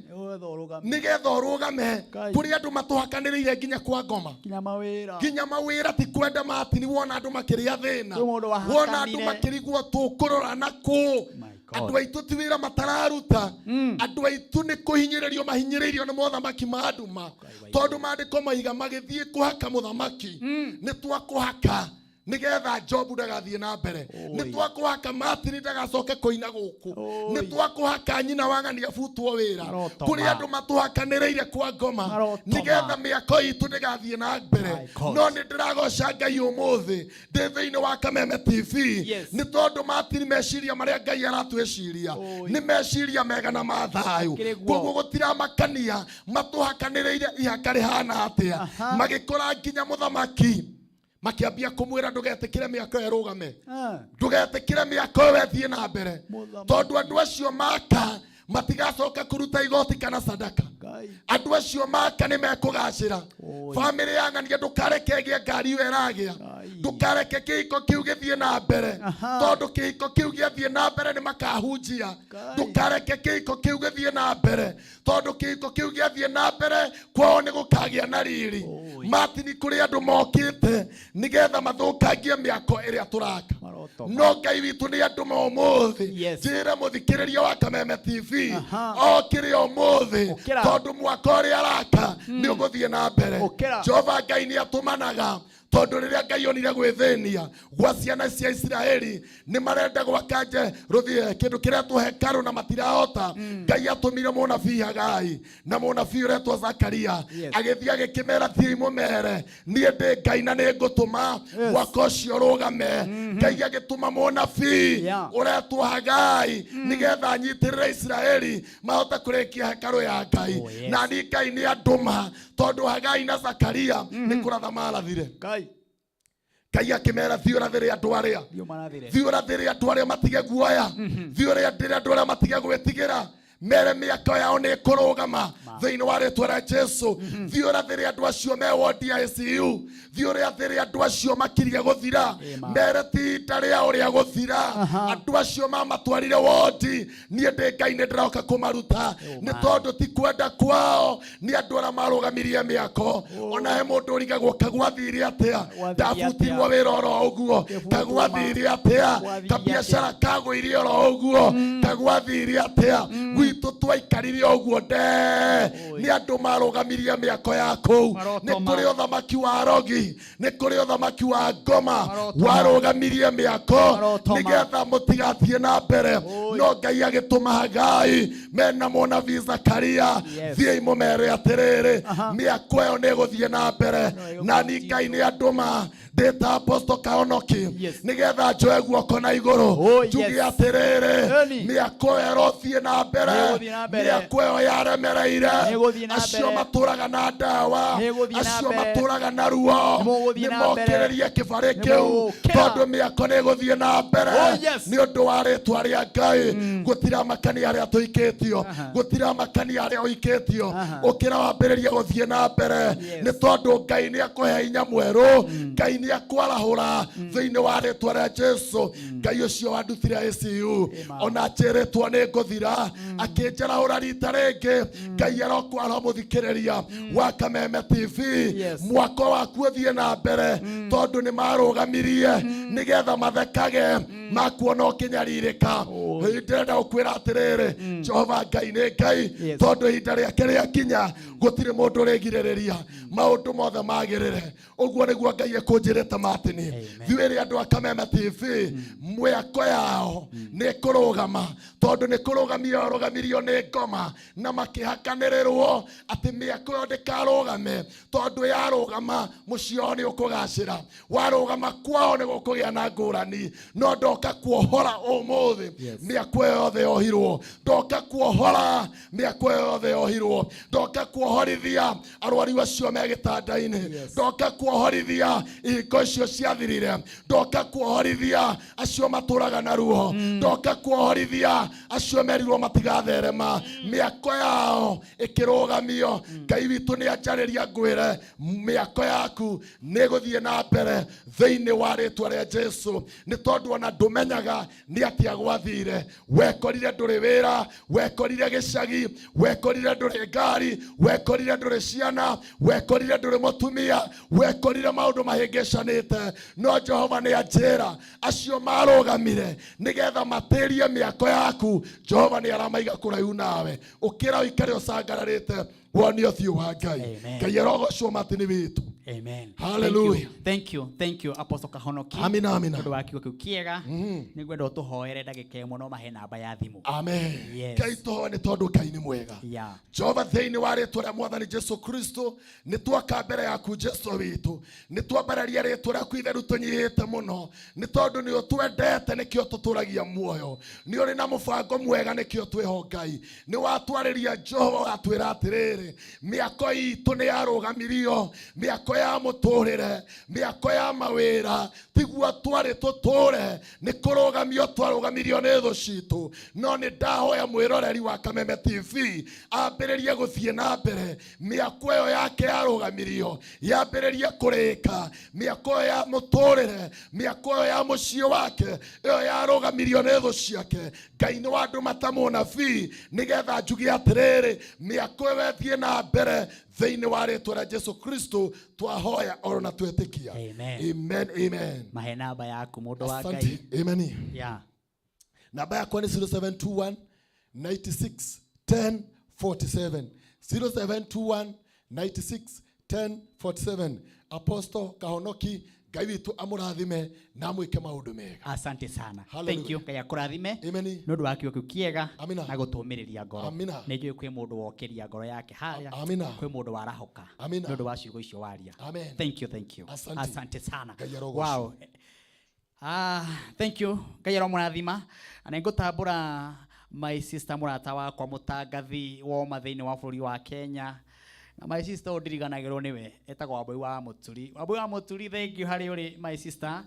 S3: nĩgetha ũrũgame. Kũrĩ andũ matũhakanĩrĩire nginya kwa ngoma,
S1: nginya mawĩra,
S3: nginya mawĩra. Ti kwenda, Martin, wona andũ makĩrĩa thĩna,
S1: Kwĩ mũndũ
S3: wona andũ
S1: wahakanire.
S3: makĩrigwo tũkũrora na kũ. Andũ aitũ ti wĩra matararuta, andũ aitũ nĩ kũhinyĩrĩrio mahinyĩrĩirio nĩ mothamaki ma nduma, tondũ maandĩko maiga magĩthiĩ kũhaka mũthamaki, nĩ twakũhaka nĩgetha Jobu ndagathiĩ na mbere, nĩ twakũhaka Martin ndagacoke kũina gũkũ, nĩ twakũhaka nyina wa ng'ania abutwo wĩra. Kũrĩ andũ matũhakanĩrĩire kwa ngoma nĩgetha mĩako itũ ndĩgathiĩ na mbere. No nĩ ndĩragoca Ngai ũmũthĩ ndĩ thĩinĩ wa Kameme TV, nĩ tondũ Martin, meciria marĩa Ngai aratwĩciria nĩ meciria mega na ma thayũ. Koguo gũtiramakania matũhakanĩrĩire ihaka rĩhana atĩa. Magĩkora nginya mũthamaki, makĩambia kũmwĩra, ndũgetĩkĩre mĩako ĩyo ĩrũgame, ndũgetĩkĩre mĩako ĩyo ĩthiĩ na mbere, tondũ andũ acio maka matigacoka kũruta igoti kana sadaka. Andũ acio maka nĩ mekũgacĩra. Bamĩrĩ ya ng'ania ndũkareke ĩgĩe ngari ĩyo ĩragĩa, ndũkareke kĩhiko kĩu gĩthiĩ na mbere, tondũ kĩhiko kĩu gĩathiĩ na mbere nĩ makahunjia. Ndũkareke kĩhiko kĩu gĩthiĩ na mbere, tondũ kĩhiko kĩu gĩathiĩ na mbere kwao nĩ gũkagĩa na riri. Martin, kũrĩ andũ mokĩte nĩgetha mathũkangie mĩako ĩrĩa tũraka, no Ngai witũ nĩ andũ ma ũmũthĩ. Njĩre mũthikĩrĩria wa Kameme TV okĩre ũmũthĩ, tondũ mwaka ũrĩa araka nĩ ũgũthiĩ na mbere. Jehova Ngai nĩ atũmanaga, tondũ rĩrĩa Ngai onire gwĩthĩnia gwa ciana cia Isiraeli, nĩ marenda gwaka nje rũthiĩ kĩndũ kĩretwo hekarũ na matirahota, Ngai atũmire mũnabii Hagai na mũnabii ũretwo Zakaria. Agĩthiĩ agĩkĩmera, thiĩi mũmere niĩ ndĩ Ngai na nĩ ngũtũma mwaka ũcio ũrũgame. Ngai agĩtũma mũnabii ũretwo Hagai nĩgetha anyitĩrĩre Isiraeli mahote kũrĩkia hekarũ ya Ngai. Na ni Ngai nĩ andũma, tondũ Hagai na Zakaria nĩ kũratha marathire. Ngai akĩmera, thiĩ ũrathĩre andũ arĩa, thiĩ ũrathĩre andũ arĩa matige guoya, thiĩ ũrathĩre andũ arĩa matige gwĩtigĩra. Mere mĩako yao nĩ ĩkũrũgama thĩinĩ wa rĩtwa rĩa Jesu. Thiĩ ũrathĩre andũ acio me wodi ya ICU, thiĩ ũrathĩre andũ acio makirie gũthira, mere ti ihinda rĩao rĩa gũthira. Andũ acio mamatwarire wodi, niĩ ndĩ Ngai nĩ ndĩroka kũmaruta, nĩ tondũ ti kwenda kwao, nĩ andũ arĩa marũgamirie mĩako. Ona he mũndũ ũrigagwo kagwathire atĩa, ndabutirwo wĩra oro ũguo, kagwathire atĩa, kabiacara kagũire oro ũguo, kagwathire atĩa, gwitũ twaikarire ũguo nde, nĩ andũ marũgamirie mĩako ya kũu. Nĩ kũrĩ ũthamaki wa rogi, nĩ kũrĩ ũthamaki wa ngoma warũgamirie mĩako nĩgetha mũtigathiĩ na mbere, no Ngai agĩtũma Hagai mena mũnabii Zakaria, thiĩi mũmere atĩrĩrĩ, mĩako ĩyo nĩ ĩgũthiĩ na mbere, na ni Ngai nĩ andũma ndĩ ta Apostle Kaonoki nĩgetha njoe guoko na igũrũ njuge atĩrĩrĩ, mĩako ĩyo ĩrothiĩ na mbere, mĩako ĩyo yaremereire acio matũraga na ndawa, acio matũraga na ruo, nĩmokĩrĩrie kĩbarĩ kĩu, tondũ mĩako nĩ ĩgũthiĩ na mbere nĩ ũndũ wa rĩtwa rĩa Ngai. Gũtiramakania arĩa tũikĩtio, gũtiramakania arĩa ũikĩtio, ũkĩra wambĩrĩrie gũthiĩ na mbere, nĩ tondũ Ngai nĩ akũhe hinya mwerũ, Ngai nĩ akwarahũra thĩinĩ wa rĩtwa rĩa Jesu. Ngai ũcio wandutire ICU ona njĩrĩtwo nĩ ngũthira, akĩnjarahũra rita rĩngĩ. Ngai arokwarwo mũthikĩrĩria wa Kameme TV, mwako waku ũthiĩ na mbere, tondũ nĩ marũgamirie nĩgetha mathekage makuona ũkĩnyarirĩka. Ndĩrenda gũkwĩra atĩrĩrĩ, Jehova Ngai nĩ Ngai, tondũ ihinda rĩake rĩakinya gũtirĩ mũndũ ũrĩgirĩrĩria, maũndũ mothe magĩrĩre. Ũguo nĩguo Ngai ekũnjĩrĩte Martin, thiĩ andũ a Kameme TV, mĩako yao nĩ ĩkũrũgama, tondũ nĩ kũrũgamio yarũgamirio nĩ ngoma na makĩhakanĩrĩrwo atĩ mĩako ĩyo ndĩkarũgame, tondũ yarũgama mũciĩ wao nĩ ũkũgacĩra, warũgama kwao nĩ gũkũgĩa na ngũrani. No ndoka kuohora ũmũthĩ mĩako ĩyo yothe yohirwo, ndoka kuohora mĩako ĩyo yothe yohirwo, ndoka kuohorithia arwaru acio me gĩtanda-inĩ, ndoka kuohorithia ihingo icio ciathirire, ndoka kuohorithia acio matũraga na ruo, ndoka kuohorithia acio merirwo matigatherema, mĩako yao ĩkĩrũgamio. Ngai witũ nĩ anjarĩria ngwĩre mĩako yaku nĩ ĩgũthiĩ na mbere thĩinĩ wa rĩtwa rĩa Jesu, nĩ tondũ ona ndũmenyaga nĩ atĩa gwathire. Wekorire ndũrĩ wĩra, wekorire gĩcagi, wekorire ndũrĩ ngari, wekorire ndũrĩ ciana, wekorire ndũrĩ mũtumia, wekorire maũndũ mahĩngĩcanĩte, no Jehova nĩ anjĩra acio marũgamire nĩgetha matĩrie mĩako yaku, Jehova nĩ aramaiga kũraihu nawe. Ũkĩra ũikare ũcangararĩte wone ũthiũ wa Ngai. Ngai arogocwo Martin witũ.
S1: Amen.
S3: Hallelujah.
S1: Thank you. Thank you, Apostle Kahonoki.
S3: Amina, amina.
S1: Nĩ ũndũ wa kiugo kĩu kĩega. Nĩ ngwenda ũtũhoere ndagĩka ĩmwe no mahe namba ya thimũ.
S3: Amen.
S1: Yes.
S3: Ngai tũhoe nĩ tondũ Ngai nĩ mwega.
S1: Yeah.
S3: Jehova, thĩinĩ wa rĩtwa rĩa Mwathani Jesu Kristo, nĩ twaka mbere yaku Jesu witũ, nĩ twambararia rĩtwa rĩaku itheru tũnyihĩte mũno, nĩ tondũ nĩ ũtwendete nĩkĩo tũtũragia muoyo, nĩ ũrĩ na mũbango mwega nĩkĩo twĩho Ngai. Nĩ watwarĩria Jehova watwĩra atĩrĩrĩ, mĩako itũ nĩ yarũgamirio, mĩako ya mũtũrĩre, mĩako ya mawĩra, tiguo twarĩ tũtũre, nĩ kũrũgamio twarũgamirio nĩ thũ citũ. No nĩ ndahoya mwĩroreri wa Kameme TV ambĩrĩrie gũthiĩ na mbere, mĩako ĩyo yake yarũgamirio yambĩrĩrie kũrĩka, mĩako ĩyo ya mũtũrĩre, mĩako ĩyo ya mũciĩ wake, ĩyo yarũgamirio nĩ thũ ciake. Ngai nĩ wandũma ta mũnabii nĩgetha njuge atĩrĩrĩ, mĩako ĩyo ĩthiĩ na mbere thĩinĩ wa rĩtwa rĩa Jesu Kristo twahoya oro na twetĩkia.
S1: Amen.
S3: Amen, amen.
S1: Mahe namba yaku mũndũ wa
S3: Asante.
S1: Ngai.
S3: Amen.
S1: Yeah.
S3: Namba yakwa nĩ 0721 96 10 47, 0721 96 10 47. Apostle Kahonoki, Ngai witũ amũrathime na amwĩke maũndũ mega.
S1: Asante sana.
S3: Hallelujah.
S1: Thank you. Ngai akũrathime.
S3: Amen.
S1: Nĩ ũndũ wa kiugo kĩu kĩega
S3: Amina.
S1: na gũtũmĩrĩria ngoro.
S3: Amina.
S1: Nĩ njũĩ kwĩ mũndũ wokĩria ngoro yake harĩa.
S3: Amina.
S1: Kwĩ mũndũ warahũka.
S3: Amina.
S1: Nĩ ũndũ wa ciugo icio waria.
S3: Amen.
S1: Thank you, thank you.
S3: Asante.
S1: Asante sana.
S3: Ngai arogocwo.
S1: Wow. Thank you. Ngai aromũrathima. Na nĩ ngũtambũra my sister mũrata wakwa mũtangathi woma thĩinĩ wa bũrũri wa Kenya. Na my sister ũyũ ndiriganagĩrwo nĩwe, etagwo Wambui wa Mũturi. Wambui wa Mũturi, thank you harĩ ũrĩ my sister.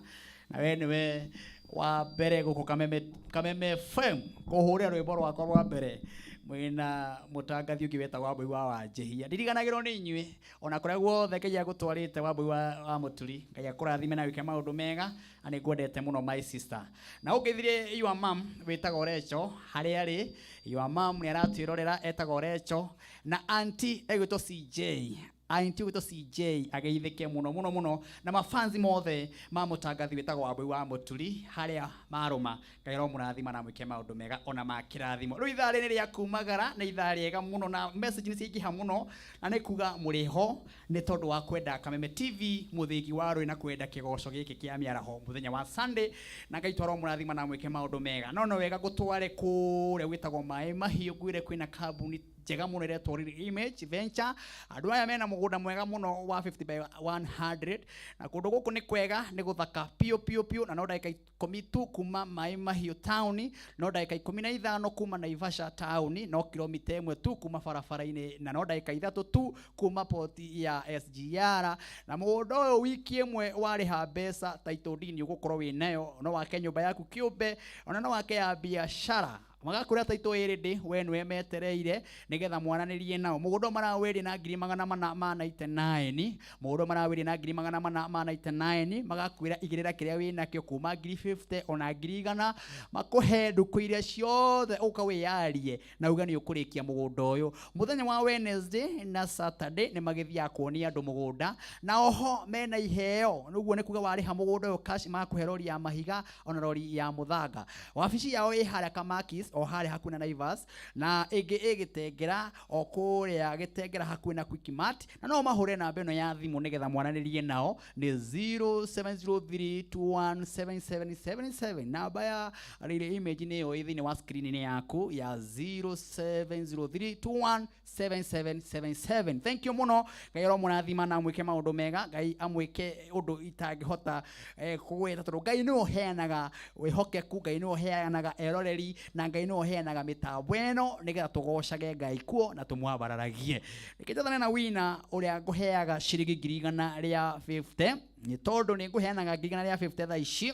S1: Na we nĩwe Wa mbere gũkũ Kameme, Kameme FM kũhũrĩra rwĩmbo rwakwa rwa mbere mwĩna mũtangathi ũngĩ wetagwo Wambui wa Wanjĩhia. Ndiriganagĩrwo nĩ inyuĩ ona kũrĩa guothe Ngai agũtwarĩte Wambui wa Mũturi. Ngai akũrathime na wĩke maũndũ mega na nĩ ngwendete mũno my sister. Na ũngĩthire your mom wĩtagwo Recho harĩa arĩ, your mom nĩ aratwĩrorera etagwo Recho, na auntie egwĩtwo CJ. Auntie ũgwĩtwo CJ ageithĩke mũno mũno mũno na mafansi mothe ma mũtangathi wĩtagwo Wambui wa Mũturi harĩa marũma. Ngai aromũrathima na amwĩke maũndũ mega ona ma kĩrathimo. Rĩu ithaa rĩrĩ rĩa kumagara nĩ ithaa rĩega mũno na message nĩ ciaingĩha mũno na nĩ kuga mũrĩ ho nĩ tondũ wa kwenda Kameme TV mũthĩgi wa rũĩ na kwenda kĩgoco gĩkĩ kĩa mĩaraho mũthenya wa Sunday, na Ngai aromũrathima na amwĩke maũndũ mega. No no wega ngũtware kũrĩa gwĩtagwo Maĩ Mahiũ, ngwĩre kwĩna kambuni njega mũno ĩretwo Real Image Venture. Andũ aya mena mũgũnda mwega mũno wa 50 by 100 na kũndũ gũkũ nĩ kwega, nĩ gũthaka piũ piũ piũ, na no ndagĩka 10 tu kuma Maĩ Mahiũ taũni, no ndagĩka 15 kuma Naivasha taũni, no kilomita 1 tu kuma barabara-inĩ, na no ndagĩka 3 tu kuma poti ya SGR. Na mũgũnda ũyũ wiki ĩmwe warĩha mbeca title deed nĩ ũgũkorwo wĩ nayo, no wake nyũmba yaku kĩũmbe, ona no wake ya biacara. Magakwĩra title ĩ ready, we nĩwe metereire nĩgetha mwaranĩrie nao. Mũgũnda ũyũ marawendia na ngiri magana mana ma ninety nine, mũgũnda ũyũ marawendia na ngiri magana mana ma ninety nine, magakwĩra igĩrĩra kĩrĩa wĩnakĩo kuma ngiri 50 ona ngiri igana, makũhe ndukũ iria ciothe ũka wĩyarie na uge nĩ ũkũrĩkia mũgũnda ũyũ. Mũthenya wa Wednesday na Saturday nĩ magĩthiaga kuonia andũ mũgũnda, na oho mena iheo. Ũguo nĩ kuga warĩha mũgũnda ũyũ cash makũhe rori ya mahiga ona rori ya mũthanga. Wabici yao ĩ harĩa Kamakis o harĩa hakuhĩ na Naivas, na ĩngĩ ĩ Gĩtengera o kũrĩa Gĩtengera hakuhĩ na Quickmart, na no mahũre namba ĩno ya thimũ nĩgetha mwaranĩrie nao nĩ zero seven zero three two one seven seven seven seven. Namba ya Real Image nĩyo ĩ thĩinĩ wa screen-inĩ yaku ya zero seven zero three two one seven seven seven seven. Thank you mũno. Ngai aromũrathima na amwĩke maũndũ mega. Ngai amwĩke ũndũ itangĩhota kũgweta, tondũ Ngai nĩwe ũheanaga wĩhokeku, Ngai nĩwe ũheanaga eroreri, na Ngai nĩwe ũheanaga mĩtambo ĩno nĩgetha tũgocage Ngai kuo na tũmwambararagie. Reke njathane na wina ũrĩa ngũheaga ciringi ngiri igana rĩa 50, nĩ tondũ nĩ ngũheanaga ngiri igana rĩa 50 thaa ici,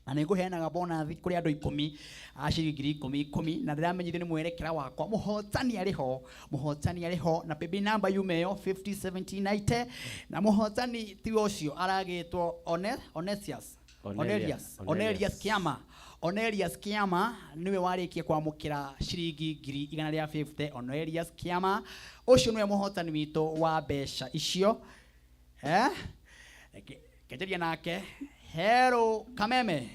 S1: na nĩ ngũheanaga bonathi kũrĩ andũ 10 a ciringi ngiri ikũmi ikũmi, na ndĩramenyithio nĩ mwerekera wakwa mũhotani arĩ ho, mũhotani arĩ ho, na paybill number yuma ĩyo 507090, na mũhotani ti ũcio aragĩtwo Onesius.
S2: Onelius.
S1: Onelius. Onelius Kiama. Onelius Kiama niwe warĩkia kwamũkĩra ciringi ngiri igana rĩa 50. Onelius Kiama ũcio niwe mũhotani witũ wa mbeca icio. Kenjeria nake. Hello Kameme.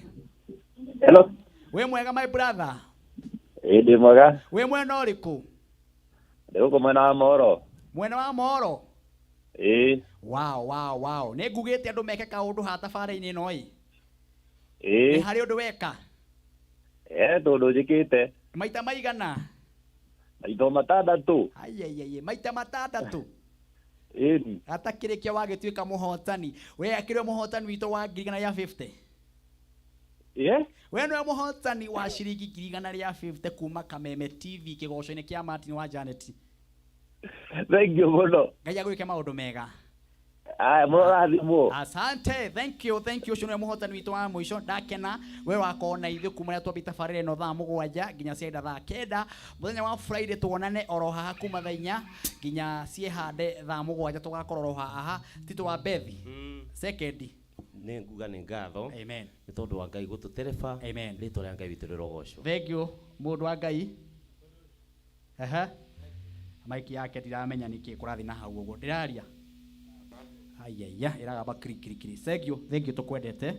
S5: Hello.
S1: Wĩ mwega my brother?
S5: Ĩ, ndĩ mwega.
S1: Wĩ mwena ũrĩkũ?
S5: Ndĩ gũkũ mwena wa Moro.
S1: Mwena wa Moro?
S5: Ĩ.
S1: Wow, wow, wow. Nĩ ngugĩte andũ meke kaũndũ ha tabarĩra-inĩ ĩno ĩ.
S5: Ĩ.
S1: Nĩ harĩ ũndũ weka?
S5: Tondũ njĩkĩte.
S1: Maita maigana?
S5: Maita matandatũ.
S1: Ai, ai, ai, maita matandatũ.
S5: Ĩni.
S1: Atakĩrĩkia wagĩtuĩka mũhotani. We akĩrĩ mũhotani witũ wa ngiri igana rĩa 50.
S5: Ye?
S1: We nĩwe mũhotani wa ciringi ngiri igana rĩa 50 kuma Kameme TV kĩgoco-inĩ kĩa Martin wa Janet.
S5: Thank you mũno.
S1: Ngai agwĩke maũndũ mega.
S5: Aya, mũrathimwo.
S1: Asante, thank you, thank you. Ũcio nĩwe mũhotani witũ wa mũico. Ndakena we wakorwo na ithuĩ kuma rĩrĩa twambia tabarĩra ĩno thaa 7 nginya cienda thaa 9. Mũthenya wa Friday tuonane oro haha kuma thaa 4 nginya ciĩhande thaa 7 tũgakorwo oro haha. Tito wa Bethi. Second.
S2: Nĩ nguga nĩ ngatho.
S1: Amen.
S2: Nĩ tondũ wa Ngai gũtũtereba.
S1: Amen.
S2: Rĩtwa rĩa Ngai witũ rĩrogocwo.
S1: Thank you, mũndũ wa Ngai. Ehe. Maiki yake ndiramenya nĩkĩ kũrathiĩ na hau ũguo. Ndĩraria. Aiya, ĩragamba kiri kiri kiri. Thank you, thank you, tũkwendete.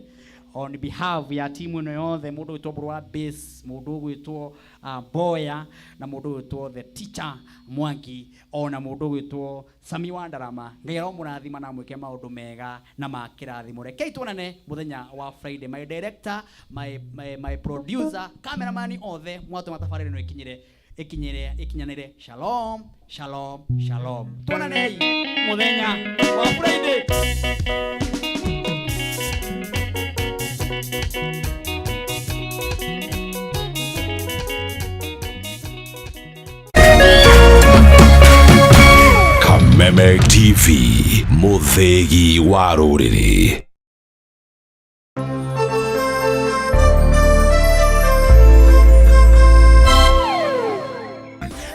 S1: On behalf ya timu ĩno yothe, mũndũ ũgwĩtwo Mbũrũ wa Base, mũndũ ũgwĩtwo Mboya, na mũndũ ũgwĩtwo The Teacher Mwangi, ona mũndũ ũgwĩtwo Sami wa Ndarama. Ngai aromũrathima na amwĩke maũndũ mega na ma kĩrathimo. Rekei tuonane mũthenya wa Friday. My director, my producer, cameraman othe, mwatũma tabarĩra ĩno ĩkinyanĩre. Shalom, shalom, shalom. Tuonanei mũthenya wa Friday.
S6: Kameme TV, mũthĩgi wa rũrĩrĩ.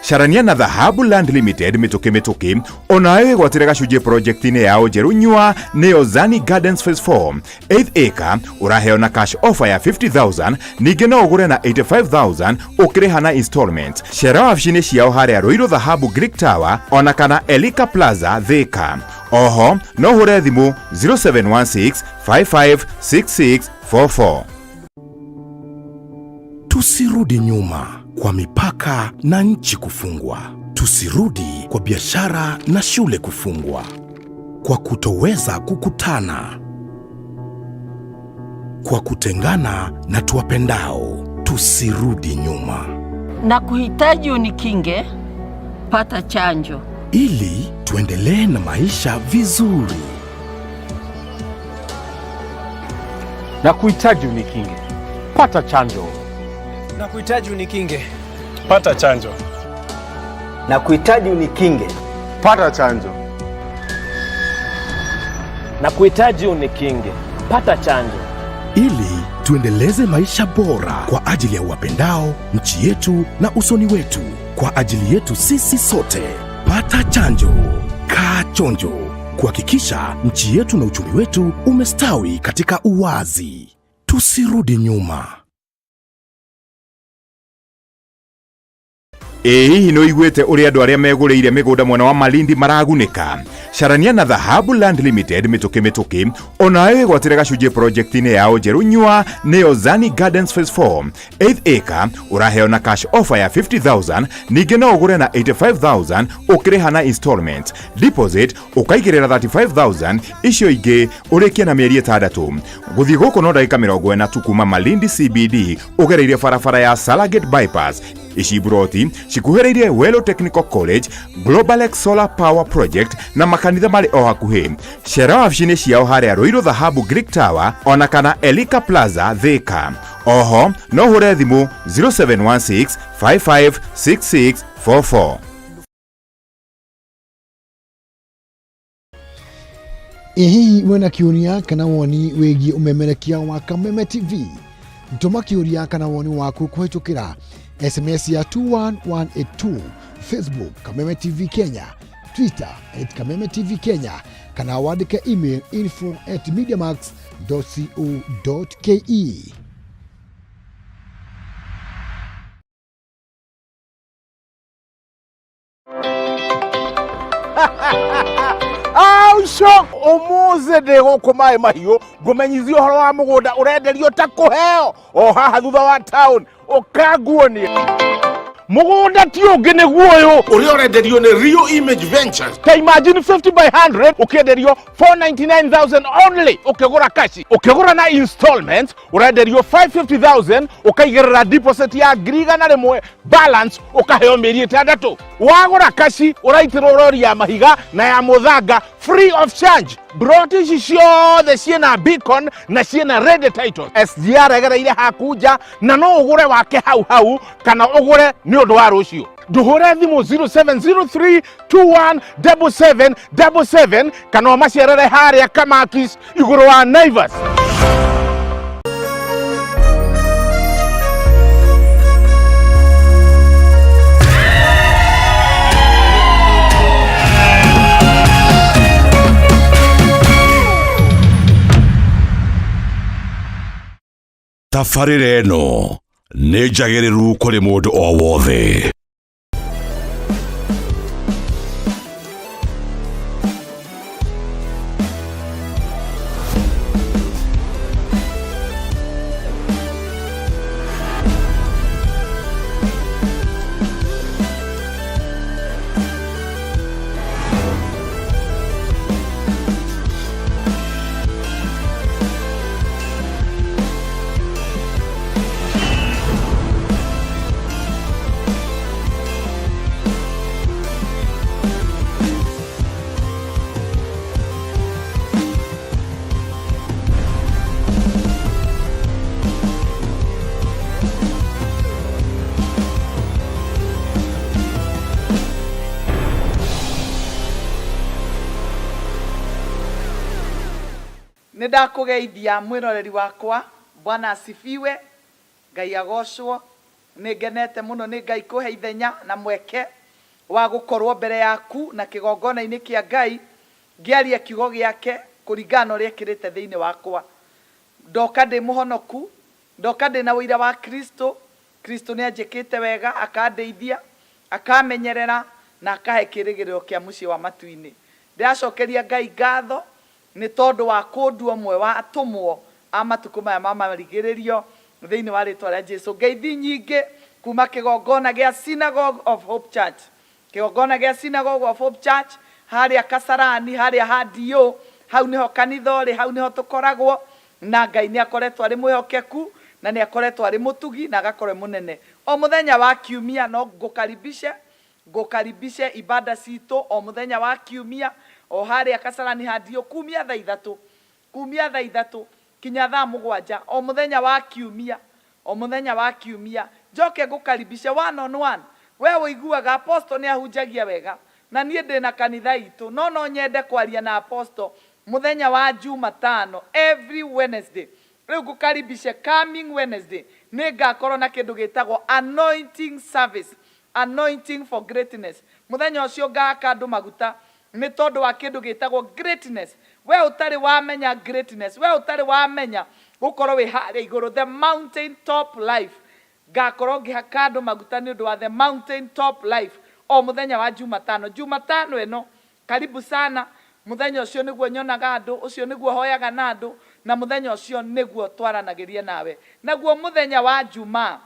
S15: Carania na Dhahabu Land Limited mĩtũkĩ mĩtũkĩ, onawe wĩgwatĩre gacunjĩ project-inĩ yao njerũ nyua nĩyo Zani Gardens Phase 4. 8 acre ũraheo na cash offer ya 50,000, ningĩ no ũgũre na 85,000 ũkĩrĩha na installment. Cera wabici-inĩ ciao harĩa Ruiru Dhahabu Greek Tower ona kana Elika Plaza Thika. Oho no ũhũre thimũ 0716 556644.
S6: Tusirudi nyuma kwa mipaka na nchi kufungwa. Tusirudi kwa biashara na shule kufungwa, kwa kutoweza kukutana, kwa kutengana na tuwapendao. Tusirudi nyuma
S8: na kuhitaji unikinge, pata chanjo
S6: ili tuendelee na maisha vizuri.
S13: Na kuhitaji unikinge, pata chanjo.
S9: Na kuhitaji unikinge, pata chanjo.
S17: Na kuhitaji unikinge,
S13: pata chanjo.
S10: Na kuhitaji unikinge, pata chanjo.
S6: Ili tuendeleze maisha bora kwa ajili ya wapendao, nchi yetu na usoni wetu, kwa ajili yetu sisi sote. Pata chanjo, kaa chonjo, kuhakikisha nchi yetu na uchumi wetu umestawi katika uwazi. Tusirudi nyuma.
S15: Ĩ hihi nĩ ũiguĩte ũrĩa andũ arĩa megũrĩire mĩgũnda mwena wa Malindi maragunĩka? Carania na Dhahabu Land Limited mĩtũkĩ mĩtũkĩ, onawe wĩgwatĩre gacunjĩ project-inĩ yao njerũ nyua nĩyo Zani Gardens Phase 4. 8 acre ũraheo na cash offer ya 50,000, ningĩ no ũgũre na 85,000 ũkĩrĩha na installment. Deposit ũkaigĩrĩra 35,000, icio ingĩ ũrĩkie na mĩeri 6. Gũthiĩ gũkũ no ndagĩka 40 tu kuma Malindi CBD ũgereire barabara ya Salagate Bypass. Ici mburoti cikuhĩrĩirie Welo Technical College, Globalex Solar Power Project na makanitha marĩ o hakuhĩ. Cera wabici-inĩ ciao harĩa Ruiru Dhahabu Greek Tower ona kana Elika Plaza Thika. Oho no ũhũre thimũ 0716 556644.
S23: Ĩ hihi wĩna kĩũria kana woni wĩgiĩ ũmemerekia wa Kameme TV? Tũma kĩũria kana woni waku kũhĩtũkĩra SMS ya 21182, Facebook Kameme TV Kenya, Twitter at Kameme TV Kenya, kana wandĩke email info at mediamax.co.ke.
S16: Auco umuthi ndi guku mai mahiũ ngũmenyithia ũhoro wa mũgũnda ũrenderio ta kũheo o haha thutha wa town ũkanguonie mũgũnda ti ũngĩ nĩguo ũyũ ũrĩa ũrenderio nĩ Rio Image Ventures. Ta imagine 50 by 100 ũkĩenderio 499,000 only, ũkĩgũra kaci, ũkĩgũra na installments ũrenderio 550,000, ũkaigĩrĩra deposit ya 100,000, balance ũkaheo mĩeri 6. Wagũra kaci ũraitĩrwo rori ya mahiga na ya mũthanga free of charge. Broti ici ciothe ciĩna beacon na ciĩna ready title. SGR egereire haku nja na no ũgũre wake hau hau kana ũgũre nĩ ũndũ wa rũciũ. Ndũhũre thimũ 0703 2177 77 kana ũmacerere harĩa Kamakis igũrũ wa Naivas.
S6: Tabarĩra ĩno nĩ njagĩrĩru kũrĩ mũndũ o wothe.
S24: Nĩ ndakũgeithia mwĩroreri wakwa, Bwana asifiwe, Ngai agocwo. Nĩ ngenete mũno nĩ Ngai kũhe ithenya na mweke Wa gũkorwo mbere yaku na kĩgongona-inĩ kĩa Ngai ngĩaria kiugo gĩake kũringana na ũrĩa ekĩrĩte thĩinĩ wakwa. Ndoka ndĩ mũhonoku, ndoka ndĩ na ũira wa Kristo. Kristo nĩ anjĩkĩte wega, akandeithia, akamenyerera na akahe kĩrĩgĩrĩro kĩa mũciĩ wa matu-inĩ. Ndĩracokeria Ngai ngatho nĩ tondũ wa kũndua ũmwe wa atũmwo a matukũ maya ma marigĩrĩrio thĩinĩ wa rĩtwa rĩa Jesu. Ngeithi nyingĩ kuma kĩgongona gĩa Synagogue of Hope Church. Kĩgongona gĩa Synagogue of Hope Church harĩa Kasarani, harĩa ha DO, hau nĩho kanitha ũrĩ, hau nĩho tũkoragwo, na Ngai nĩ akoretwo arĩ mwĩhokeku na nĩ akoretwo arĩ mũtugi na agakorwo e mũnene. O mũthenya wa kiumia no ngũkaribishe, ngũkaribishe ibada citũ o mũthenya wa kiumia o harĩa Kasarani ha DO kumia thaa ithatũ, kumia thaa ithatũ kinya thaa mũgwanja o mũthenya wa kiumia, o mũthenya wa kiumia. Njoke ngũkaribishe one on one. We ũiguaga apostle nĩ ahunjagia wega na niĩ ndĩna kanitha itũ, no no nyende kwaria na apostle mũthenya wa Jumatano, every Wednesday. Rĩu ngũkaribishe coming Wednesday nĩ ngakorwo na kĩndũ gĩtagwo anointing service, anointing for greatness. Mũthenya ũcio ngahaka andũ maguta nĩ tondũ wa kĩndũ gĩtagwo greatness. We ũtarĩ wamenya greatness, we ũtarĩ wamenya gũkorwo wĩ harĩa igũrũ, the mountain top life, ngakorwo ngĩhaka andũ maguta nĩ ũndũ wa the mountain top life o mũthenya wa Jumatano. Jumatano ĩno karibu sana. Mũthenya ũcio nĩguo nyonaga andũ, ũcio nĩguo hoyaga na andũ, na mũthenya ũcio nĩguo twaranagĩria nawe. Naguo mũthenya wa Jumaa.